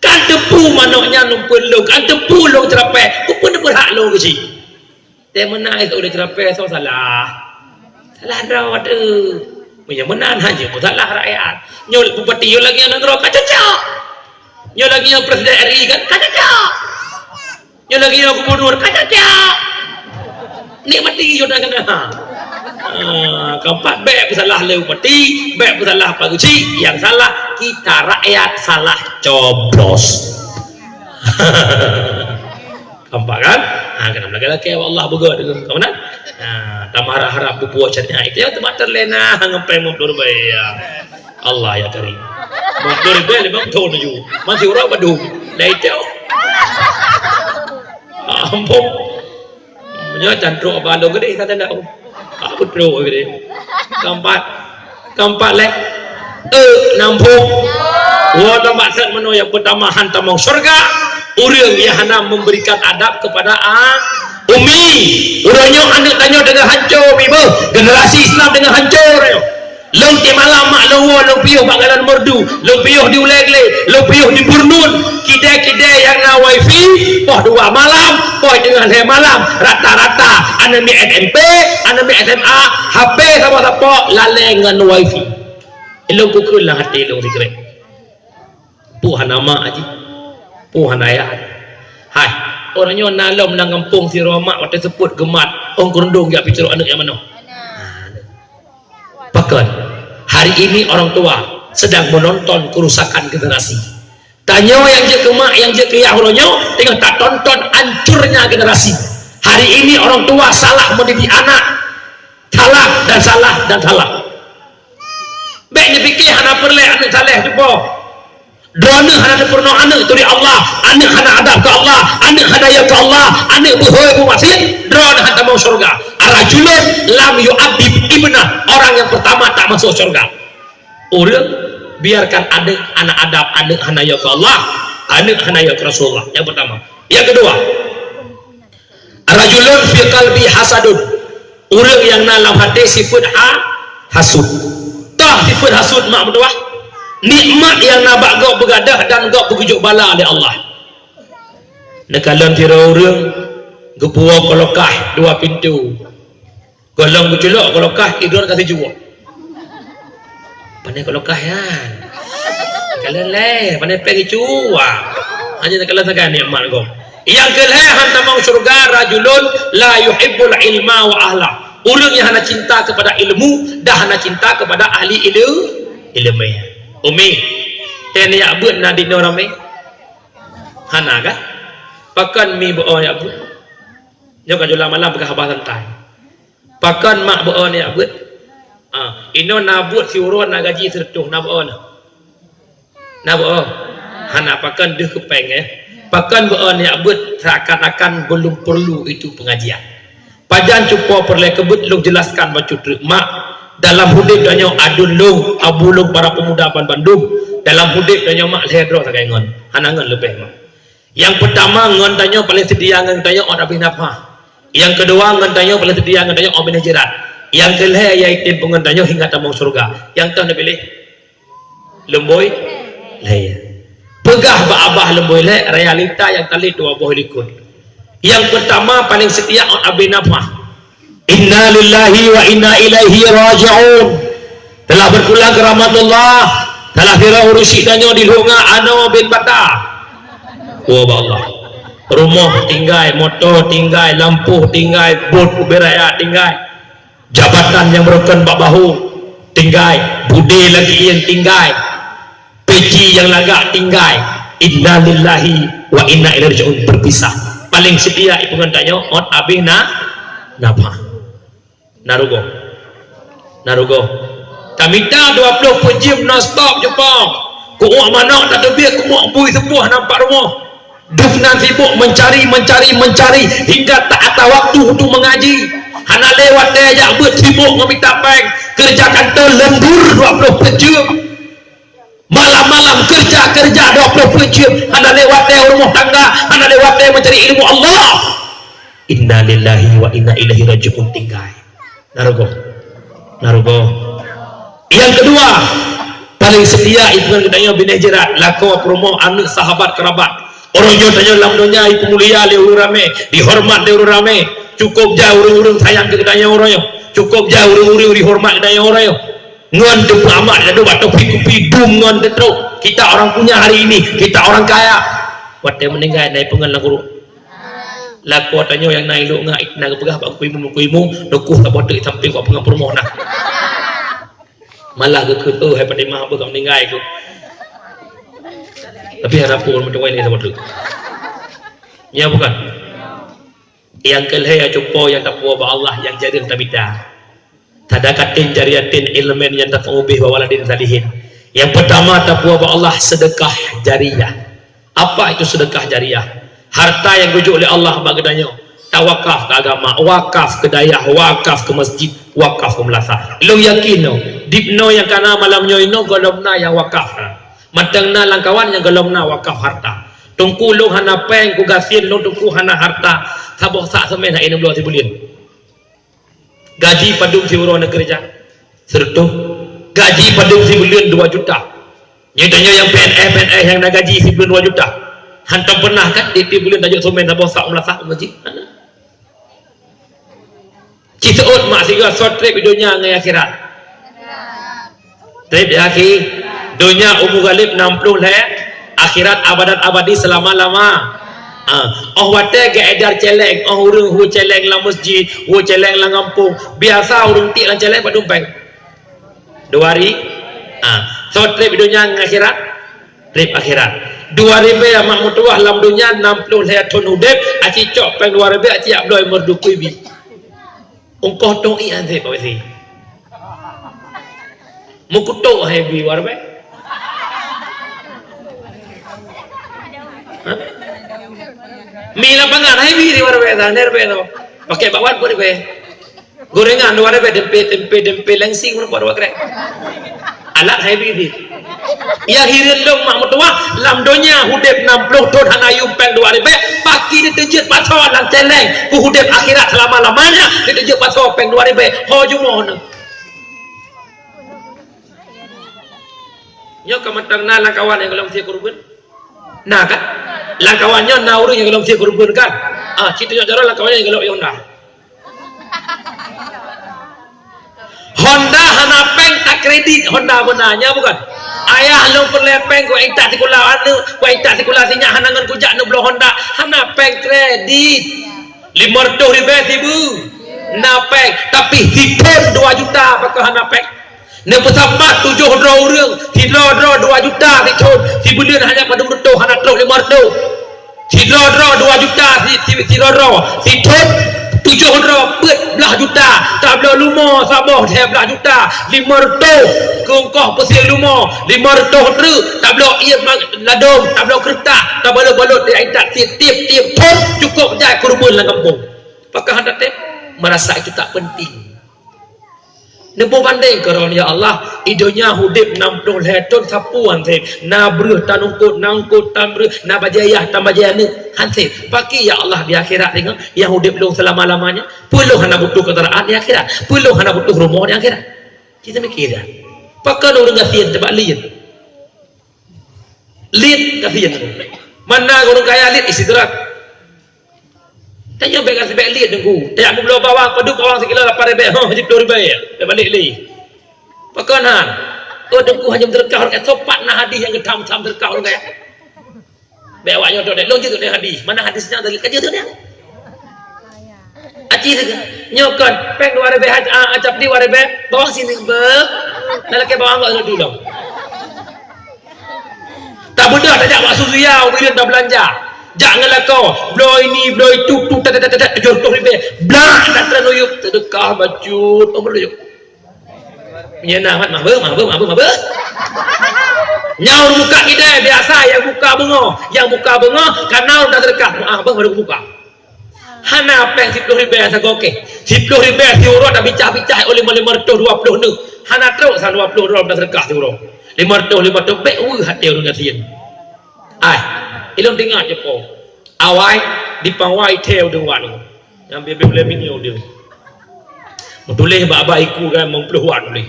Kan teupeu manok nyan lôn peue lôn, kan teupeu lôn Ceurapèe, peue pun neupeurhak lôn Geuchik. Teuh meunan lé Ceurapèe soe salah. Salah droe teuh. Meunyoe meunan hana meusalah rakyat. Nyoe bupati, nyoe lagèe nanggroe ka cocok. Nyoe lagèe nyoe presiden R I kan ka cocok. Nyoe lagèe nyoe gubernur ka cocok. Nikmati nyoe dah kena. Ah, keempat, bèk peusalah lé bupati, bèk peusalah Pak Geuchik, nyang salah kita rakyat salah coblos. Nampak kan? Ha, kena meulakèe-lakèe awak Allah beugöt deungon kamoe na. Ha, tamarah harap bubuet syariat. Itu yang tempat terlena ngon pèng lhèe plôh ribèe. Ya. Allah ya Karim. Lhèe plôh ribèe limong thôn tuju. Masih urang badum. Dah itu. Ampun. Nyoe can trok abang lôn geudeh kata ndak. Apa trok geudeh? Keempat. Keempat lé. Eh, nampung. Woe, maksud meunoe nyang peutama han tamong syurga, ureueng nyang hana memberikan adab kepada a-, umi. Uroe nyoe aneuk tanyoe teungoh hanco, umi beuh. Generasi Islam teungoh hanco uroe nyoe. Lôn tiep malam mak lôn woe, lôn piôh bak Galon Merdu, lôn piôh di Ulèe Glé, lôn piôh di Burnun. Kidai-kidai nyang na wifi, poh dua malam, poh teungoh lhèe malam, rata-rata aneuk miet S M P, aneuk miet S M A, H P sapo-sapo lalè ngon wifi. Ilôn kukheun lam até lôn sikrek. Peue hana mak jih? Peue hana ayah? Hai, uroe nyoe na lom lam gampông sidroe mak watèe seupôt geumat, ôn keurundong jak pitrok aneuk nyang manoe. Pakon, hari ini orang tua sedang menonton kerusakan generasi. Tanyoe nyang jeuet keu mak, nyang jeuet keu yah uroe nyoe, teungoh tatonton hancurnya generasi. Hari ini orang tua salah mendidik anak. Salah dan salah dan salah. Bèk neupike hana peureulèe aneuk saleh teuh po. Droeneuh hana neupeurunoe aneuk turi Allah, aneuk hana adab keu Allah, aneuk hana yö keu Allah, aneuk beuhôi beumaksiet, droeneuh hana tamong syurga. Ar-rajulun lam yu'addib ibnah, orang yang pertama tak masuk syurga. Ureueng biarkan aneuk hana adab, aneuk hana yö keu Allah, aneuk hana yö keu Rasulullah. Yang pertama. Yang kedua, rajulun fi qalbi hasadun. Ureueng nyang na lam até sifeuet ha-, hasut. Toh sifeuet hasut mak meutuwah? Nikmat nyang na bak gob beugadôh dan gob beugeujok bala lé Allah. Neukalon sidroe ureueng geupuwoe kulokah dua pintoe. Gohlom geuculok kulokah, idon ka sijuwoe. Pane kulokah nyan? Kalon lé, pane péng icu, wah. Hanya takalon sagai nikmat gob. Nyang keulhèe han tamong syurga, rajulun la yuhibbul ilma wa ahla. Ureueng nyang hana cinta kepada ilmu dan hana cinta kepada ahli ilu-, ileumèe. Umi, teuh neujak beuet na dinoe ramé? Hana kah? Pakon mi beu-o neujak beuet? Nyoe ka jula malam peugah haba santai. Pakon mak beu-o neujak beuet? Ah, inoe na buet siuroe na gaji sireutoh, na beu-o na? Na beu-o? Hana, pakon deuh keu péng, eh. Pakon beu-o neujak beuet seakan-akan belum perlu itu pengajian. Pajan cupo peureulèe keu beuet lôn jelaskan bacut treuk mak, dalam udép tanyoe aduen lôn, abu lôn para pemuda ban bandum, dalam udép tanyoe mak lhèe droe sagai ngon. Hana ngon leubeh mak. Nyang peutama ngon tanyoe paléng seutia ngon tanyoe ôt abéh nafah. Nyang keudua ngon tanyoe paléng seutia ngon tanyoe ôt binéh jeurat. Nyang keulhèe yaitu peungon tanyoe hingga tamong syeuruga. Nyang toh neupiléh? Lumbôi lhèe. Peugah bak abah lumbôi lhèe, realita nyang talét dua boh likot. Nyang peutama paléng seutia ôt abéh nafah. Inna lillahi wa inna ilaihi raji'un. Telah berpulang ke rahmatullah. Salah sira ureueng syiek tanyoe di Lhok Nga, Ano bin Bata. Wa ba Allah. Rumoh tinggai, moto tinggai, lampôh tinggai, bot ubé raya tinggai. Jabatan nyang beurukon bak bahô tinggai, budé lagèe nyang tinggai. Peci nyang lagak tinggai. Inna lillahi wa inna ilaihi raji'un, berpisah. Paléng seutia ipeungon tanyoe ôt abéh na, nafah. Na rugoe. Na rugoe. Tamita dua ploh peuet jeuem non stop jumpa. Keu uek manok tateubiet, keu uek bui seupoh nampak rumoh. Dum nan sibuk mencari, mencari, mencari hingga tak ada waktu untuk mengaji. Hana lé watèe jak beuet, sibuk ngon mita péng, keureuja kantô lembur dua ploh peuet jeuem. Malam-malam keureuja, keureuja dua ploh peuet jeuem, hana lé watèe rumoh tangga, hana lé watèe mencari ilmu Allah. Inna lillahi wa inna ilaihi raji'un tinggai. Na rugoe. Na rugoe. Nyang keudua, paléng seutia ipeungon geutanyoe binéh jeurat, lakoe, peurumoh, aneuk, sahabat, keurabat. Uroe nyoe tanyoe lam donya ipeumulia lé ureueng ramé, ihoreumat lé ureueng ramé. Cukôp jai ureueng-ureueng sayang keu geutanyoe uroe nyoe. Cukôp jai ureueng-ureueng ihoreumat geutanyoe uroe nyoe. Ngon teupeu amat, lalu bak topi kupi dum ngon teutrok. Kita orang punya hari ini, kita orang kaya. Watèe meuninggai na ipeungon lam gurôk. Lakoe tanyoe nyang na i Lhok Nga, na geupeugah bak kuimu-kuimu, neukoh saboh teuk sampéng bak peungon peurumoh na. Malah geukheun, "Oh, hai Fatimah, beuh ka meuninggai keuh." Tapi hana peue, meutuwai lé saboh teuk. Ya bukan? Nyang keulhèe cupo nyang tapuwoe bak Allah nyang jareueng tamita. Sadaqatin jariyatin ilmin yantafa'u bih wa waladin salihin. Nyang peutama tapuwoe bak Allah seudeukah jariyah. Apa itu seudeukah jariyah? Harta nyang geujok lé Allah bak geutanyoe, tawakaf keu agama, wakaf keu dayah, wakaf keu masjid, wakaf keu meulasah. Lôn yakin nyoe, dibnoe nyang kana malam nyoe inoe gohlom na nyang wakaf. Mantong na lam kawan nyang gohlom na wakaf harta. Teungku lôn hana péng, ku gasien lôn teungku hana harta. Saboh sak seumén hana inong bloe sibuleuen. Gaji padum siuroe neukeureuja? Sireutoh. Gaji padum sibuleuen? Dua juta. Nyoe tanyoe nyang P N S, P N S nyang na gaji sibuleuen dua juta. Hantom peunah kan tiep-tiep buleuen tajok seumén saboh sak meulasah masjid? Hana. Ci seuôt mak sigoe, soe trép i donya ngon akhirat? Trép ya, akhi. Donya umu ghalib nam ploh lhèe, akhirat abadan abadi seulama-lama. Ha, 'oh watèe geuedar céléng, 'oh ureueng hue céléng lam masjid, hue céléng lam gampông, biasa ureueng tiek lam céléng padum péng? Dua ri-, ha, soe trép i donya ngon akhirat? Trép akhirat. Dua ribèe mak meutuwah lam donya, nam ploh lhèe thon udép, aci cok péng dua ribèe, aci jak bloe meurdukui bi. Ungkoh tong ié han sép, Pak Wesi. Meukutok hai bi dua ribèe. Hah? Mi lapangan hai bi dua ribèe, sana ribèe tu. Pakai bakwan pun ribèe. Gorengan dua ribèe, tempe, tempe, tempe lensing pun dua ribèe. Alat hai bi. Nyang hireuen lôn mak meutuwah, lam donya udép nam ploh thon hana yum péng dua ribèe, paki jiteujeuet pasoe lam céléng, keu udép akhirat seulama-lamanya, jiteujeuet pasoe péng dua ribèe, ho jumoh nyoe. Nyoe ka mantong na lam kawan nyang gohlom sie keureubeuen? Na kan? Lam kawan nyoe na ureueng nyang gohlom sie keureubeuen kan? Ah, cit nyoe jaroe lam kawan nyoe nyang gohlom ie Honda. Honda hana péng, takredit Honda beuna, nya bukan? Ayah lôn peureulèe péng keu intat sikula aneuk, keu intat sikula sinyak hana ngon kujak neubloe Honda, hana péng kredit. Limong reutôh ribèe sibu, na péng, tapi sithon dua juta pakon hana péng. Neupeusapat tujoh droe ureueng, sidroe droe dua juta sithon, sibuleuen hanya padum reutôh hana trôk limong reutôh. Sidroe droe dua juta si, si, sidroe droe sithon, tujoh droe peuet blah juta, tabloe lumo saboh lhèe blah juta, limong reutôh keu ongkoh peusie lumo, limong reutôh treuk, tabloe ie ma-, ladôm, tabloe keureutah, tabalot-balot di intat tiep-tiep thon cukôp jai keureubeuen lam gampông. Pakon hana tem? Merasa itu tak penting. Neuboh bandeng keu droeneuh, "Ya Allah, i donya udép nam ploh lhèe thon sapeue han sép, na breueh tan eungkôt, na eungkôt tan breueh, na bajèe yah tan bajèe aneuk, han sép. Pakri ya Allah di akhirat deungon nyang udép lôn seulama-lamanya? Peue lôn hana butuh keudaraan di akhirat? Peue lôn hana butuh rumoh di akhirat?" Kita mikir, ya. Pakon ureueng gasien teubak lien? Lien gasien. Mana ureueng kaya lien istirahat. Tanyoe bèk gasien bèk lien Teungku. Tajak meubloe bawang, padub bawang sikilo lapan ribèe, hah, siploh ribèe. Bèk balek lé. Pakon han? Oh, Teungku hana meuseudeukah ureueng kaya. Soe pat na hadih nyang geutham-tham seudeukah ureueng kaya? Bèk awak nyoe deh, lôn jeuet deh hadih. Mana hadih nyan dari ka jeuet deh? Aci teuka. Nyoe kon, péng dua ribèe, ah, ah, cap di dua ribèe, bawang sini beuh. Dah lakèe bawang kok dulu. Tabeudôh tajak bak Suzuya, ubé tabeulanja. Jak ngon lakoe, bloe ini, bloe itu, tu, tat, tat, tat, tat, tujoh reutôh ribèe. Blah, dak treun uyueb, seudeukah bacut, oh, meuruyueb. Nyan na, mat, mabeuh, mabeuh, mabeuh, mabeuh. Nyan ureueng buka kidai biasa, nyang buka beungoh, nyang buka beungoh, kana ureueng seudeukah, ah, beuh, baru buka. Hana péng siploh ribèe sagoe kèe. Siploh ribèe siuroe tabicah-bicah oleh limong reutôh dua ploh neuk. Hana trôk sa dua ploh droe seudeukah siuroe. Limong reutôh, limong reutôh, bèk weueh até ureueng gasien. Ai, ilôn teuingat jih po. Awai, di pawai thèe udeueng wan. Nyang bibir lé minyeuk udeueng. Meutuléh bak-bak iku kan limong ploh wan tuléh.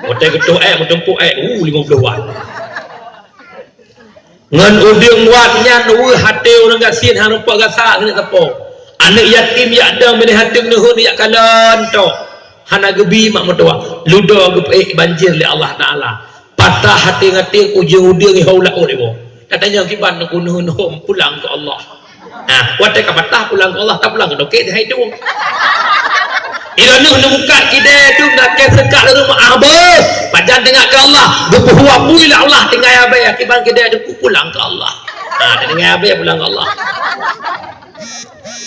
Watèe geutoh èk, meutumpôk èk, uh, limong ploh wan. Ngon udeueng wat nyan weueh até ureueng gasien hana rumpok gasa keuneuk sapo. Aneuk yatim yak dong binéh ateung neuheun yak kalon tok. Hana geubi mak meutuwah. Ludo geupeuék banjir lé Allah Taala. Patah até ngaté ujong udeueng iho laôt iwoe. Katanyong kiban neuku neuheun hom pulang keu Allah. Nah, watèe ka patah pulang keu Allah, tapulang keu dokét hai tueng. Ilôn neuh neubuka kidai tu, nakèe seudeukah lôn rumoh, ah, beuh, pajan teuingat keu Allah, geupeuhua bui lé Allah, tinggai abèe, akiban kidai tu pulang keu Allah. Ha, tinggai abèe pulang keu Allah.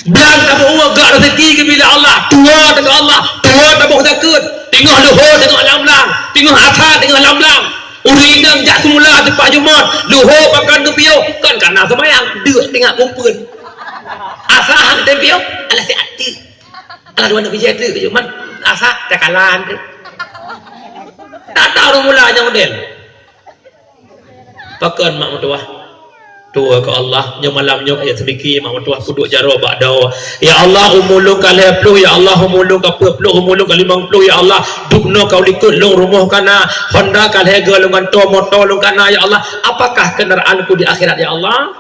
Blang taboh ueh gak rezeki geubri lé Allah, tuwo deungon Allah, tuwo taboh zakeuet, teungoh luho teungoh lam blang, teungoh asa teungoh lam blang. Ureueng inong jak seumula teupah jumôt, luho pakon geupiôh, kon kana seumayang, deuk teuingat kumpeuen. Asa han tem piôh, alah si até. Alah dua aneuk bijèh teuk keu man asa takalan teuk. Tak tahu ureueng mula nyang model. Pakon mak meutuwah. Tuwo keu Allah, nyoe malam nyoe ayat seumiki mak meutuwah peuduek jaroe bak doa. Ya Allah, umu lôn ka lhèe ploh, ya Allah, umu lôn ka peuet ploh, umu lôn ka limong ploh, ya Allah. Dubnoe ka u likot lôn rumoh kana, Honda ka lhèe go lôn gantoe, moto lôn kana, ya Allah. Apakah kendaraanku di akhirat, ya Allah?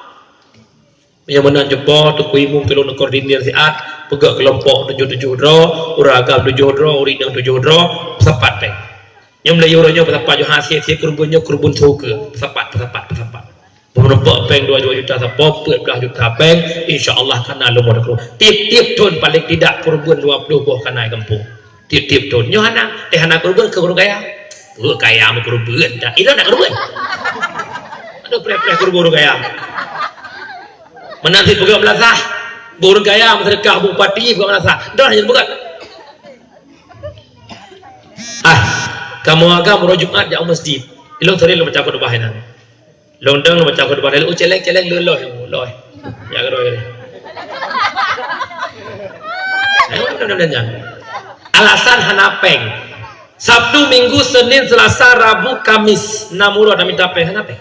Nyang meunan jumpa Teungku Imum tulông neukoordinir siat, peugöt keulompok tujoh-tujoh droe, ureueng agam tujoh droe, ureueng inong tujoh droe, peusapat péng. Nyang meulayeue uroe nyoe peusapat, yoh hase sie keureubeuen nyoe keureubeuen syeuruga, peusapat, peusapat, peusapat. Meureumpok péng dua, dua juta sapo, peuet blah juta péng, insya Allah kana lom uroe keureubeuen. Tiep-tiep thon paléng tidak keureubeuen dua ploh boh kana gampông. Tiep-tiep thon. Nyoe hana, eh, hana keureubeuen keu ureueng kaya. Ureueng kaya meukeureubeuen dak. Ilôn dak keureubeuen. Aduh, preh-preh keu ureueng kaya. Meunan cit peugah meulasah. Ureueng kaya meuseudeukah, bupati peugah meulasah. Dah nyan peugah. Ah, kamoe agam uroe Jumat jak u masjid. Ilong sering lôn baca khutbah inan. Lôn dong lôn baca khutbah, lôn celeng-celeng lôn loh, loh. Ya, keuroe. Alasan hana péng. Sabtu, Minggu, Senin, Selasa, Rabu, Kamis, nam uroe tamita péng, hana péng.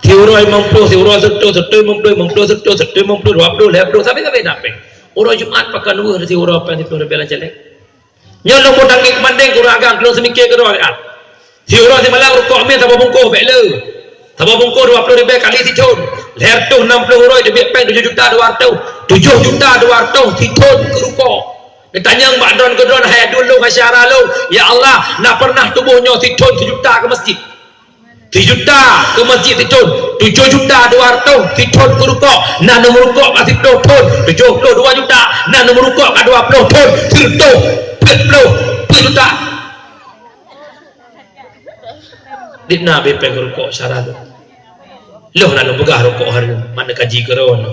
Siuroe limong ploh, siuroe seureutôh, seureutôh limong ploh, limong ploh seureutôh, seureutôh limong ploh, dua ploh, lhèe ploh, sabe-sabe na péng. Uroe Jumat pakat neuweuh siuroe péng siploh ribèe lam caleg. Nyoe lôn peutanggi keumandeng keu ureueng agam, lôn seumiké keudroe nyan. Siuroe simalam rukok mie saboh bungkôh bèk le. Saboh bungkôh dua ploh ribèe kali sithon. Lhèe reutôh nam ploh uroe teubiet péng tujoh juta dua reutôh. Tujoh juta dua reutôh sithon keu rukok. Geutanyong bak droeneuh keudroe hai aduen lôn, hai syedara lôn, "Ya Allah, na pernah tuboh nyoe sithon sijuta keu masjid?" Sijuta keu masjid sithon, tujoh juta dua reutôh sithon keu rukok, na nyang meurukok ka siploh thon, tujoh ploh dua juta, na nyang meurukok ka dua ploh thon, seureutôh peuet ploh peuet juta. Di na bèe péng rukok syedara lôn. Lôn na lôn peugah rukok hareuem, mana kaji keudroe.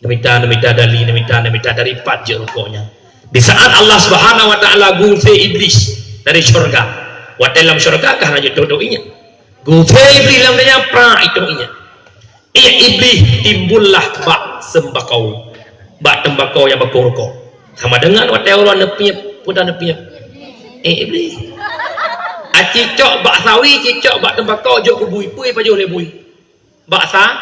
Neumita, neumita dali, neumita, neumita dari pat jeuet rukok nyan. Di saat Allah Subhanahu wa Taala gusé Iblis dari syurga. Watèe lam syurga ka hana jeuet duek-duek ingat. Gusé Iblis lam donya, pra, itu ingat. Ingat Iblis timbullah bak seumbakau. Bak teumbakau nyang bakong rukok. Sama dengan watèe uroe neupiep, peue neupiep. Eh, Iblis. A cicok bak sawi, cicok bak teumbakau, jok keu bui, peue pajoh lé bui. Bak sa-,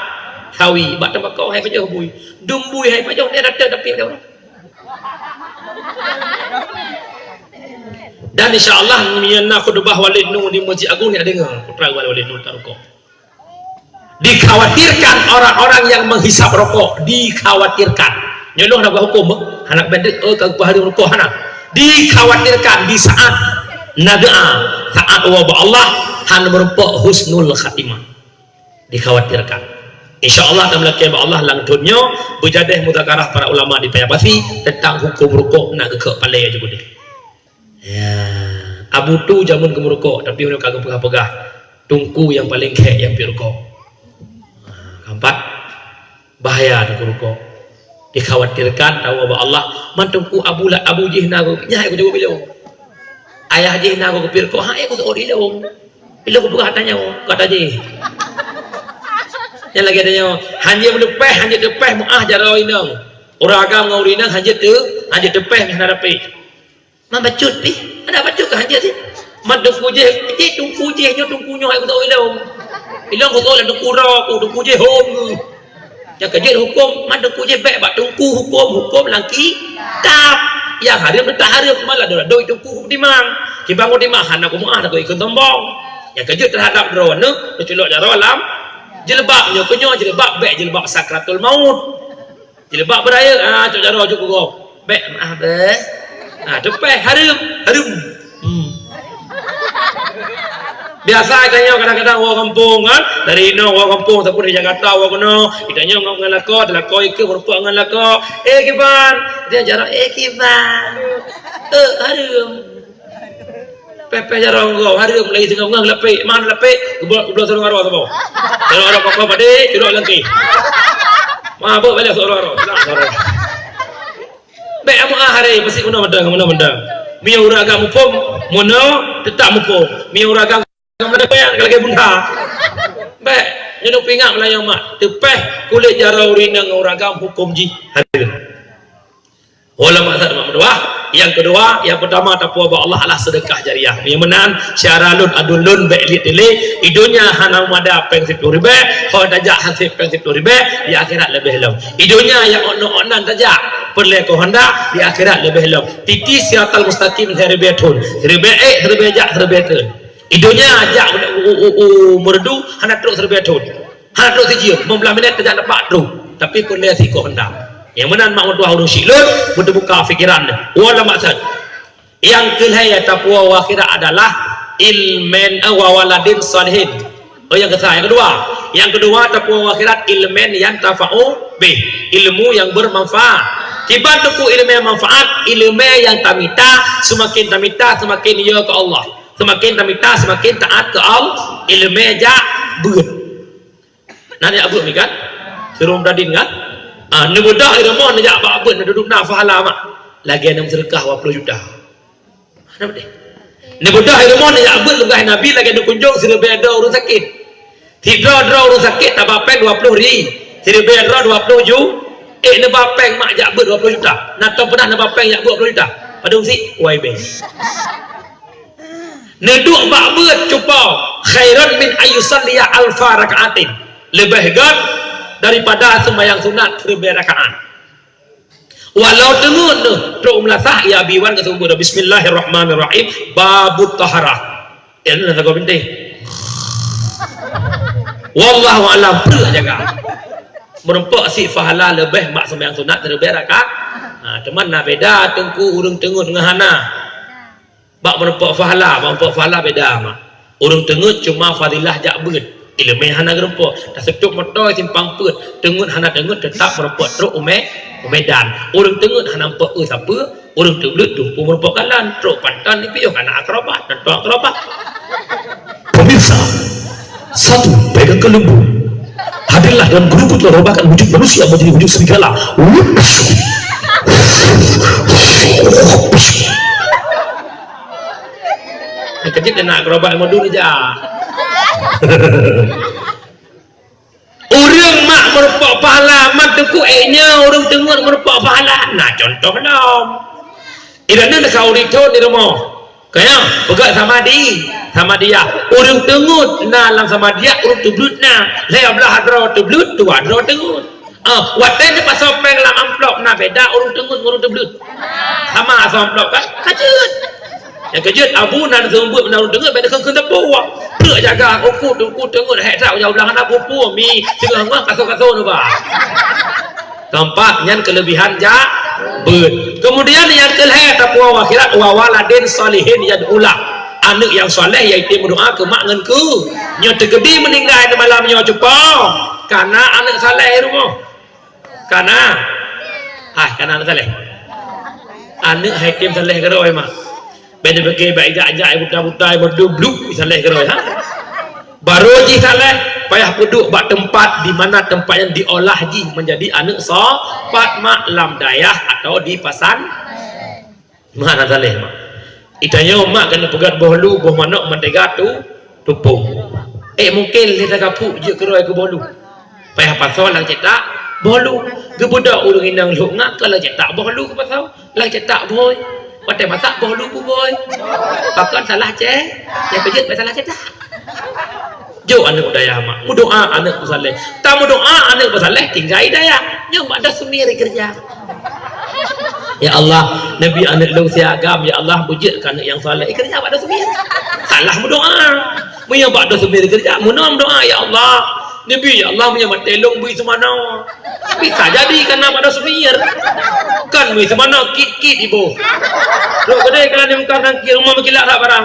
sawi, bak teumbakau hai pajoh bui. Dum bui hai pajoh, dia datang tapi ada orang. Dan insya Allah, meunyoe na khutbah Walid Nu di Masjid Agung, nyak deungö, putra Walid Nu tarukok. Dikhawatirkan orang-orang yang menghisap rokok, dikhawatirkan. Nyoe lôn hana hukum, hana bandit, oh, ka hareuem rokok, hana. Dikhawatirkan di saat na doa, saat wa ba Allah, hana meureumpok husnul khatimah. Dikhawatirkan. Insya Allah, tameulakèe bak Allah lam thôn nyoe, beujadeh muzakarah para ulama di Paya Basi tentang hukum rukok nak geukheuk palèe aja beudeh. Ya, Abu Tu jameun geumeurukok, tapi ulôn ka geupeugah-peugah, teungku nyang paleng khèk nyang piep rukok. Ha, keempat, bahaya teungku rukok. Dikhawatirkan tawoe bak Allah, man teungku Abu la-, Abu jih na, nyan hai kujaweueb ilôn. Ayah jih na, kupiep rukok, hai kuseuôt ilôn. Ilôn kupeugah tanyoe, kata jih. Nyan lagèe tanyoe, hanjeuet meuleupeh, hanjeuet teupeh meu'ah jaroe inong. Ureueng agam ngon ureueng inong hanjeuet teu-, hanjeuet teupeh meu'ah na dapék. Man bacut pih, ada bacut kah hanjeuet sih? Man teungku jih, jih teungku jih nyoe teungku nyoe hai kutawö ilôn. Ilôn kutawö lé teungku droe ku, teungku jih hom ku. Nyang keujeuet huköm, man teungku jih bèk bak teungku huköm, huköm lam kitab. Nyang hareuem teutap hareuem, malah doi teungku huköm timang. Kiban huköm timang hana kumeu'ah, hana ikheun sombong. Nyang keujeuet teuhadap droeneuh, teuculok jaroe lam jilbab, nyoe keu nyoe jilbab bèk jilbab sakratul maut. Jilbab beurayeuk, ah, cok jaroe jok keu gob. Bèk, maaf bèk. Ah, teupeh, hareuem, hareuem. Hmm. Biasa tanyoe kadang-kadang woe gampông kan, dari inoe woe gampông, sapeue dari Jakarta woe keunoe, tanyoe ngon, ngon lakoe, lakoe ikheun meurumpok ngon lakoe. "Eh, kiban." Dia jaroe, "Eh, kiban." Eh, hareuem. Pèh-pèh jaroe gob, hareuem lagi singoh ngeuh lapék. Man lapék, geubloe, geubloe sarong jaroe saboh. Sarong jaroe kokoh padé, culok lam kèh. Mabök balik sarong jaroe. Silap sarong. Bèk meu'ah haré, pasti meunoe mantong, meunoe mantong. Meunyoe ureueng agam muphom, meunoe teutap muphom. Meunyoe ureueng agam meunoe payah, lagèe bunda. Bèk, nyoe peuingat meulayeue mak, teupeh kulét jaroe ureueng inong ngon ureueng agam huköm jih hareuem. Ulama sat mak meutuah. Nyang keudua, nyang peutama tapuwoe bak Allah adalah seudeukah jariyah. Nyang meunan, syedara lôn, aduen lôn, bèk liet dilé, i donya hana meumada pèng siploh ribèe, ho tajak hasé pèng siploh ribèe, di akhirat leubeh lom. I donya nyang ôk-ôk nan tajak, peureulèe keu honda, di akhirat leubeh lom. Titi siratal mustaqim siribèe thôn, siribèe ék, siribèe jak, siribèe treun. I donya jak u, u, u, u Meureudu hana trôk siribèe thôn. Hana trôk sijeuem, limong blah minèt tajak teumpat trôk. Tapi peureulèe sikok honda. Nyang meunan mak meutuah ureueng syiek lôn, beuteubuka pikeran. Ulama sat. Nyang keu lhèe tapuwoe u akhirat adalah ilmin, eh, wa waladin shalihin. Oh, nyang keu sa, nyang keudua. Nyang keudua tapuwoe u akhirat ilmin yuntafa'u bih, ilmu nyang bermanfaat. Kiban teungku ilmu nyang manfaat, ilmu nyang tamita, seumaken tamita, seumaken yö keu Allah. Seumaken tamita, seumaken taat keu Allah. Ilmu jak beuet. Nah, jak beuet mi kan? Seurueng Radin kan? Ah, neubeudoh i rumoh neujak bak beuet, neuduek na pahala mak. Lagèe neuseudeukah dua ploh juta. Hana beudeh. Neubeudoh i rumoh neujak beuet leubeh Nabi lagèe neukunjong siribèe droe ureueng sakét. Sidroe-droe ureueng sakét taba pèng dua ploh ri-, siribèe droe dua ploh ju-, eh, neuba pèng mak jak beuet dua ploh juta. Na tom peunah neuba pèng jak beuet dua ploh juta? Padum sit? Wai bèe. Neuduek bak beuet cupo, khairan min ayyusalliya alfa rakaatin. Leubeh göt daripada seumayang sunat siribèe rakaat. Walau teungeut neuh, trok meulasah, ya biwan keu seumeubeuet, Bismillahirrahmanirrahim, babut taharah. Ya, neuh, lagoe bintéh. Wallahu a'lam, peureuek jaga. Meurumpok sit pahala leubeh bak seumayang sunat siribèe rakaat. Ha, teuma na beda teungku ureueng teungeut ngon hana. Bak meurumpok pahala, bak meurumpok pahala beda mak. Ureueng teungeut cuma fadilah jak beuet. Ileumèe hana geurumpok. Taseutôt moto simpang peuet. Teungeut hana teungeut teutap meurumpok trok u Me-, u Medan. Ureueng teungeut hana muphom eu sapeue, ureueng teubleut dumpeue meurumpok kalon. Trok panton dipiôh kana akrobat, dan trok akrobat. Pemirsa, satu, pegang ke lembu. Hadirlah dalam guru putra robakan wujud manusia menjadi wujud serigala. Keujeuet keunan akrobat modul ija. Ureueng mak meurumpok pahala, mat teungku ék nyoe ureueng teungeut meurumpok pahala. Nah, contoh lom. Inan na sauri thon di rumoh. Kaya, peugah samadhi, samadhiyah. Ureueng teungeut na lam samadhiyah, ureueng teubleut na. Lhèe blaih droe teubleut, dua droe teungeut. Ah, watèe neupasoe pèng lam amplop na beda ureueng teungeut ngon ureueng teubleut. Sama asoe amplop kan? Ka jeuet. Nyang keujeuet abu nan seumeubeuet meunan ureueng teungeut, bèk neukheun-kheun teupeu. Peureuek jaga, uku teungku teungeut, hèk that uja ulang hana peue-peue mi, singoh-ngoh kaso-kaso neuba. Keempat, nyan kelebihan jak beuet. Kemudian nyang keulhèe tapuwoe akhirat, wa waladin shalihin yad'ulah. Aneuk nyang saleh yaitu meudoa keu mak ngon keu. Nyoe teukeudi meuninggai di malam nyoe cupo, kana aneuk saleh di rumoh. Kana? Hai, kana aneuk saleh. Aneuk hai tem saleh keudroe mak. Bèk neupike bak ijak-jak buta-buta meuduek-bluek saleh keudroe, ha? Barô jih saleh, payah peuduek bak teumpat di mana teumpat nyan diolah jih menjadi aneuk so-, pat mak lam dayah atau di pasan. Mak na saleh mak. Itanyoe mak keuneuk peugöt boh lu, boh manok, mantega tu, tupông. Eh, mungken lé tagapuk jeuet keudroe keu boh lu. Payah pasoe lam cetak boh lu. Geubeudôh ureueng inong lhok ngat keu lam cetak boh lu geupasoe. Lam cetak bhôi. Watèe masak boh lu bubôi. Pakon salah cè-, nyang keujeuet bèk salah cetak. Jok aneuk dayah mak. Meudoa aneuk peusaleh. Tameudoa aneuk peusaleh tinggai dayah. Nyoe bak doh sumir ikeureuja. Ya Allah, neubi aneuk lôn si agam, ya Allah, beujeuet keu aneuk nyang saleh. Ikeureuja bak doh sumir. Salah meudoa. Meunyoe bak doh sumir ikeureuja, meunoe meudoa, ya Allah. Neubi, ya Allah, meunyoe maté lôn bui seumanoe. Bisa jadi kana bak doh sumir. Kan bui seumanoe kit-kit iboh. Lôn keudeh kana di muka nangkir, rumoh meukilat that barang.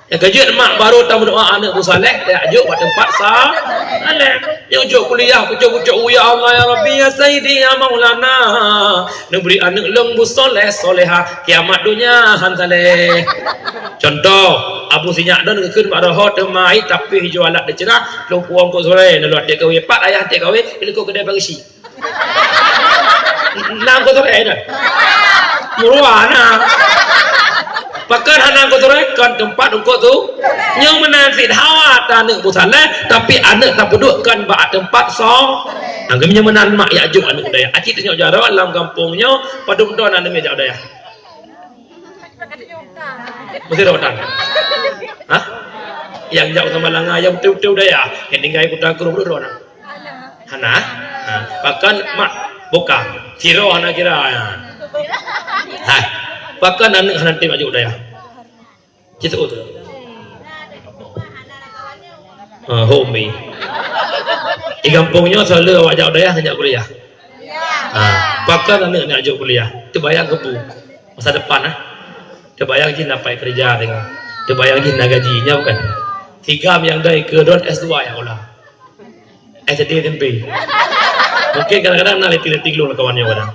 Nyang keujeuet mak barô tameudoa aneuk peusaleh, tajak jok bak teumpat sa-, saleh. Nyang jok kuliah, pucok-pucok, "Ya Allah, ya Rabbi, ya Sayyidi, ya Maulana. Neubri aneuk lôn beusaleh, salehah, kiamat donya han saleh." Contoh, Abu Sinyak don geukheun bak roho teuma ai tapi hijau alat deuceurah, lôn puwong kok sore, lalu até kawé, pat ayah até kawé, ileko keudè barisi. Nang kok sore dah. Murua na. Pakon hana kok sore, kon teumpat eungkôt tu. Nyang meunan sit hawa ta aneuk peusaleh, tapi aneuk tapeuduek kon bak teumpat so. Nang nyang meunan mak jak jok aneuk dayah. Aci tanyok jaroe lam gampông nyoe, padum droe aneuk jak dayah. Meusti droe tan. Hah? Nyang jak sama langa, nyang beutôi-beutôi dayah. Nyang tinggai kota keuruh droe na. Hana? Ha, pakon mak buka. Siro hana kira. Ha. Pakon aneuk hana tem aju dayah. Cit tu. Ha, homi. Di gampông nyoe selalu awak jak dayah ngejak kuliah. Ha, pakon aneuk nak aju kuliah. Teubayang keu bu. Masa depan ah. Teubayang jih na pai keureuja tengok. Teubayang jih na gaji, nyoe bukan. Tiga nyang dai keudon S dua ya Allah. S D S M P. Mungkin kadang-kadang na leti-leti lôn kawan nyoe kadang.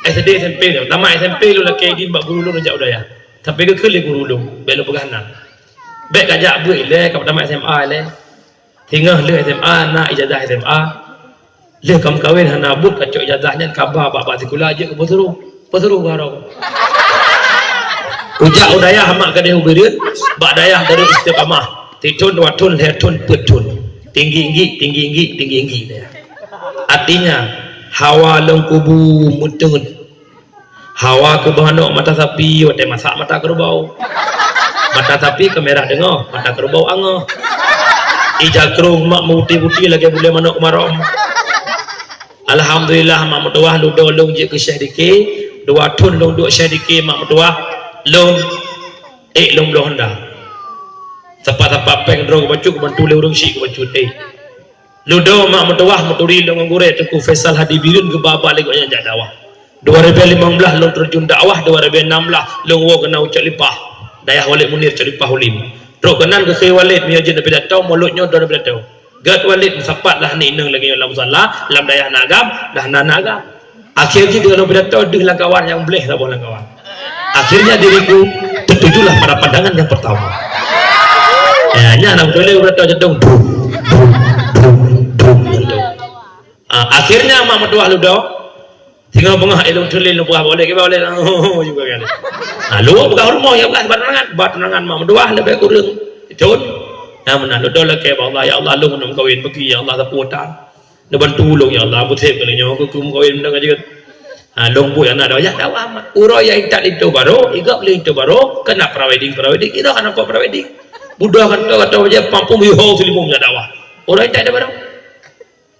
S D S M P lôn, tamat S M P lôn lakèe idin bak guru lôn jak u dayah. Sampai geukheun lé guru lôn, bèk lôn peugah nan. Bèk kajak beuet ilèe, ka tamat S M A ilèe. Teungoh lheueh S M A, na ijazah S M A. Lheueh ka meukawen hana buet, ka cok ijazah nyan, ka ba bak-bak sikula jeuet keu peusuruh. Peusuruh barô. Kujak u dayah mak gadeh u Bireuen, bak dayah Darul Istiqamah. Sithon, dua thon, lhèe thon, peuet thon. Tinggi-tinggi, tinggi-tinggi, tinggi-tinggi dayah. Artinya, hawa lôn kubu meuteun. Hawa keu boh anok mata sapi, watèe masak mata keurubau. Mata sapi keumerah deungoe, mata keurubau angoh. Ija krông mak meuputéh-putéh lagèe bulèe manok keumarôm. Alhamdulillah, mak meutuwah ludo lôn jeuet keu Syekh Dike. Dua thon lôn duek Syekh Dike, mak meutuwah lôn ék lôn bloe honda. Sapat-sapat pèng droe geubacut, geubantu lé ureueng syiek geubacut ék. Ludo mak meutuwah meuturi lôn ngon gurèe Teungku Faisal Hadi Bireuen, geuba-ba lé gobnyan jak dakwah. Dua ribèe limong blah lôn teurjun dakwah, dua ribèe nam blah lôn woe keunan u Cot Lipah, dayah Walid Munir, Cot Lipah Ulim. Trok keunan geukheun Walid, meunyoe jeuet neupidato, mulod nyoe droeneuh pidato. Gèt Walid, meusapat lah aneuk inong lagèe nyoe lam musala, lam dayah na agam, dah na, na agam. Akhé jih deungon pidato deuh lam kawan nyang bléh saboh lam kawan. Akhirnya diriku tertujulah pada pandangan yang pertama. Ya, nyan na beutôi lé pidato jadong, brum, brum, brum, brum, jadong. Ah, akhirnya mak meutuwah ludo, singoh beungoh ilôn teulén lôn peugah bak Walid, kiban Walid, oh, juga kan. Ah, luwah peugah rumoh, ya Allah, bak tunangan, bak tunangan mak meutuwah leubeh kureueng thon. Nah, meunan ludo lakèe bak Allah, ya Allah, lôn hana meukawen, bagi ya Allah, sapeue tan. Neubantu ulôn, ya Allah, beutôi keu lôn nyoe, keu meukawen meunan ka jeuet. Ha, lôn buet aneuk dakwah, jak dakwah mak. Uroe nyang intat linto barô, igop lé linto barô, keunan pre-wedding, pre-wedding, iroh aneuk pre-wedding. Budoh kanto, kanto bajèe, pampung yuho teulimong jak dakwah. Uroe intat linto barô.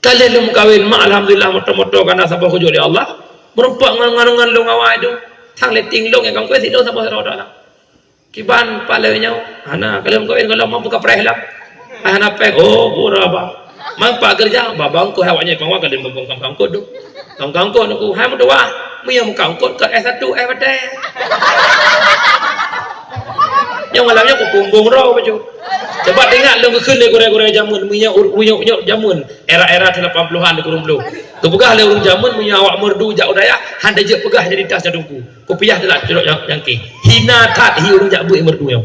Ka lheueh lôn meukawen, mak, alhamdulillah, moto-moto ka na saboh keujok lé Allah. Meurumpok ngon, ngon, ngon lôn awai tu. Sang letting lôn nyang ka meukawen, sidroe saboh sidroe dak na. Kiban pale nyoe, hana, ka lheueh meukawen, ka lheueh mampu ka preh lom. Ai hana preh, oh, pura ba. Mang pak keureuja, ba bangkot awak nyan pangwa ka lheueh meukawen, ka meukawen tu. Ka meukawen tu, hai meutuwah, meunyoe meukawen ka S satu, eh, batèe. Nyoe malam nyoe kupumbong droe bacut. Coba teuingat lôn geukheun lé gurèe-gurèe jameun, meunyoe ur-, meunyoe, meunyoe jameun, era-era tahun lapan puluhan di kureueng blom. Geupeugah lé ureueng jameun, meunyoe awak meureudu jak u dayah, han tajeuet peugah nyang di tas lam teungku. Kupiah teulat sidroe nyang, nyang kèe. Hina that hi ureueng jak beuet meureudu nyoe.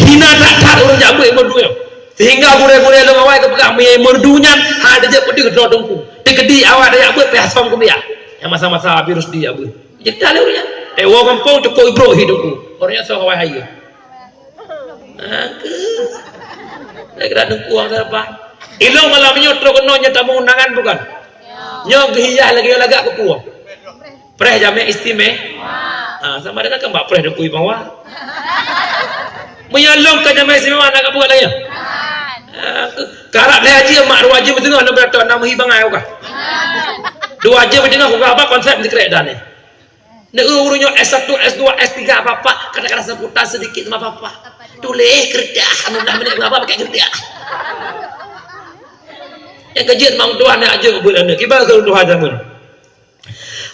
Hina that-that ureueng jak beuet meureudu nyoe. Sehingga gurèe-gurèe lôn awai geupeugah, meunyoe meureudu nyan, han tajeuet peudeuh droe teungku. Teukeudi awak tajak beuet, payah som keubiak. Nyang masa-masa virus di jak beuet. Jeuet that lé ureueng nyan. Eh, woe gampông cukôp ibrôk hi teungku. Ureueng nyan soe awai hayeue. Aku. Lagèe kira teungku ureueng salah paham. Ilôn malam nyoe trok keunoe nyoe tamu undangan bukan? Nyoe geuhias lagèe lagak keu peue? Preh jamèe istimewa. Ha, sama dengan kan bak preh dengkui bawah. Meunyoe lôn ka jamèe istimewa, nak buet lagèe nyoe? Ha, karab lhèe jeuem mak, dua jeuem beutengah lôn beurata na meuhi bangai ka. Dua jeuem beutengah ka ba konsep sikrek dan ni. Neu ureueng nyoe S satu, S dua, S tiga apa-apa, kadang-kadang sebutan sedikit sama apa-apa. Tuléh keureutah, anu dah menit berapa pakai keureutah. Nyang keujeuet mang tuan nak jeuet beuet aneuk. Kiban keu tuha jameun.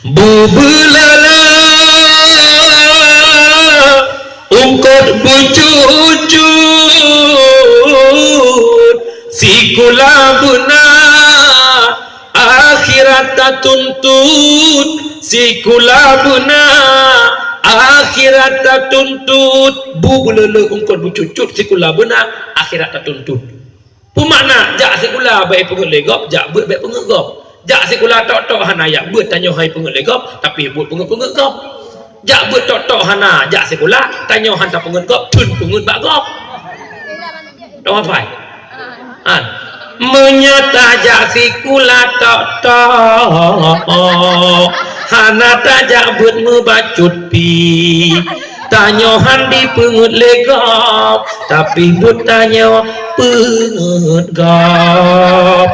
Bubeulala ungkot bucucut, sikula beuna akhirat tatuntut, sikula beuna akhirat tatuntut. Bubeulala ungkot bucucut, sikula beuna akhirat tatuntut. Peue makna jak sikula bèk peungeut lé gob, jak beuet bèk peungeut gob. Jak sikula tok-tok hana jak beuet tanyoe han peungeut lé gob, tapi beuet peungeut-peungeut gob. Jak beuet tok-tok hana jak sikula, tanyoe han tapeungeut gob, thon peungeut bak gob. Toh hafai? Han. Meunyoe tajak sikula tok-tok, hana tajak beuet meubacut pih. Tanyoe han dipeungeut lé gob, tapi beuet tanyoe peungeut gob.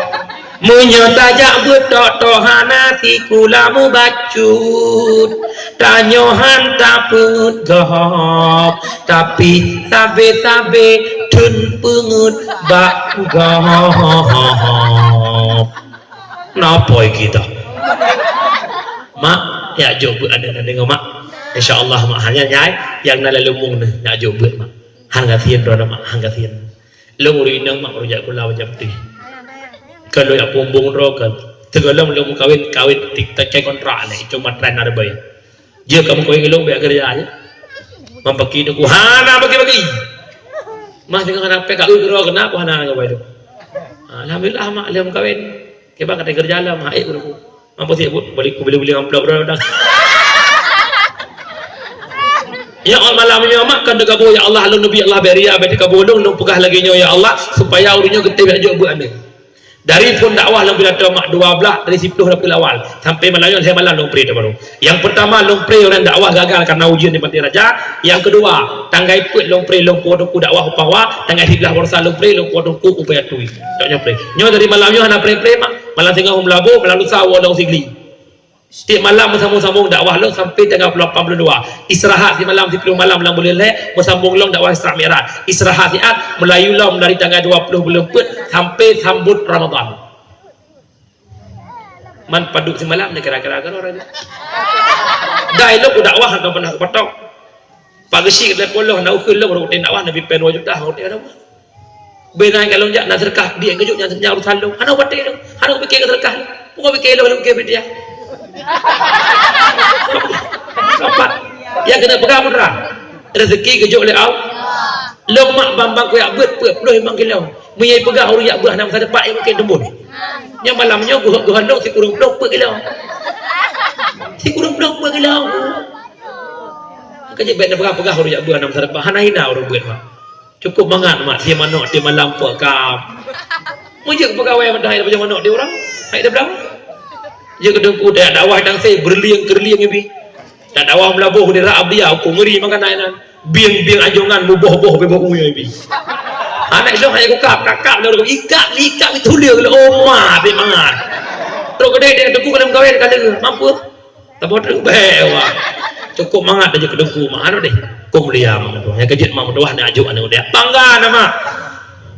Meunyoe tajak beuet tok-tok hana sikula meubacut, tanyoe han tapeungeut gob, tapi sabe-sabe thon peungeut bak gob. Napa kita? Mak, jak jok beuet aneuk na deungoe, Mak. Insya Allah, Mak. Hanya nyai nyang na lalumong neh, jak jok beuet, Mak. Han gasien droeneuh, Mak, han gasien. Lôn ureueng inong, Mak, ureueng jak sikula bajèe putih. Kon lôn jak pumbong droe kon. Sigohlom lôn meukawen, kawen tik-, teukai kontrak lé, cuma tren na reubèe. Jeuet kamoe kawin ngon lôn bèk keureuja jih. Mam paki teungku, hana bagi-bagi. Mah singoh hana péng, ka eu keudroe keunan, hana ngon bayeue. Alhamdulillah, mak lheueh meukawen. Kiban ka teungoh keureuja lom, hai guru. Mampu sibuk, beli, kubeli-beli amplop droe dah. Ya Allah, malam nyoe mak kan teugaboh, ya Allah, lôn neubi Allah bèk ria, bèk teugaboh lôn, lôn peugah lagèe nyoe, ya Allah, supaya ureueng nyoe geutem jak jok beuet aneuk. Dari phon dakwah lôn pidato mak dua blaih, dari siplôh Rabiul Awal sampai malam nyoe, lhèe malam lôn pre teuk baru. Yang pertama, lôn pre ureueng dakwah gagal karena ujian di Pantai Raja. Yang kedua, tanggai peuet lôn pre lôn po teungku dakwah u Pawa, tanggai siblaih Borsa lôn pre lôn po teungku u Paya Tui. Tok nyoe pre. Nyoe dari malam nyoe hana pre-pre mak. Malam singoh u Meulaboh, malam lusa u Lhong Sigli. Setiap malam meusambung-sambung dakwah lôn sampai tanggal lapan buleuen dua. Istirahat simalam siplôh malam lam buleuen lhèe, meusambung lom dakwah Isra Mi'raj. Istirahat siat, meulayeue lom dari tanggal dua puluh buleuen peuet sampai sambot Ramadan. Man padub simalam nyan kira-kira keudroe nyan. Dai lôn dakwah hana pernah kupatong. Pak Geuchik telepon lôn, na ukeue lôn, ureueng dakwah neubi pèng dua juta, ureueng dakwah. Beu na kalon jak na seudeukah, di keujok nyan, nyan urusan lôn. Hana watèe lôn, hana kupike keu seudeukah lôn. Pokok pike lôn, lôn pike pitiah. Sapat. Nyang keuneuk peugah putra. Rezeki geujok lé Allah. Lôn mak bang-bang kujak beuet peuet ploh limong kilo. Meunyoe peugah ureueng jak beuet hana masa depan, ya mungkin teumbon. Nyang malam nyoe geuhot-geuhot lôn sikureueng ploh peuet kilo. Sikureueng ploh peuet kilo. Ka jeuet bèk neupeugah-peugah ureueng jak beuet hana masa depan. Hana hina ureueng beuet, mak. Cukup mangat mak, tiep manok, tiep malam pok kap. Meujeuet peugawai meudah hai manok di ureueng, hai dah blang. Jeuet keu teungku dak dakwah tang sei berlieng-kerlieng ibi. Dak dakwah Meulaboh di Rak Abdia, uku ngeri makanan nyan. Bieng-bieng ajongan muboh-boh bebo uye ibi. Aneuk dong hai kukap, kakap dah ikap, ikap itu dia kena oma, tapi mangat. Terus gede dia teungku kena kawin kali, mampu. Teuboh teuk bèk, wah. Cukup mangat aja keu teungku mak, anu deh. Kong mulia mak meutuah. Nyang keujeuet mak meutuah ni ajuk aneuk udép. Bangga na mak.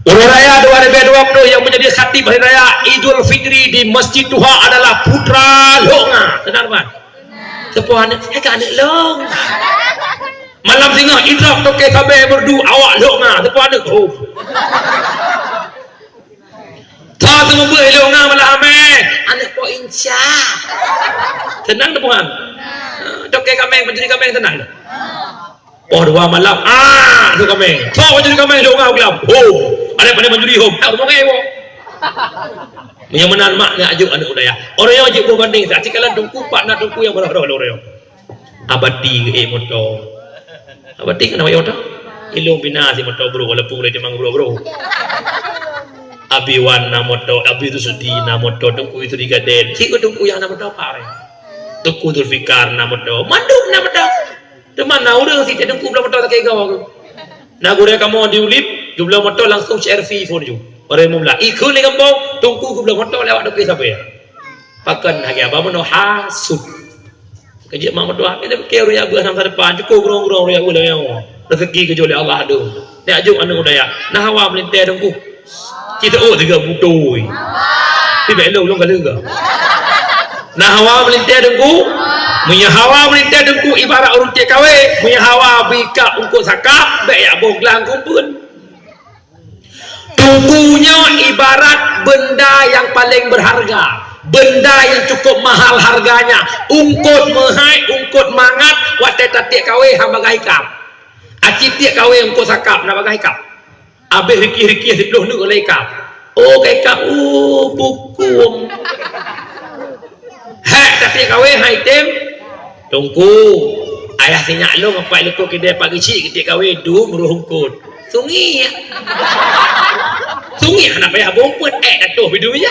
Uroe raya dua ribu dua puluh yang menjadi khatib hari raya Idul Fitri di Masjid Tuha adalah putra Lhok Nga. Teunang, teman? Sepuh aneuk, eh, ka aneuk lôn. Malam singoh idrop toke sabe merdu awak Lhok Nga. Sepuh aneuk. Oh. Tho seumeubeuet ilong na malah amé. Aneuk po inca. Tenang tu, Tuhan. Toke kameng, pencuri kameng tenang. Oh, dua malam. Ah, tu kameng. Tho pencuri kameng ilong na ulam. Ho. Ada pada pencuri ho. Tak rumah kayu. Yang mana mak nak ajuk aneuk udaya. Orang yang ajuk berbanding. Tak cikalan tungku, pak nak tungku yang mana roh orang. Abati geuék moto. Abati kenapa ya moto? Ilong bina si moto bro, walaupun boleh timang bro-bro. Abi Wan na moto, Abi Rusdi na moto, Teuku Yusri Gaden. Cik Teuku yang na moto apa orang? Teuku Zulfikar na moto, mandum na moto. Teuma na ureueng si Teuku bela moto sakét gawa ke. Na gurèe kamoe di Ulip, geubloe moto langsung C R V phon ju. Orang mula. Ikut ni kampung, Teuku geubloe moto lewat Teuku sampai. Pakon lagèe abah meunoe hasut. Keujeuet mak meutuah, bila pikir ureueng jak beuet masa depan, cukup gurong-gurong ureueng jak beuet lagèe nyoe. Rezeki keujok lé Allah dong. Nyak jok aneuk udaya. Nah hawa meulintèe teungku. Cit oh tiga butôi. Ti bèk lôn lôn kali ka. Nah hawa meulintèe teungku. Meunyoe hawa meulintèe teungku ibarat ureueng tiek kawé. Meunyoe hawa bika ungkot sakap, bèk yak boh glang kumpeuen. Teungku nyoe ibarat benda yang paling berharga, benda yang cukup mahal harganya. Ungkot meuhai, ungkot mangat, watèe tatiek kawé hana bagah ikab. Aci tiek kawé ungkot sakab na bagah ikab. Abéh rikih-rikih siplôh neuk lé ikab. Oh, ka ikab, oh, bukong. Hek tatiek kawé hai tem. Teungku, ayah sinyak lôn ampat likot keudè Pak Geuchik geutiek kawé dum roh eungkot. Sungiek. Sungiek hana payah bungkot, eh, atoh bideu ya.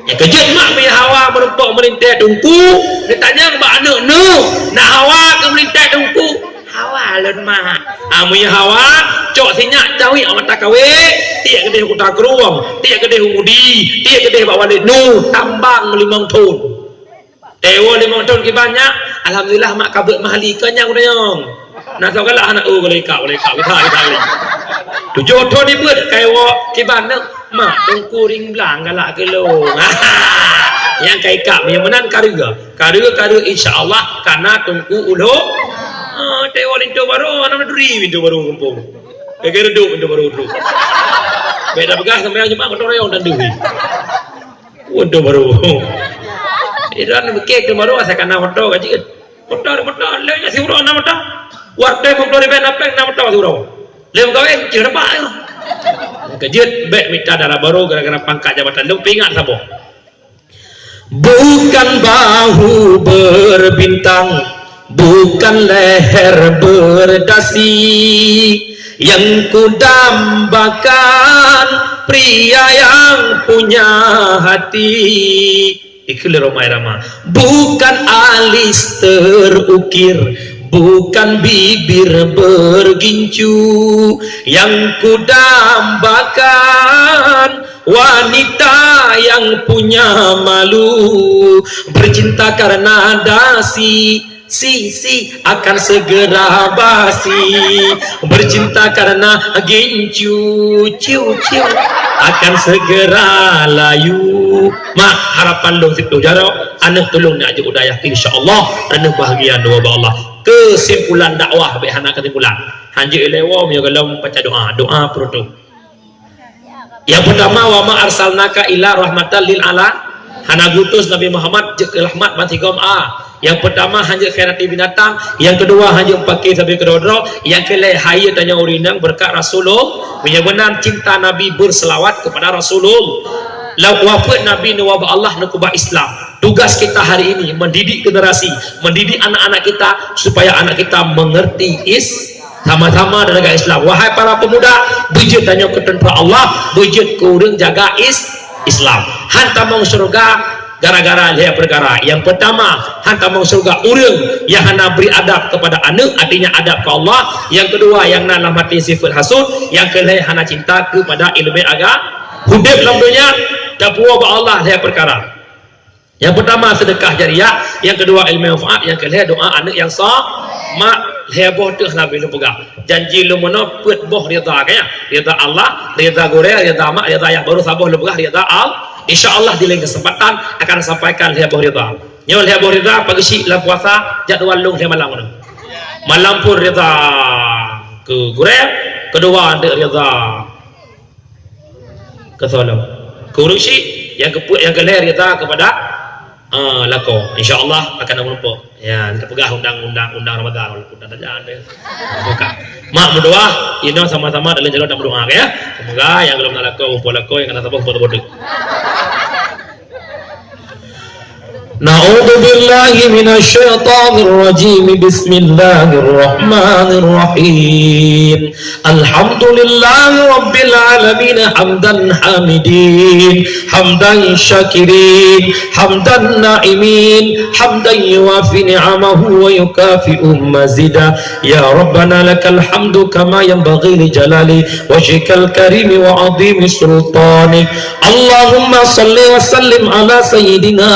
Ya keujeuet mak meuhawa meurumpok meulintèe teungku, geutanyong bak aneuk, "Neuk, na hawa keu meulintèe teungku?" "Hawa lôn mak." Ah, meuhawa, cok sinyak cawék mata kawé, tiek keudeh Kuta Krueng, tiek keudeh Umudi, tiek keudeh bak Walid Nu, tambang limong thon. Tewo limong thon kiban nyak, alhamdulillah mak ka beuet mahli keu nyang udayong. Na soe galak hana, oh, golai kak, golai kak, kita, kita ni. Tujoh thon ni beuet, kai wo kiban na, mak, teungku ring blang galak keu lôn. Nyang kai kak, nyang meunan kareuga. Kareuga-kareuga insya Allah, kana teungku ulôn. Ah, tewo linto baro, anak duri linto baro kumpung. Kagak redup linto baro tu. Beda peugah sampai Jumat, kotong rayong dan duri. Waduh, baru. Iran bukit tu baru asal kana moto ka jeuet. Moto, moto, leuh nya siuroe na moto. Watèe meukloe ribèe na pèng na moto siuroe. Lheuh meukawen, ceuh rapat. Keujeuet bèk mita dara barô gara-gara pangkat jabatan. Lôn peuingat saboh. Bukan bahu berbintang, bukan leher berdasi, yang kudambakan pria yang punya hati. Ikheun lé Rhoma Irama. Bukan alis terukir, bukan bibir bergincu, yang kudambakan wanita yang punya malu. Bercinta karena dasi, si, si, akan segera basi. Bercinta karena gincu, ciu, ciu, akan segera layu. Mak, harapan lôn siplôh jaroe, aneuk tulông neujak u dayah, insya Allah, aneuk bahagia dua bak Allah. Kesimpulan dakwah, bèk hana kesimpulan. Hanjeuet ilèe woe, meunyoe gohlom baca doa, doa peunutup. Nyang peutama, "Wa ma arsalnaka illa rahmatan lil ala-," hana geuutus Nabi Muhammad jeuet keu rahmat ban sigom a. Nyang peutama, hanjeuet khianati binatang. Nyang keudua, hanjeuet meupaké sabe keudroe-droe. Nyang keulhèe, hayeue tanyoe ureueng inong beureukat Rasulullah. Meunyoe meunan cinta Nabi, berselawat kepada Rasulullah. Lam wafeuet Nabi neuwoe bak Allah, neukeubah Islam. Tugas kita hari ini mendidik generasi, mendidik anak-anak kita supaya anak kita mengerti Is-, sama-sama dan negara Islam. Wahai para pemuda, beujeuet tanyoe keu teuntara Allah, beujeuet keu ureueng jaga Is-, Islam. Han tamong syeuruga gara-gara lhèe peukara. Nyang peutama, han tamong syeuruga ureueng nyang hana bri adab kepada aneuk, artinya adab keu Allah. Nyang keudua, nyang na lam até sifeuet hasut. Nyang keulhèe, hana cinta kepada ileumèe agama. Udép lam donya, tapuwoe bak Allah lhèe peukara. Nyang peutama, seudeukah jariyah, nyang keudua, ileumèe manfaat, nyang keulhèe, doa aneuk nyang sa-, mak, lhèe boh teuh Nabi lôn peugah. Janji lôn meunoe peuet boh ridha, kan, ya? Ridha Allah, ridha gurèe, ridha mak, ridha yah, baru saboh lôn peugah ridha Al-, insya Allah di lain kesempatan akan sampaikan lhèe boh ridha. Nyoe lhèe boh ridha, pageusyik lam puasa, jadwal lôn lhèe malam nyoe. Malam phôn ridha keu gurèe, keudua aneuk ridha keu soe lom. Keu ureueng syik, nyang keupeuet, nyang keulhèe ridha kepada, ah, lakoe. Insya Allah akan na meurumpok. Ya, neupeugah undang-undang, undang Ramadan, walaupun tak ada ada. Buka. Mak meudoa, inoe sama-sama dalam jalan dan berdoa, ya. Semoga nyang gohlom na lakoe, mumpung lakoe, nyang ka na saboh, mumpung saboh teuk. أعوذ بالله من الشيطان الرجيم. بسم الله الرحمن الرحيم. الحمد لله رب العالمين، حمدا حامدين، حمدا شاكرين، حمدا ناعمين، حمدا يوافي نعمه ويكافئ مزيده. يا ربنا لك الحمد كما ينبغي لجلال وجهك الكريم وعظيم سلطانك. اللهم صل وسلم على سيدنا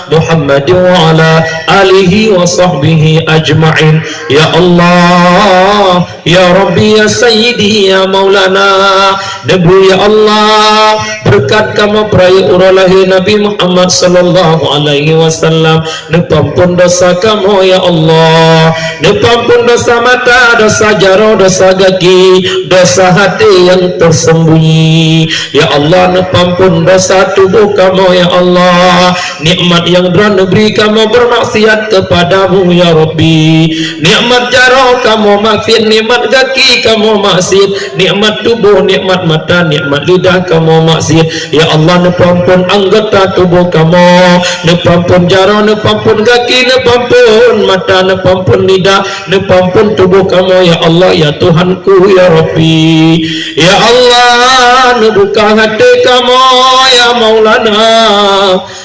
محمد وعلى آله وصحبه أجمعين. Ya Allah, ya Rabbi, ya Sayyidi, ya Maulana, neubri, ya Allah, beureukat kamoe peurayeuk uroe lahé Nabi Muhammad sallallahu alaihi wasallam. Neupeuampôn desya kamoe, ya Allah. Neupeuampôn desya mata, desya jaroe, desya gaki, desya até nyang teuseumbunyi. Ya Allah, neupeuampôn desya tuboh kamoe, ya Allah. Nikmat nyang Droe neubri kamoe beurmaksiat keupadamu, ya Rabbi. Nikmat jaroe kamoe maksiat, nikmat gaki kamoe maksiat, nikmat tuboh, nikmat mata, nikmat lidah kamoe maksiat. Ya Allah, neupeuampôn anggota tuboh kamoe, neupeuampôn jaroe, neupeuampôn gaki, neupeuampôn mata, neupeuampôn lidah, neupeuampôn tuboh kamoe, ya Allah, ya Tuhanku, ya Rabbi. Ya Allah, neubuka até kamoe, ya Maulana.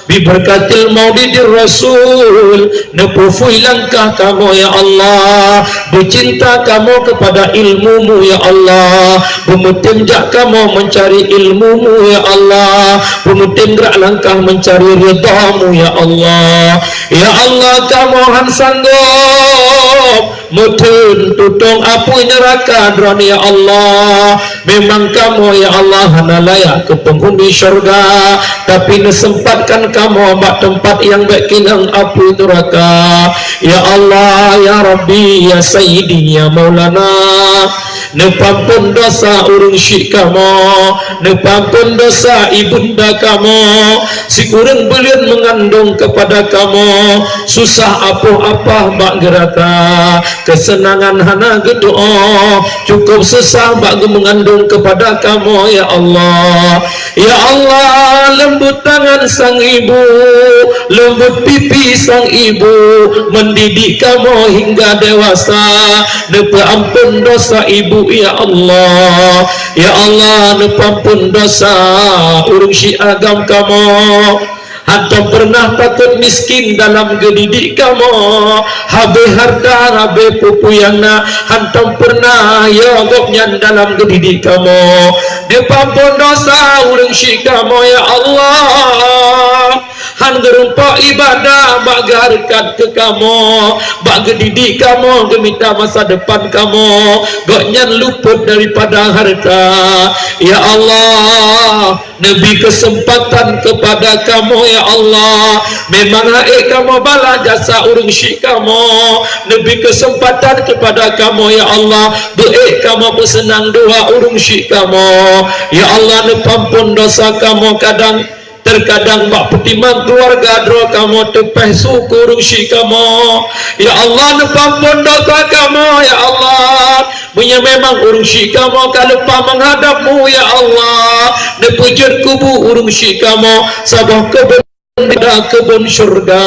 Bibarakatil Maulidir Rasul, neupeuphui langkah kamoe, ya Allah. Beucinta kamoe keupada ilmu-Mu, ya Allah. Beumeutem jak kamoe meucari ilmu-Mu, ya Allah. Beumeutem grak langkah meucari ridha-Mu, ya Allah. Ya Allah, kamoe han sanggob meutheun tutong apui neuraka Droeneuh, ya Allah. Memang kamoe, ya Allah, hana layak keu peunghuni syeuruga, tapi neuseumpatkan kamoe bak teumpat nyang bèk keunong apui neuraka. Ya Allah, ya Rabbi, ya Sayyidi, ya Maulana, Neupeuampon dosa ureuëng syik kamoe, neupeuampon dosa ibunda kamoe, sikureueng buleuen meungandong keupada kamoe, susah apoh apah bak geurata, keuseunangan hana geutuoh, cukôp susah bak geumeungandong keupada kamoe, ya Allah. Ya Allah, leumbut tangan sang ibu, leumbut pipi sang ibu, mendidik kamoe hingga dewasa, neupeuampon dosa ibu, ya Allah. Ya Allah, neupeuampon dosa ureuëng syik agam kamoe. Hantom peureunah takot miskin dalam geudidik kamoe. Habéh hareuta, habéh peue-peue nyang na, hantom peureunah yo gobnyan dalam geudidik kamoe. Neupeuampon dosa ureuëng syik kamoe, ya Allah. Han geurumpok ibadah bak geuhareukat keu kamoe, bak geudidik kamoe, geumita masa depan kamoe. Gobnyan luput daripada hareuta. Ya Allah, neubri keuseumpatan keupada kamoe, ya Allah. Memang han ék kamoe balas jasa ureuëng syik kamoe. Neubri keuseumpatan keupada kamoe, ya Allah. Beu ék kamoe peuseunang dua ureuëng syik kamoe. Ya Allah, neupeuampon dosa kamoe kadang, teukadang bak peutimang keuluwarga droe kamoe teupeh su keu ureuëng syik kamoe. Ya Allah, neupeuampon dosa kamoe, ya Allah. Meunyoe memang ureuëng syik kamoe ka leupah meuhadab-Mu, ya Allah, neupeujeuet kubu ureuëng syik kamoe saboh keubon, keubon syeuruga.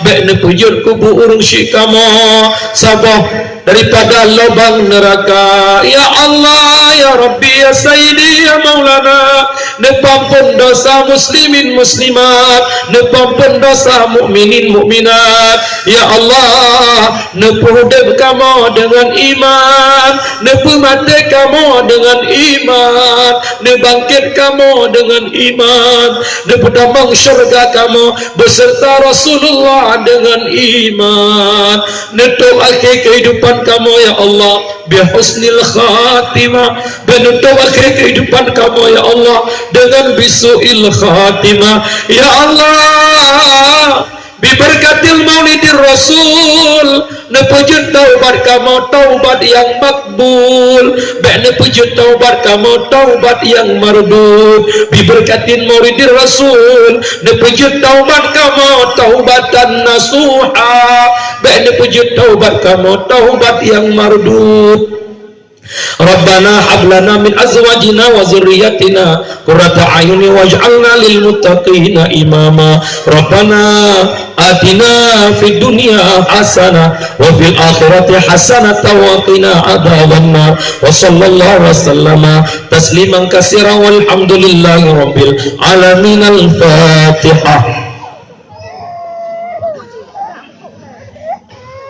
Bék neupeujeuet kubu ureuëng syik kamoe saboh daripada lubang neuraka. Ya Allah, ya Rabbi, ya Sayyidi, ya Maulana, neupeuampon dosa muslimin muslimat, neupeuampon dosa mukminin mukminat. Ya Allah, neupeuudeb kamoe deungon iman, neupeumaté kamoe deungon iman, neubangkét kamoe deungon iman, neupeutamong syeuruga kamoe beuseurta Rasulullah deungon iman. Neutôp akhé keuhidupan kamoe, ya Allah, bihusnil khatimah. Neutôp akhé keuhidupan kamoe, ya Allah, deungon bisu'il khatimah. Ya Allah, bibarakatil maulidir rasul, neupeujeuet taubat kamoe taubat nyang makbul. Bék neupeujeuet taubat kamoe taubat nyang mardud. Bibarakatil maulidir rasul, neupeujeuet taubat kamoe taubatan nasuha. Bék neupeujeuet taubat kamoe taubat nyang mardud. Rabbana hab lana min azwajina wa dzurriyyatina qurrata a'yuni waj'alna lil muttaqina imama. Rabbana atina fid dunya hasanah wa fil akhirati hasanatan wa qina adzabannar. Wa sallallahu wa sallama tasliman katsiran walhamdulillahi rabbil alamin. Al-Fatihah.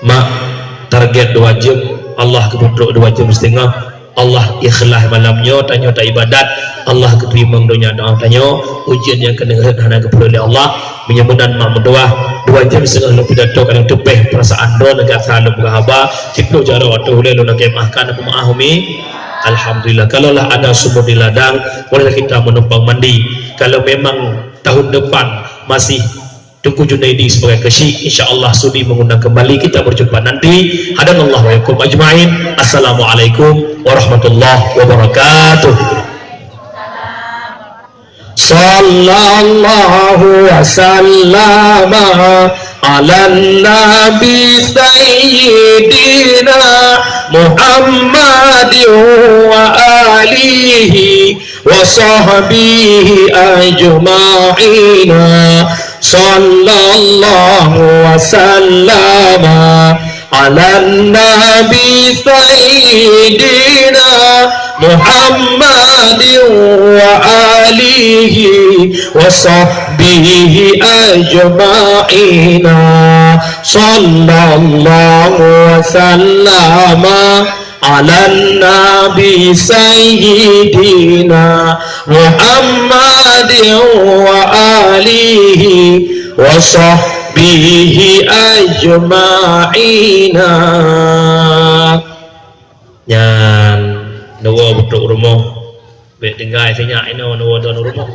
Mak, target dua jeuem, Allah geupeutrok dua jeuem siteungoh. Allah ikhlas malam nyoe, tanyoe taibadat, Allah geuteurimong donya doa tanyoe. Ujian nyang keuneuk rhot hana geupeureulée lé Allah. Meunyoe meunan mak meudoa, dua jeuem siteungoh lôn pidato ka lôn teupeh peurasaan droe, neugah sa lôn peugah haba, siplôh jaroe ateueh ulée lôn lagée meuah ka neupeumaah umi. Alhamdulillah, kalaulah ada sumur di ladang, bolehlah kita menumpang mandi. Kalau memang tahun depan masih Teuku Junaidi sebagai keuchik, insya Allah sudi mengundang kembali. Kita berjumpa nanti. Hadanallahu wa iyyakum ajma'in. Assalamualaikum warahmatullahi wabarakatuh. Sallallahu wa sallama ala nabi sayyidina Muhammadin wa alihi wa sahbihi ajma'ina. Sallallahu wa sallama ala nabi sayyidina Muhammadin wa alihi wa sahbihi ajma'ina. Sallallahu wa sallama ala nabi sayyidina Muhammadin wa alihi wa sahbihi ajma'ina. Nyan neuwoe beutrok rumoh. Bék tinggai sinyak inoe neuwoe droen rumoh.